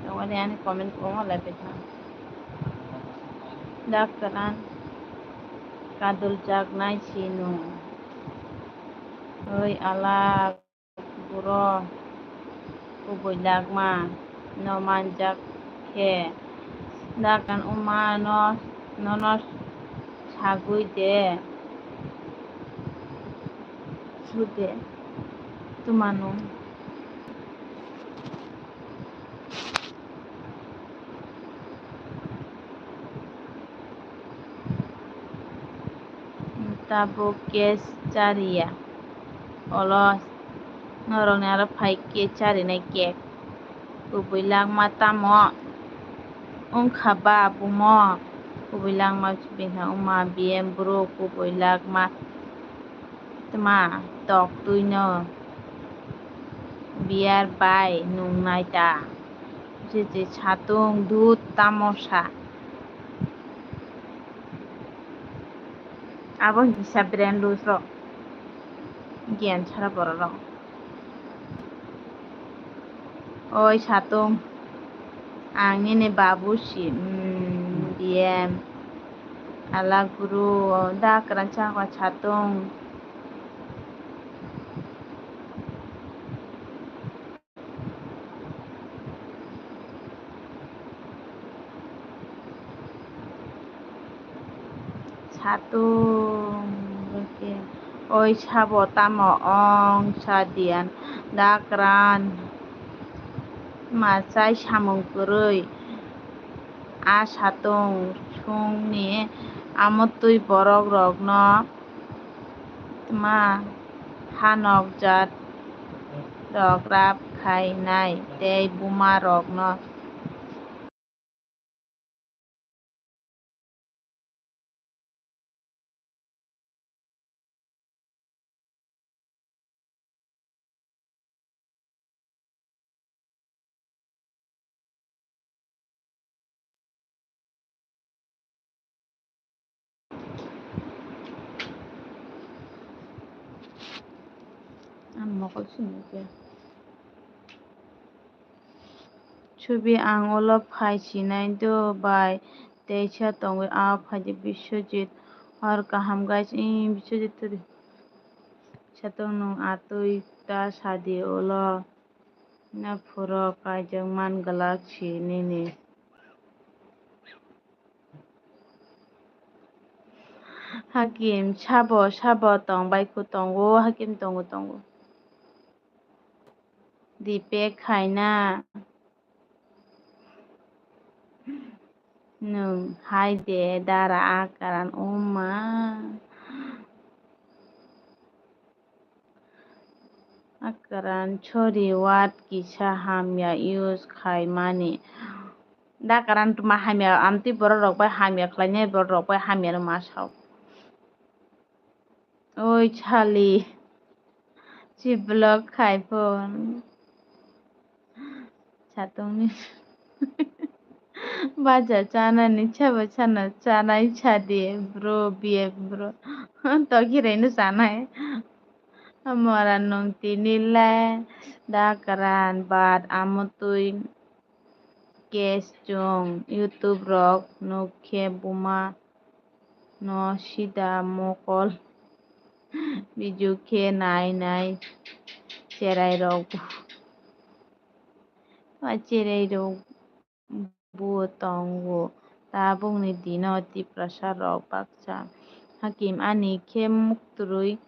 Tongmani ani comment kwbangma lai paikha. Daktaran kadul jaknai sino. Oi alak buro kubui lakma no manjak khe daktaran wngma no nono sagwi de. Sude tumano. Tabuk cake chariya. Olo norokni aro phai cake charinai cake. Kubui lakma tamo wngkha ba bumo? Kubui lakma bini wngma B M bro kubui lakma tma tok twino beer bai nungnai ta. Je je satung dud tamo sa. Abo kisa brand rok. Giyan sara borok rok. Oi satung, ang nini babu si, mm, B M. Ala guru, da kwran chakwa satung. Satung, oi sabo tamo ong sa diyan dakran ma chai samung kwrwi a satung songni amotwi borok rokno tma hanok jat rok rap khai nai tei buma rokno. Ang mokol simi khe. Chubi ang ulo phai sinai do bai teisa tongwi a phaidi Biswajit hor kaham guys. Ih, Biswajit turi. Satung nwng atwi ta sadi ulo. Na phuro kaijak man glak si nini. Hakim sabo sabo tong bai kho tongo, Hakim tongo tongo. Dipek khaina. Nwng hai de dara akaran oma. Akaran sorry word kisa hamya use khaimani. Da karan tuma hamya amtwi borok rok bai hamya khlainai borok rok bai hamya no ma sao. Oi chali. Chi vlog khai phon. Satungni. Baja chanani chaba chana chanai chadi bro biye bro. Tokirai no chanai. Mora nung tini le da karan bat amotwi. Cake chwng YouTube rok nuk khe buma no sida mokol video khe nai nai cherai rok bo, cherai rok bo tongo. Tabukni dino Tiprasa rok baksa hakim ani khe muktwrwi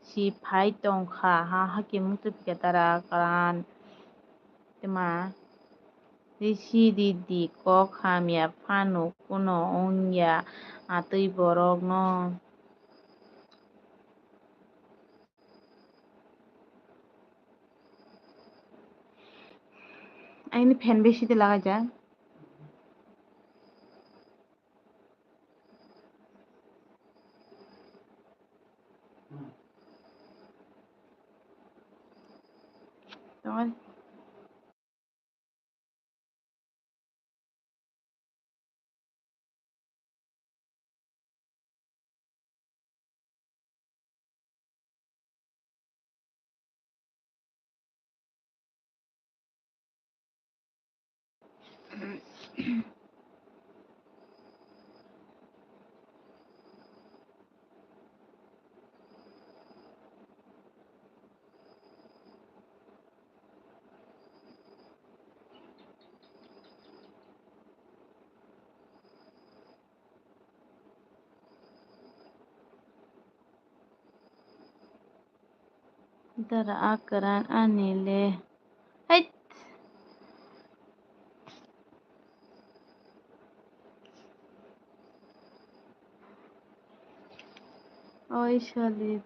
si phai tongkha, ha hakim muktwrwi khe dara karan. Tma risi ridi kok hamya phano kuno wngya atwi borokno. Aini fan besi de lagai ja. Tong. Dara a kwran ani le. Hait! Oi Salib,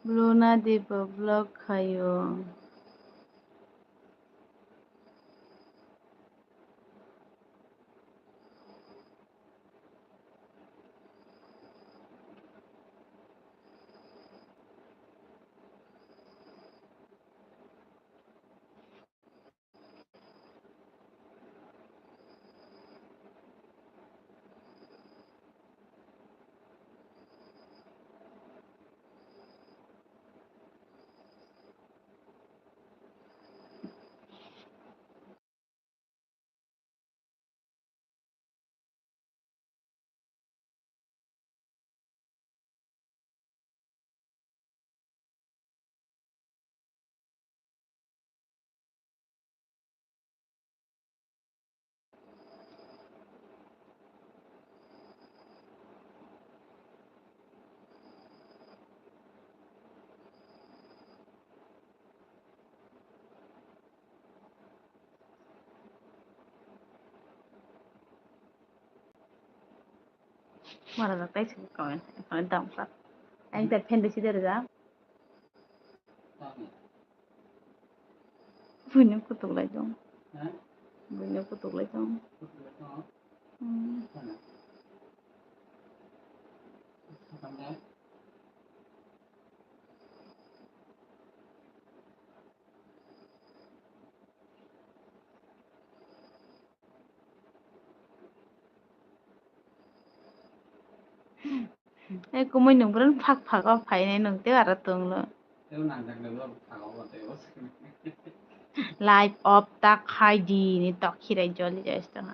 Bruna Deba vlog khaio. Mara da tai sini comment, comment dam kha. Ang ta fan de sida da. Buino kutuk lai dong. Buino kutuk lai dong. Hmm. Ei, kumui nung bwrwng phak phak o phainai nung tei aro tonglo. Live off ta khai di ni tok khirai joli jais tong.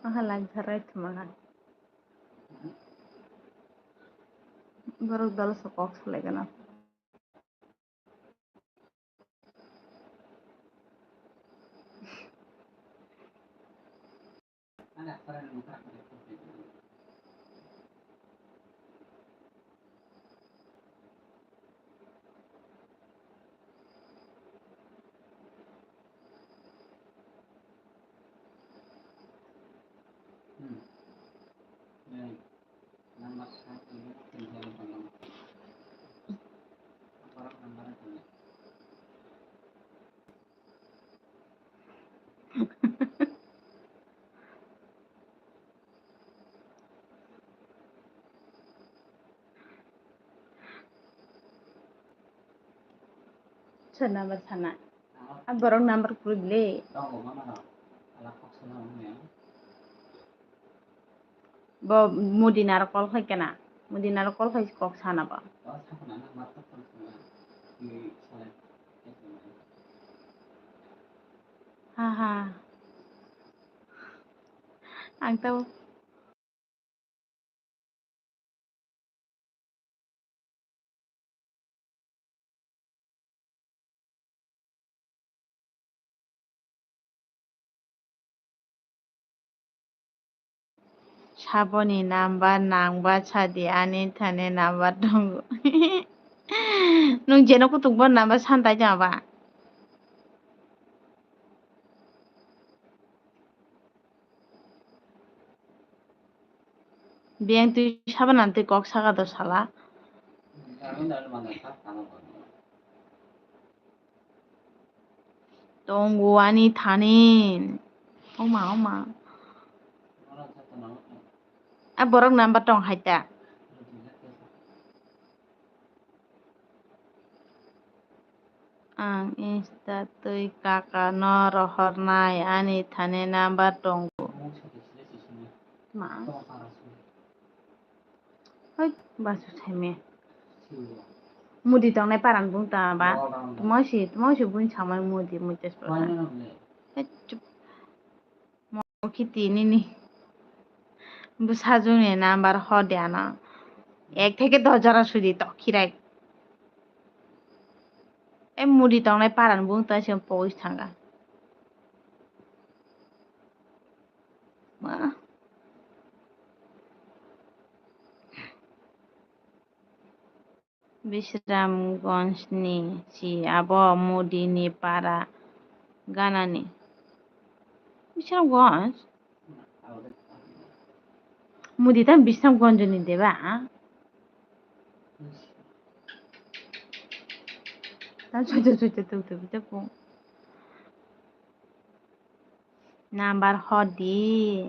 Aha lang tharai thwma ha. Borok dol sa kok salai gana. Sir number sana. A borok number kwrwi le. Bo Modi naro call khai kana. Modi naro call khai kok sana ba. Ha ha. Ang tau. Saboni number nangba sadi ani thani number tongo. Nwng jeno kutung bo number san tai jama ba. Biyang twi sabo nang twi kok saka do sala. Tongo ani thani. Oma, oma. A borok number tong hai ta. Ang Insta twi kaka no rohornai ani thani number tongo. Ma. Hoi, basu saime. Mudi tongnai paran bung ta ba. Tuma si, tuma si bung samai mudi, mudi tes pora. Hei, chup. Mo khiti nini. Bwsajwkni number hor de ano. Ek theke dos jora sudi tok khirai. E mudi tongnai paran bung ta se pogis thanga. Bisramganj ni si abo Modi ni para ganani. Bisramganj? Modi ta Bisramganj ni deba? Ta soito soito tuk tuk tuk. Number hodi.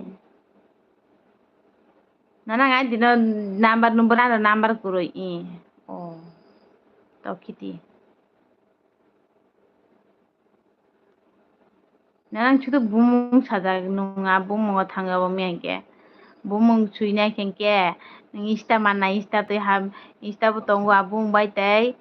Nana ngai dino number number ano number kuroi i. Oh. Tokiti. Nang chutu bumung sajak nung a bumung o thang abo miyang ke. Bumung sui nai khe ke nung Insta manna Insta twi ham Insta bo tongo a bumung bai tei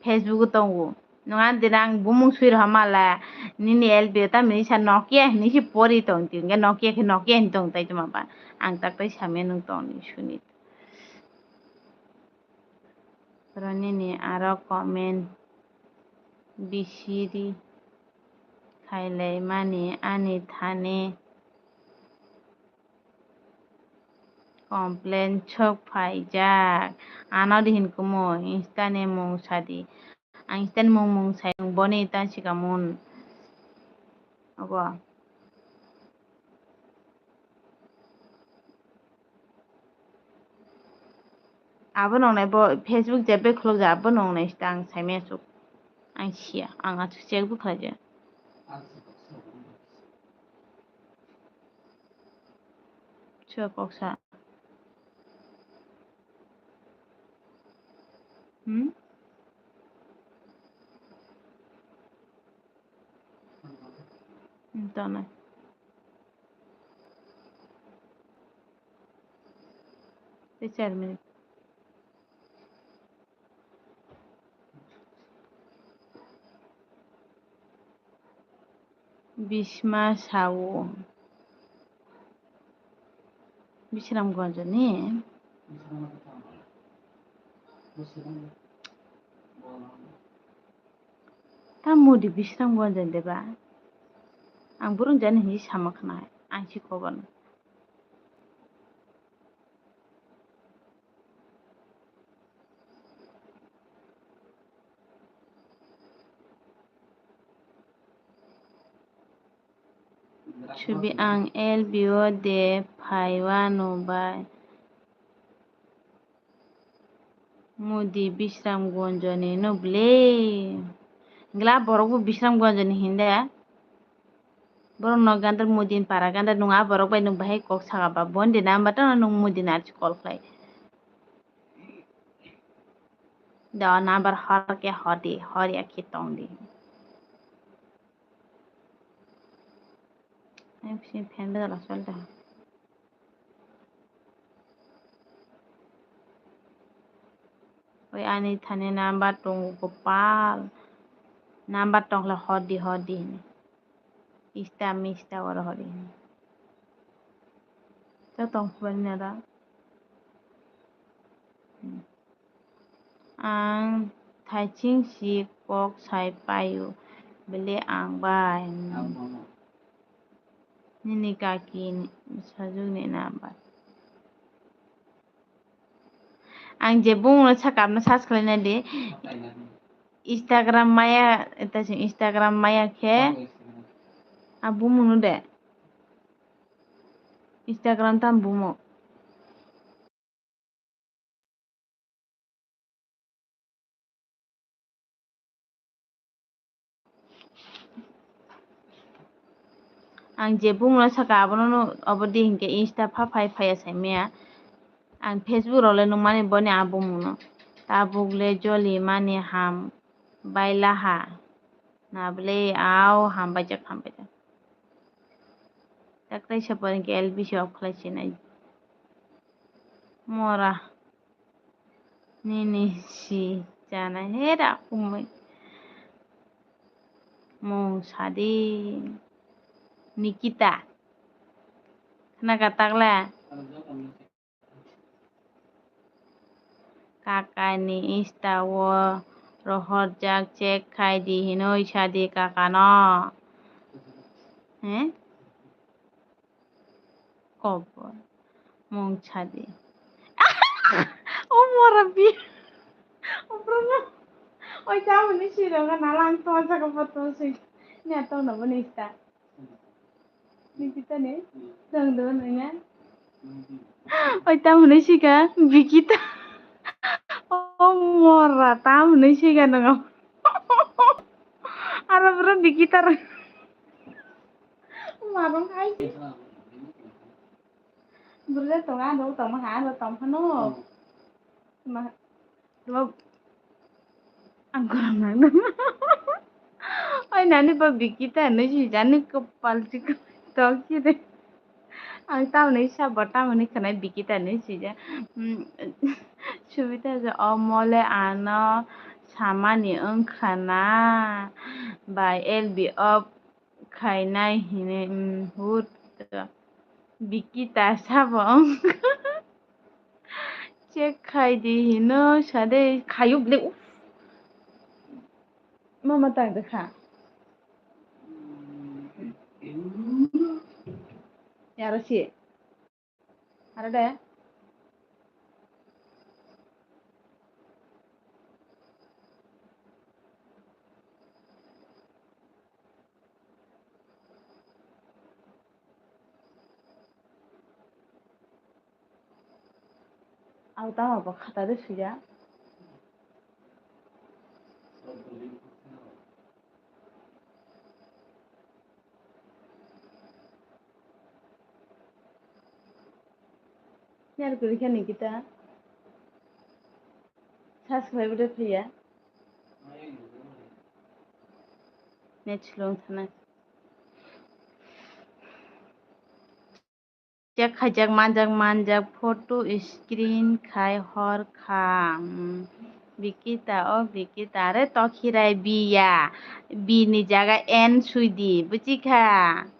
Facebook o tongo. Nung a de nang bumung sui rw mala nini L B o ta mini sa Nokia hinwi se pori tong ti hwnkhe Nokia khe Nokia hinwi tong tai tuma ba ang tak tai samya nung tong ni suni. Oro nini aro comment bisiri khailaimani ani thani complain sok phaijak. Ano de hinkumu Insta ni mung sadi. Ang Insta ni mung mung sai boni ta sikamun. Obo. Abo nongnai bo Facebook je bek khulukjak abo nongnai sita ang saimaya suk. Ang siya, ang aswk check bo khlaijak. Sua koksa. Hmm? Hmm, tongnai. Tei char minute. Bisma sao. Bisramganj ni. Ta Modi Bisramganj de ba? Ang burung jani hinwi sama khna ang si koban. Chubi ang L B o de phaiwano bai. Modi Bisramganj ni no ble. Gla borok bo Bisramganj ni hinda. Borok no gandar Modi ni para gandar nung a borok bai nung bahai kok saka ba bon de na ba ta nung Modi na archi call khlai. Da number hor ke hor di, hor ya ke tong di. Ai, bisi fan bedal asal da. Oi ani thani number tongo kopal. Number tongkhle hor di, hor di hini. Ista mista oro hor di hini. To tong phubani nara. Hmm. Ang thaiching si kok sai paio, bele ang bai. Nini kaki ni sajwk ni number. Ang je bung no sakap no search khlai nai di. Instagram maya, eta se Instagram maya khe. A bumung no de. Instagram tam bumo. Ang je bumungno saka abono no, obo di hinkhe Insta pha phai phaiya saimaya. Ang Facebook rok le nukmani boni a bumungno. Tabuk le joli mani ham bai laha. Na bwle au hambaijak, hambaijak. Tak tai se pore ke L B C off khlai sinai. Mora. Nini si chanai he da kumui. Mung sadi. Nikita. Khna ka takla. Kakani Insta o rohorjak check khai di hinwi sadi kakano. He? Kobor. Mung sadi. O mora bi. Oi, tamo ni siro ga nalang to jaga photo si. Nya to no boni sta. Nikita ni? Dong dong nanya. Oi, tamo ni sika Bikita. Oh, mora, tamo ni sika nang. Aro bro Bikita ra. Marong hai. Bro tong ando tong ha ando tong hano. Ma. Bo ang gorom nang. Oi nani bo Bikita hinwi swijak, ani kopal chikon tok chide. Ang tamoni sabo tamoni khwnai Bikita hinwi swijak. Mm, Subita je omo le ano samani wngkha na bai L B off khainai hinwi, mm, hut. Bikita sabo wngkha. Check khai di hino sade khayuk le. Mama tang de kha. Yaro si. Aro de. Ang tamo bo khata de suya. Ner kuri khe ni kita. Subscribe de phiya. Net slung thana. Check khaijak manjak manjak photo screen khai hor kha. Hmm. Bikita, o Bikita, are tokhirai biya. Bini jaga N suidi, buchikha.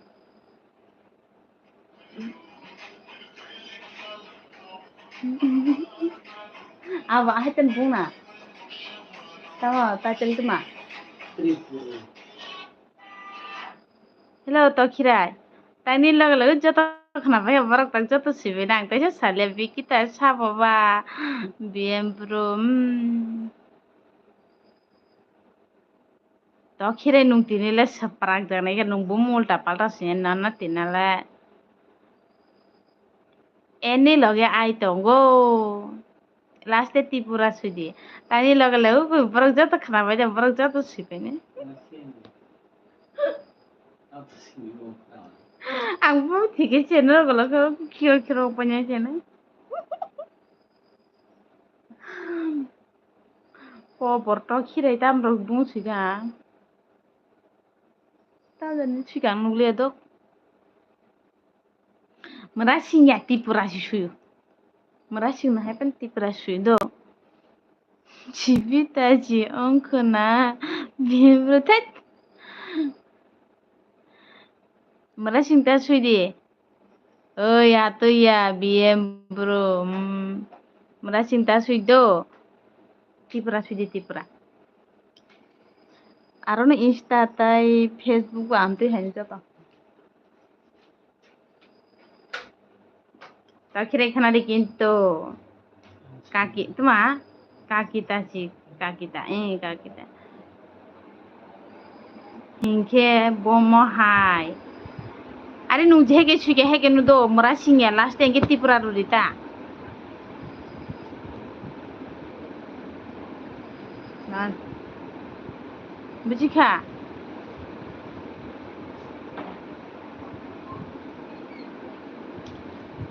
Abo ahai ten bungna. Tamo title tuma. Hello, tokhirai. Tani loge loge joto khna bai borok tak joto sibi nang. Taisa salia Bikita sabo ba B M bro. Hmm. Tokhirai nung tini le saprak janai khe nung bo ulta palta sini nana tina le. Eni loge ai tongo. Last e Tripura suidi. Tani loge loge borok joto khna bai borok joto sibi ni. Ang bo thike channel gulo khe khiro khiro panya channel. Ko borok khirai tam rok bung sida. Ta jani sikang nukle dok. Mura singya Tripura si suyo. Mura singna hai pen Tripura suyo do. Jibita ji ongkho na bibro thek. Mura singta suidi. Oi, atoya, B M bro, mm, mura singta sui do. Tripura sui di, Tripura. Aro no Insta tai Facebook bo amtwi haino joto. Tokhirai khana di kintu. Kaki, tuma? Kaki ta si, kaki ta, eh, kaki ta. Hinkhe bomo hai. Are nung je heke suike heke nu do, mura singya last hinkhe Tripura ruri ta. Buji kha?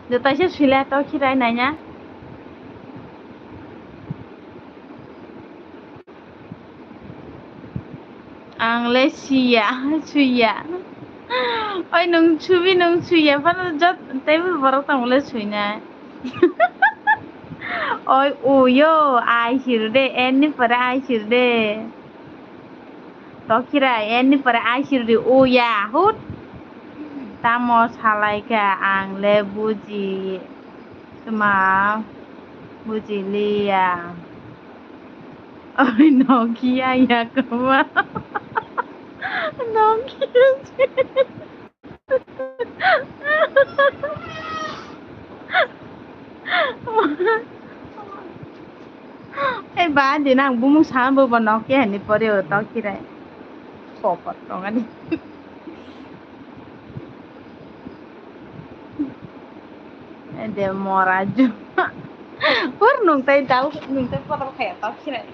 Jotaisa suila tokhirai naina. Ang le siya, suya. Oi, nung subi, nung suya, phano jot, teibo borok tongmole suinai. Oi, uyo, ai hiru de, eni pore ai hiru de. Tokhirai, eni pore ai hiru de, uya, hut. Tamo salai kha, ang le buji. Tma bujiliya. Oi, Nokia ya kwma. Nokia. Ei, Ba, din ang bumung sama bo bo nok ya ni pore o tok kirai. Popot tong ani. Ede mora ju. Pur nung tai dal, nung tai podol khaya tok kirai.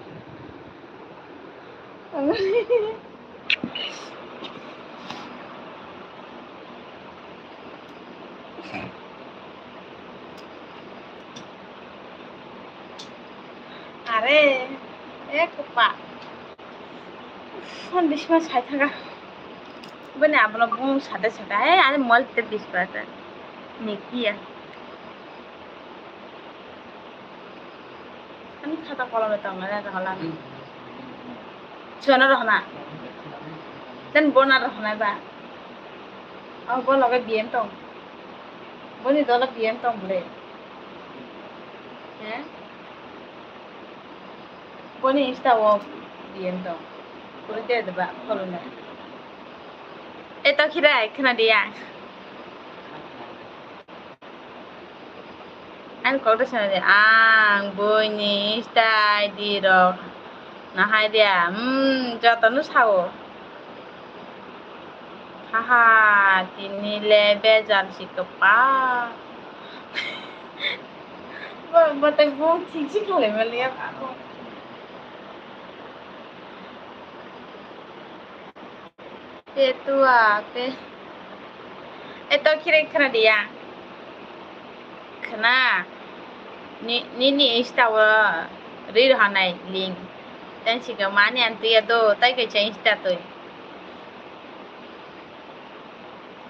Are, e kwpa. Uff, phone bisma sai thanga. Bini abono bung sade sade. He, ani mol te bisma ta. Nikia. Ani khata kolom le tong na rohla. Suana rohna. Dan bona rohna ba. Oh, bo loge B M tong. Boni dolo B M tong bole. He? Boni Insta o B M tong. Kuri de ba kolom le. E to khirai khna dia. Ani kok de sana de, ang buini Insta I D rok nahai de, hmm, jotono sao. Haha, tini le bejal si kwpal. Bo, bo tai bung thik si khalai maliya ba. Te tua, te. E to khirai khna dia. Khna. Ni, nini Insta o ri rohonai link. Tei sika mani ang tuya do, tai kaisa Insta twi.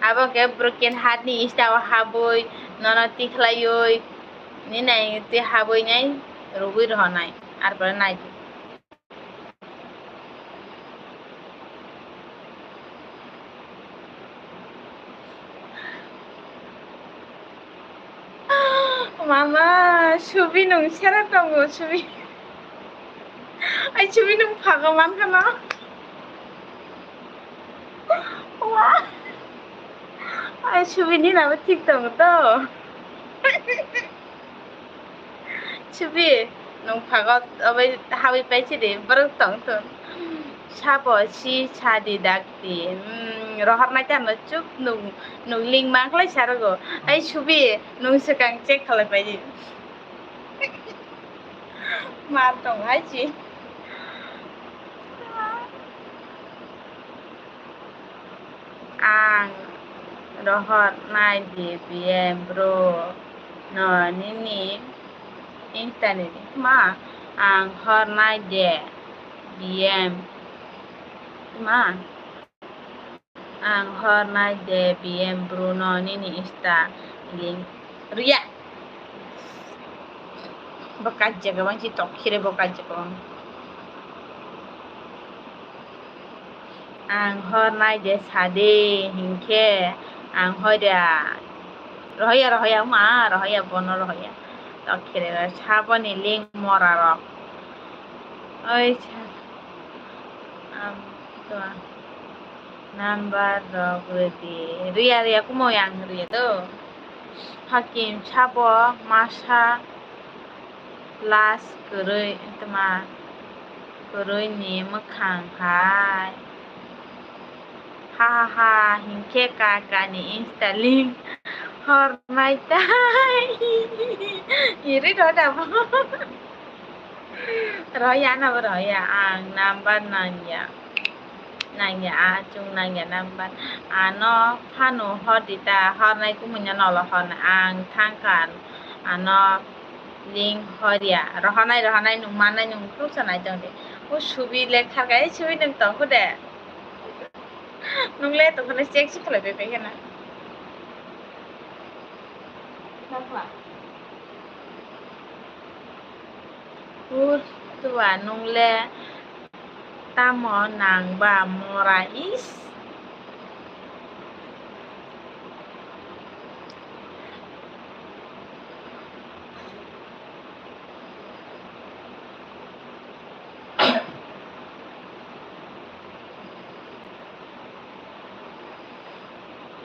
Abo ke broken heart ni Insta o habwi, nono tikhlaiwi, nini ang twi habwi nai rwgwi rohonai. Ar pore nai. Mama, Subi nung sera tongo, Subi. Ai, Subi nung phago mankha no? Wa. Ai, Subi ni nabo thik tongo to. Subi, nung phago obai habwi paisi di, borok tong thung. Sabo si sadi dakti. Hmm, rohor nai tano chuk nung, nung link ma khlai sarogo. Ai Subi, nung swkang check khlai paidi. Ma tong hai si. Ang rohor nai di B M bro no nini Insta ni ma ang hor nai de B M ma ang hor nai de B M bro no nini Insta link ria. Bo kajjaga bangsi tok khire bo kajjaga bang. Ang hor nai de sade hinkhe ang hoi da. Rohoya, rohoya, ma, rohoya, bono rohoya. Tok khire saboni link mora rok. Oi, sa. Am, to. Number rok rwdi. Rwya, rwya, kumo yang rwya do. Hakim sabo masa las kwrwi, tma kwrwi ni mwkhang hai. Ha ha ha, hinkhe kaka ni Insta link hor nai tai. Iri rw da bo. Roya na bo roya, ang number nangya. Nangya, a chung nangya number. Ano phano hor di ta, hor nai kumui no nolo hor nai. Ang thangkha, ano link horya. Rohonai, rohonai, nung mannai, nung tuksa nai tong di. O Subi lekha kai, Subi nung tong kho de. Nung le tong kho na check si khlai bai bai khe na. Nokla. Ur, tua nung le tamo nang ba mora is?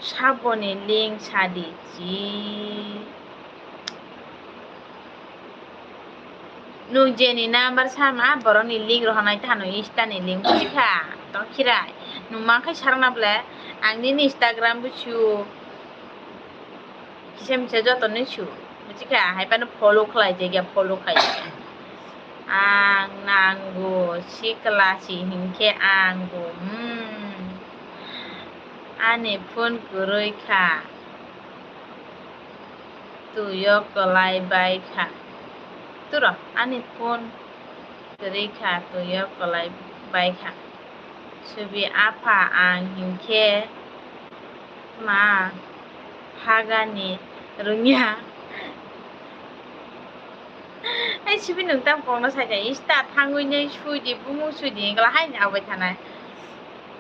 Saboni link sadi chi. Nwng jeni number sama, borokni link rohornai ta nwng Insta ni link, buji kha? Tong khirai. Nwng mankhe sarwna ble, ang nini Instagram busu. Kisa misa joto ni su. Buji kha? Hai phano follow khlai jagya, follow khlai jagya. Ang nango sikla si hinkhe ang bo, hmm. Ani phone kwrwi kha. Twi o kwlai bai kha. Turo, ani phone kwrwi kha, twi o kwlai bai kha. Subi, apha, ang hinkhe ma hagani rwngya. Ai, Subi, nwng tam kokno saikha, Insta thangwi nai sui di, bumung sui di, wngkla hai ni abai thanai.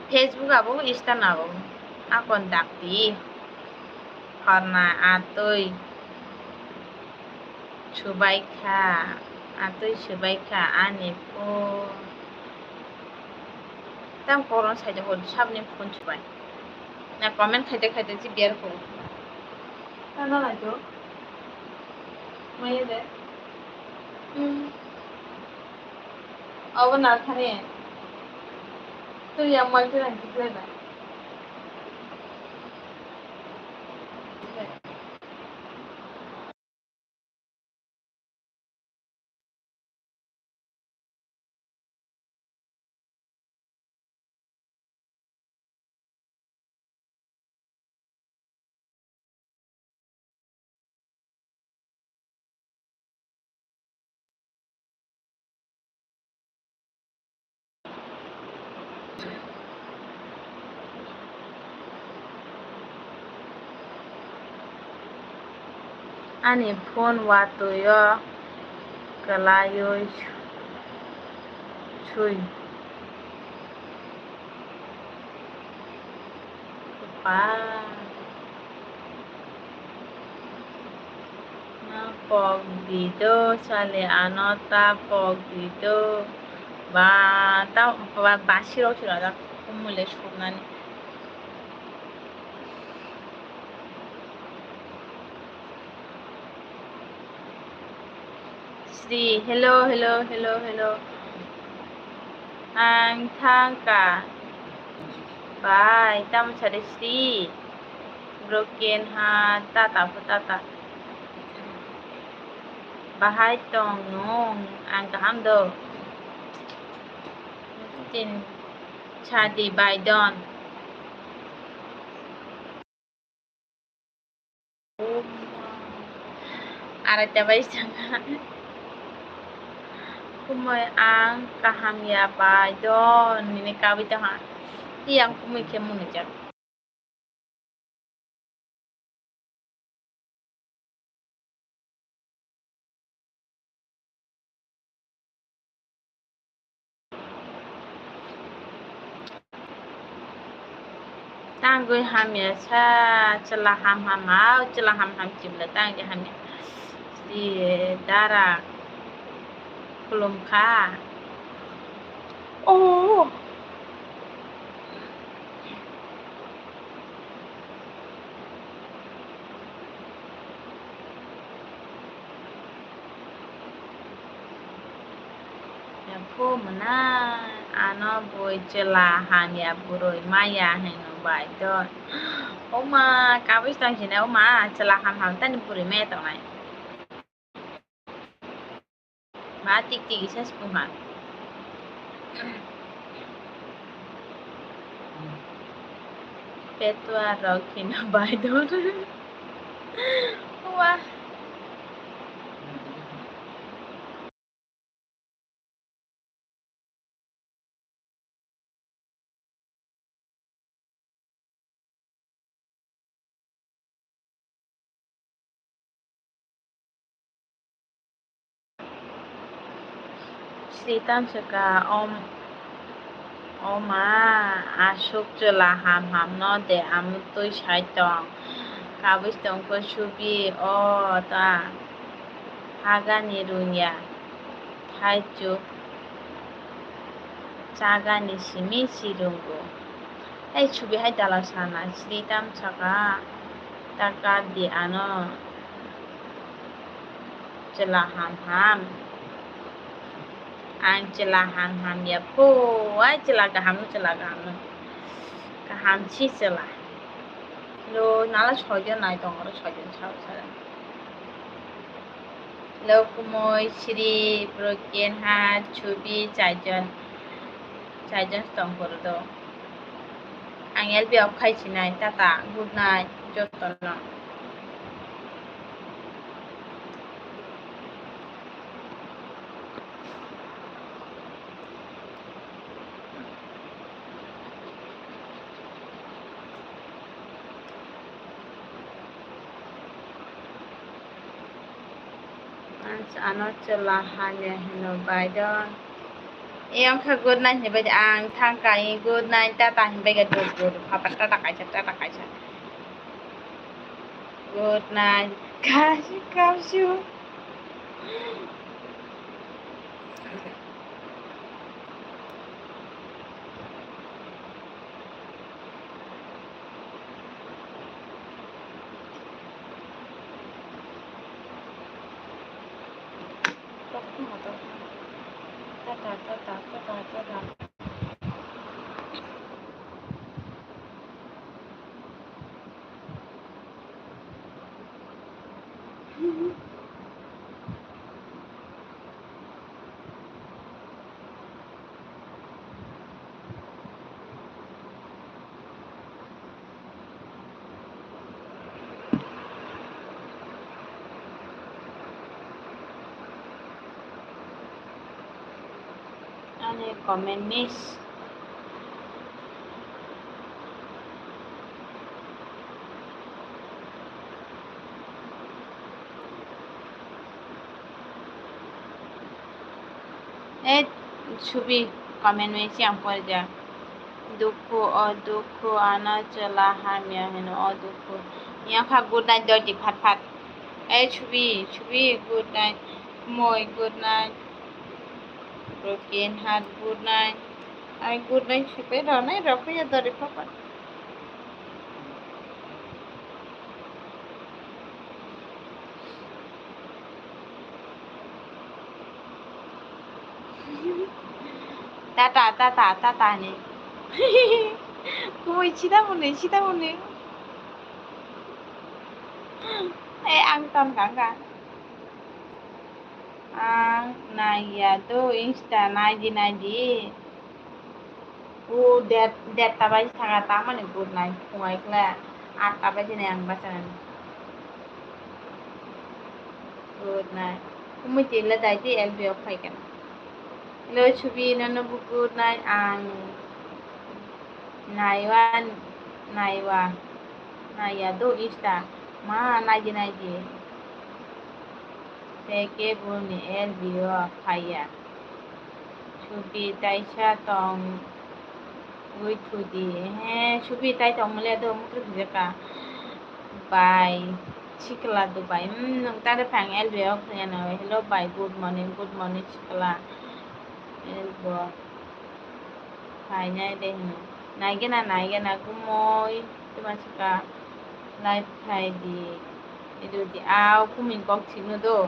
Facebook abo, Insta no abo. Akon dakti. Horna atwi. Subai kha, atwi subai kha ani phone. Tam koron saida hor sabni phone subai. Na comment khaida khaida si biar ko. Tama lai to. Mai de. Hmm. Abo na thani. Tu yang mai tu yang kita dah. Ani phone watwi o kwlaiwi swi. Ba. Na pok di do, chale ano ta pok di do. Ba, ta, ba, basi rok sila da, kumule suknani. Sri, hello, hello, hello, hello. Ang thangka. Bai, tamo sari Sri. Broken heart, tata pho tata. Bahai tong nung, ang kaham do. Tin sadi bai don. Araita bai sanga. Kumui ang kaham ya bai don nini kabui tongha. Yang kumui khe munijak. Tangwi hamya sa, chwla ham ham, au chwla ham ham chibla tangwi hamya. Di dara khulum kha. Oh. Yaphu mwnai, ano bui chwla hamya bwrwi maya hino bai do. Oma, kabui tong sini, oma, chwla ham ham tani bwrwi maya tongnai. Ma tik tik isa sipung ha. Petua rok kheno bai don. Wah. Sri tamsaka, om, oma, aswk chwla ham ham no de, amtwi sai tong, kabui tongkho subi, o ta, hagani rungya, thaichuk. Chagani simi si rungo. Ei subi hai dala sana sri tam saka taka di ano chwla ham ham. Ang chwla ham hamya pho, ai chwla kaham no, chwla kaham no. Kaham si chwla. Lo nala soijon nai tong oro, soijon sao sao. Lo kumui, Sri, Broken Heart, Chubi, chaijon. Chaijon tong koro do. Ang L B off khai sinai, tata, good night, jotono. Ano chwla hamya hino bai do. E wngkha good night hinwi bai di, ang thangkha, e good night, tata hinwi bai kha, good, good, papa, tata kaisa, tata kaisa. Good night, kaisa, kaisa. Tata, tata, tata, tata. Ani comment miss. Eh, Subi, comment miss yang pore ja. Dukhu, o dukhu, ano chwla hamya hino, o dukhu. Yang kha good night doi di phat phat. Eh, Subi, Subi, good night. Moi, good night. Broken Heart, good night. Ai good night sipe ronai rokya dori papa. Tata, tata, tata ni. Kumui sida muni, sida muni. Eh, ang ton kang kang. Ang naiya do Insta naidi naidi. O det, detta baji thanga tamani good night phungai kla atta baji ni ang bachanani. Good night. Kumui tila daidi L B o phaikana. Hello Subi, nono bo good night ang naiwa, naiwa, naiya do Insta ma naidi naidi. Tei kebo ni L B o phaiya. Subi taisa tong wi thudi. He, Subi tai tong mole do muthru bijaka. Bai, sikla do bai. Hmm, nung tare phang L B o phaiya na. Hello bai, good morning, good morning sikla. L B o. Phainai de hino. Naigena, naigena, kumui. Tuma sika live khai di. Idu di. Au, kumui kok sino do.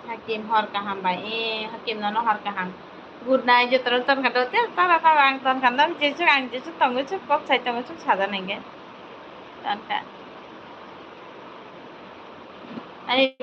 Hakim hor kaham bai. Eh, Hakim nono hor kaham. Good night, jotoro ton kha do. Te tara tara ang ton kha. Nang jesuk, ang jesuk tongo suk, kok sai tongo suk, saja nengge. Ton kha. Ani